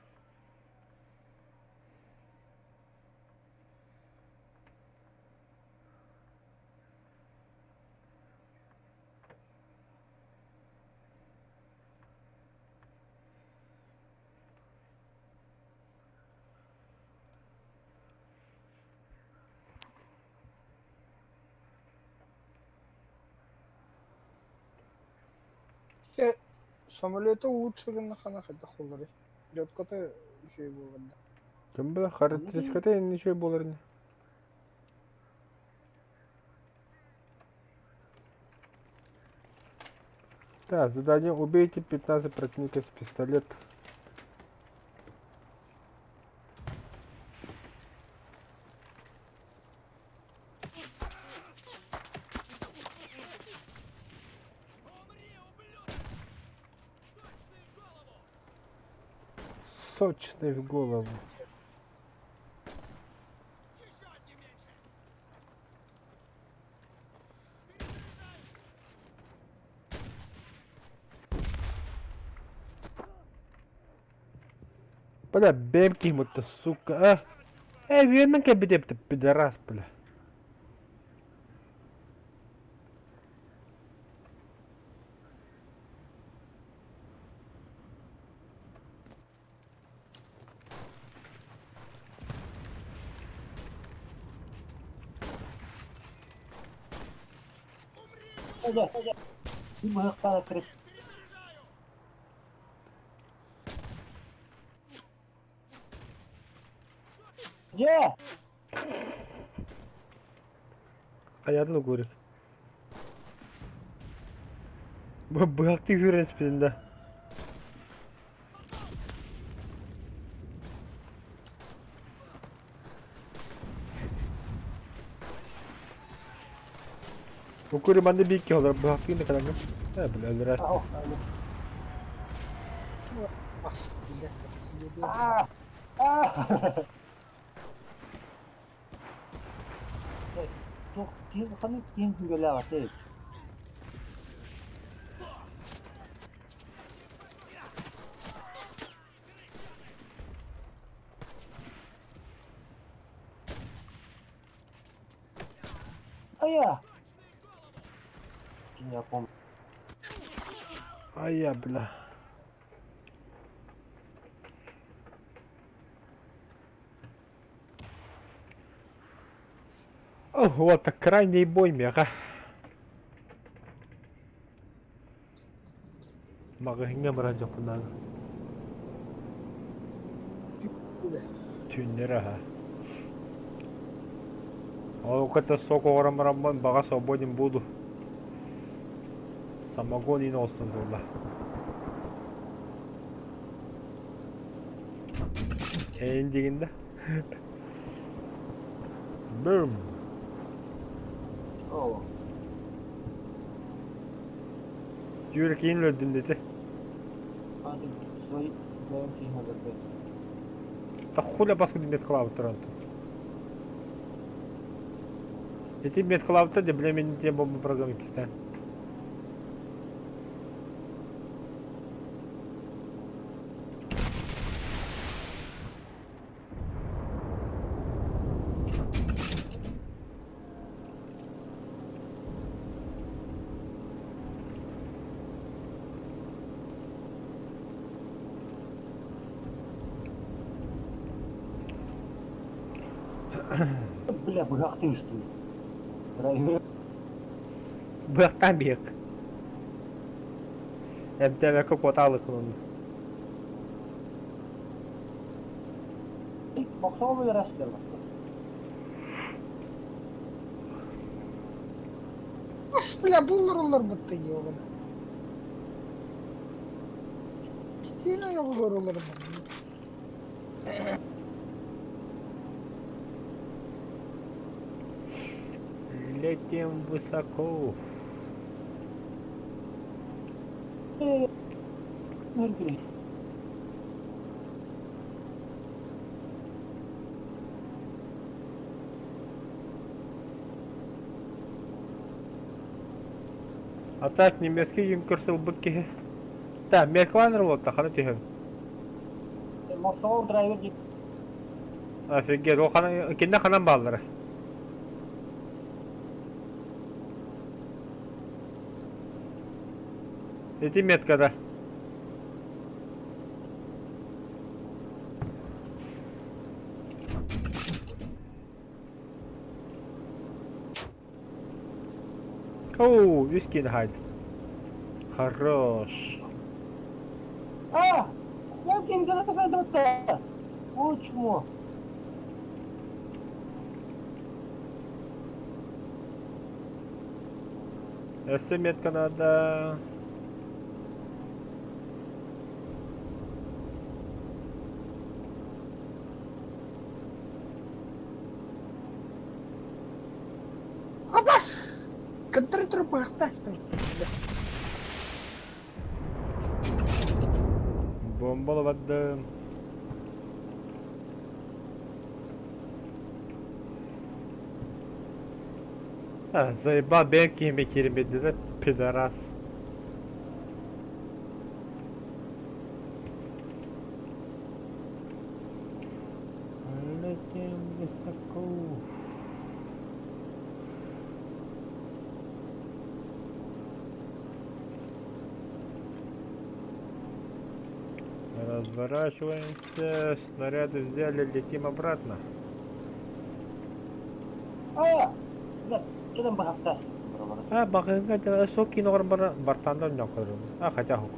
Самолеты лучше гыннаххына хайдах буоларый? Летката үчүгэй буолар да. Ким бile характеристиката инни үчүгэй буолар ини. Так, задание убейте 15 противников с пистолета. Сочный в голову. Бля, бэмки ему-то, сука, а! Эй, үөмэн кэлбит эбит, пидорас, бля. Да, быһахтаах кырып. Дьэ! Хайатын угурик. Быһахтыы күүрэн испитин да. Укури манна биир киһи олорор быһахтыын да кэлэҥҥин. Э, бля, өлөрөөс. Бас, бля. Аа! Аа! Туох киин ханнык киин күүгэлээҕитэй? Айа! Я помню. Ай-я, бля. О, вот так крайний бой меха. Маҕаһыыҥҥа баран дьоппунаан Түүннэри аһа. Ол кытта сок оҥорон бараммын баҕа свободен буду. Самогон иин оҥостон буолла. Эйин диигин да? Бум! Оо. Юра киин өлөрдүм дэтэ. Свой бэйэм киһи өлөрбөт. Та хуля баскы медклавтар онтон. Ити медклавта де бля мен тем бомба программа кистен. Бля, быһахтыы ыстыы. Быһахтаан биһик. Эмтээбэккэ куотаалыккын онно. Бохсоҕо өлөрөстөр. Ас, бля, буллар олорбут ёбана. Стена ойоҕугар олорбут. Летим высоко. А так немецкий юнкерс ылбыт киһи. Так, Меркланер буолта, хана түһэм. Мохсоҕол драйвер диэн Офигеть, ол хана, кинне ханан бааллара? Ити меткада. Оу, үс киһини хаайдым. Хорош. А! Я ким гана О, чмо! Өссө метка надо. Абас! Кыттыры турбахтастым. Бомбалабадым. А, заебал, бэйэм киһимэ киирбит пидорас. Летим высоко. Разворачиваемся, снаряды взяли, летим обратно. А! Бля, кэлэн баһахтаас. А, баҕыҥҥа сокин оҕор бартаандар ньоҥкорум. А, хотя хук.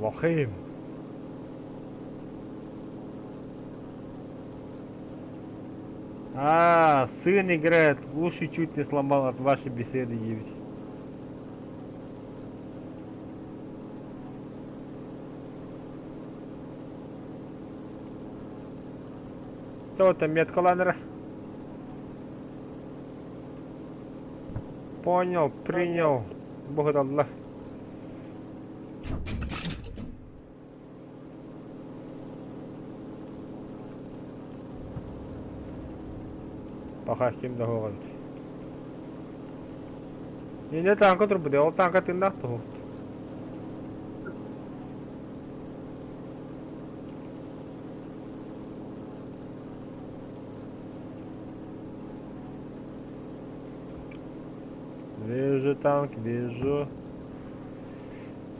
Вахим. А, сын играет, уши чуть не сломал от вашей беседы, девять. Кто там метка ланера? Понял, принял. Бог Аллах. Пока ким да хоҕон. Инде танка турбуде, ол танка тыннах туһут. Вижу танк, вижу.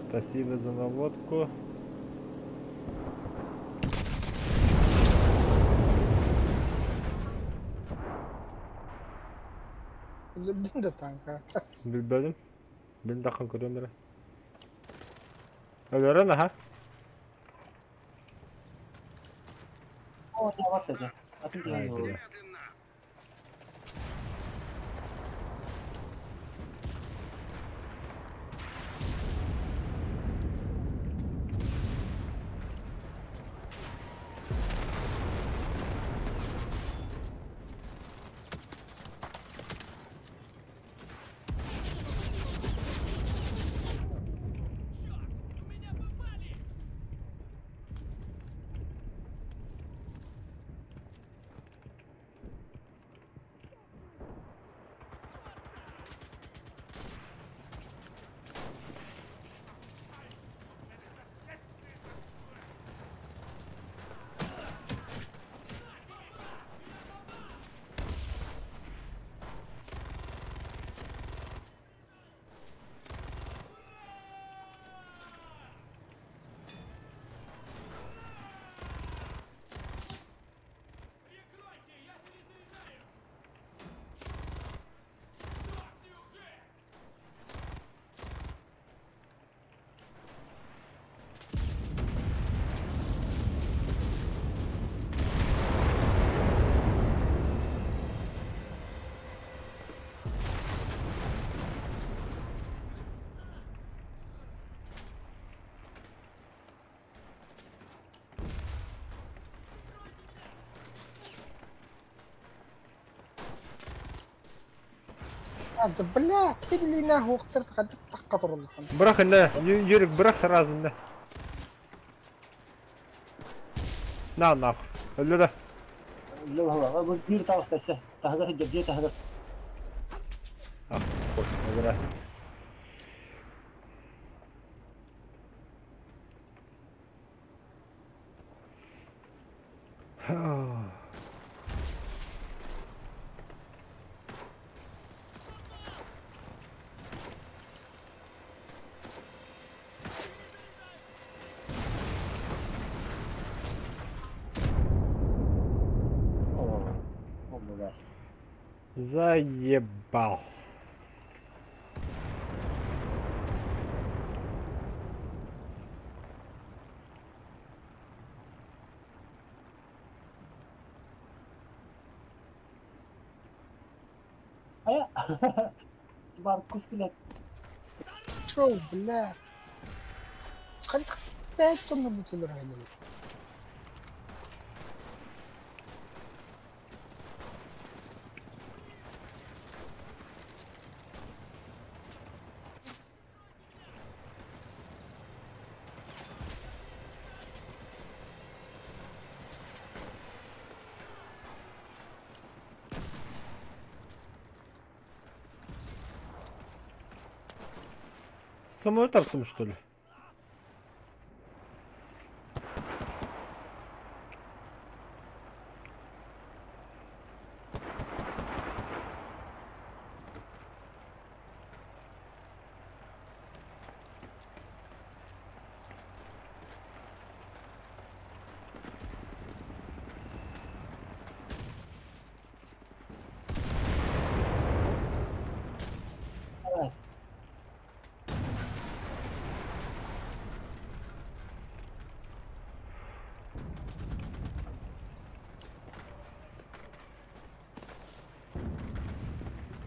Спасибо за наводку. Өлөрдүм да танка. Билбэтим. Мин даххан көрүөм эрэ. Өлөрөн аха. О, вот это. А ты Ай, не бля. Медленно. А, да бля, ты блин, нахуй, хадып таққа тұрылған. Бырах инде, Юрик, бырах сразу инде. На нахуй. Өллө да. Биир таҕыста таһыгар дьэ таһыгар. А, өлөрө. О, блядь. !Заебал. Хайа? Маркус, блядь. Шел, блядь. Сколько пять тонн бутылок было? Самолет тартым, что ли? Давай.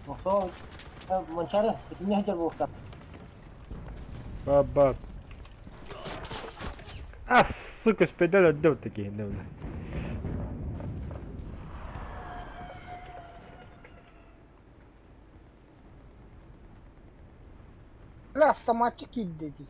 Охсоо, Манчары, итиннэ сылдьар буолуохтаах. Баба. А, сука, спедаль отдел такие, да, бля. Бля, автоматчик киирдэ дии.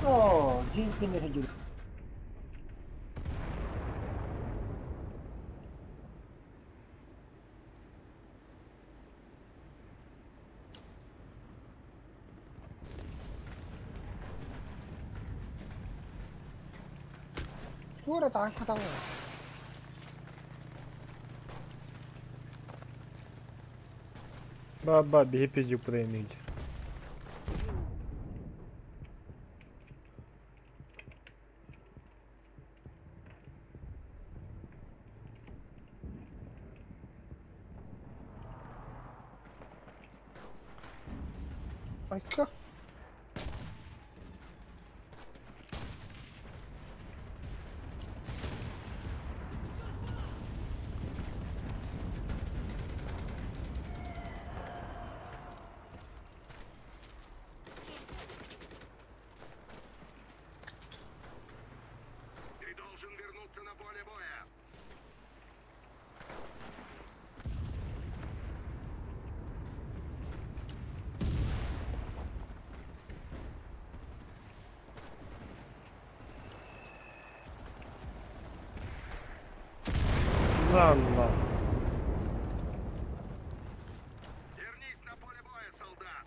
Оо, дьиҥ кини сылдьыбыт. Туора тааҥка таҥна. Баба, беги пиздюк проимить. Айка. Ты должен вернуться на поле боя. На, на. Вернись на поле боя, солдат.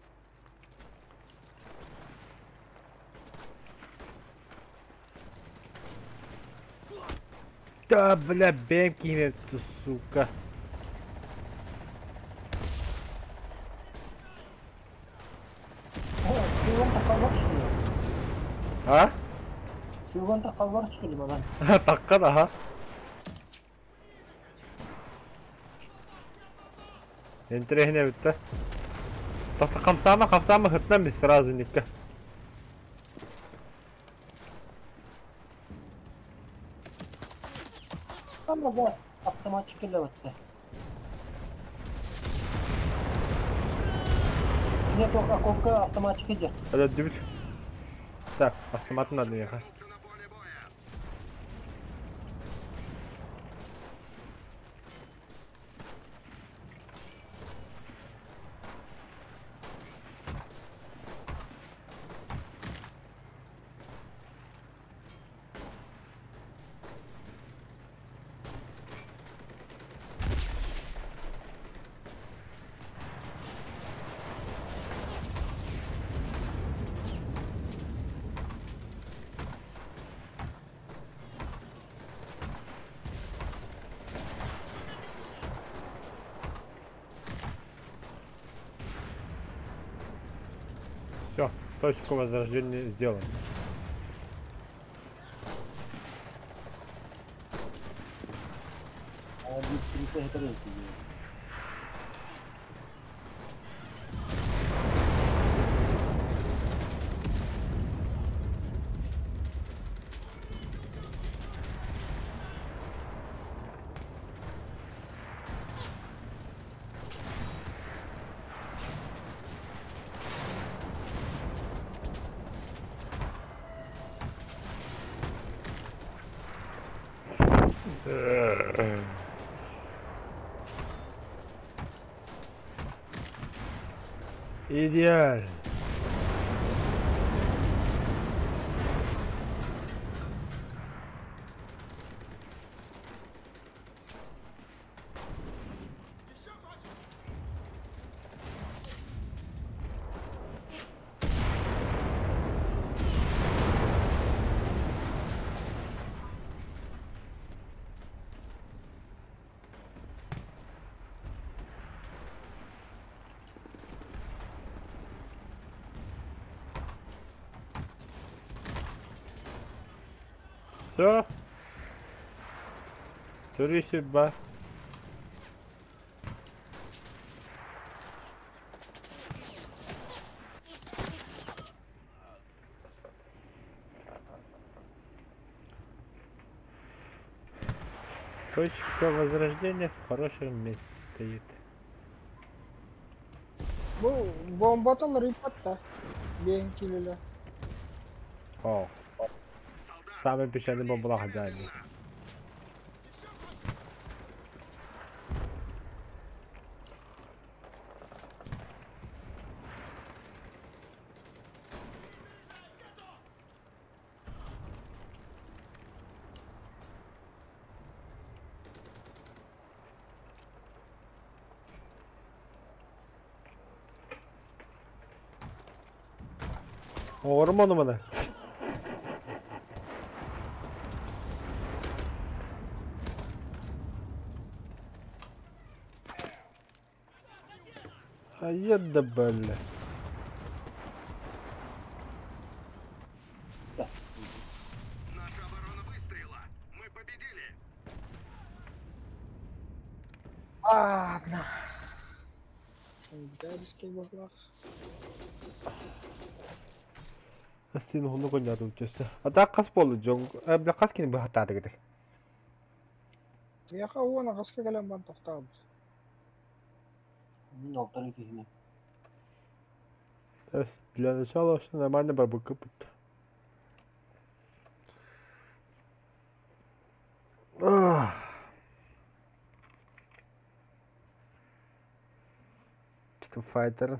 Да, бля, бэм ты, сука. Сыылан таххаллар чүлү. А? Сыылан таххаллар чүлү манан. Таккан, ага. Интэриэһинэй эбит да. Тохто хамсаама, хамсаама хытынан бис сразу никка. Ama да автоматчик кэллэбэттэ. Нет, окопка автоматчик идет. Өлөрдүбүт. Так, автоматын надо миэхэ. Вернуться на поле боя. Точку возрождения сделан. Идеально. Все. Төрү бар. Точка возрождения в хорошем месте стоит. Бу бомбата рыпатта. Бен килиле. О. Самый печальный бомбалах дядя. Оҕорум ону маны. Хайа да бэлэ. Наша оборона выстояла. Мы победили. Ладно. Дядюшки быһлах. Син уһуннук оонньоотум чөссө. А так хас буолла дьон? Бля хас кини быһаттаатыгыт? Миэхэ уон аҕыска кэлэн баран тохтообут. Мин алтары киһини. Для начала все нормально барбыккыппыт. Что файтер?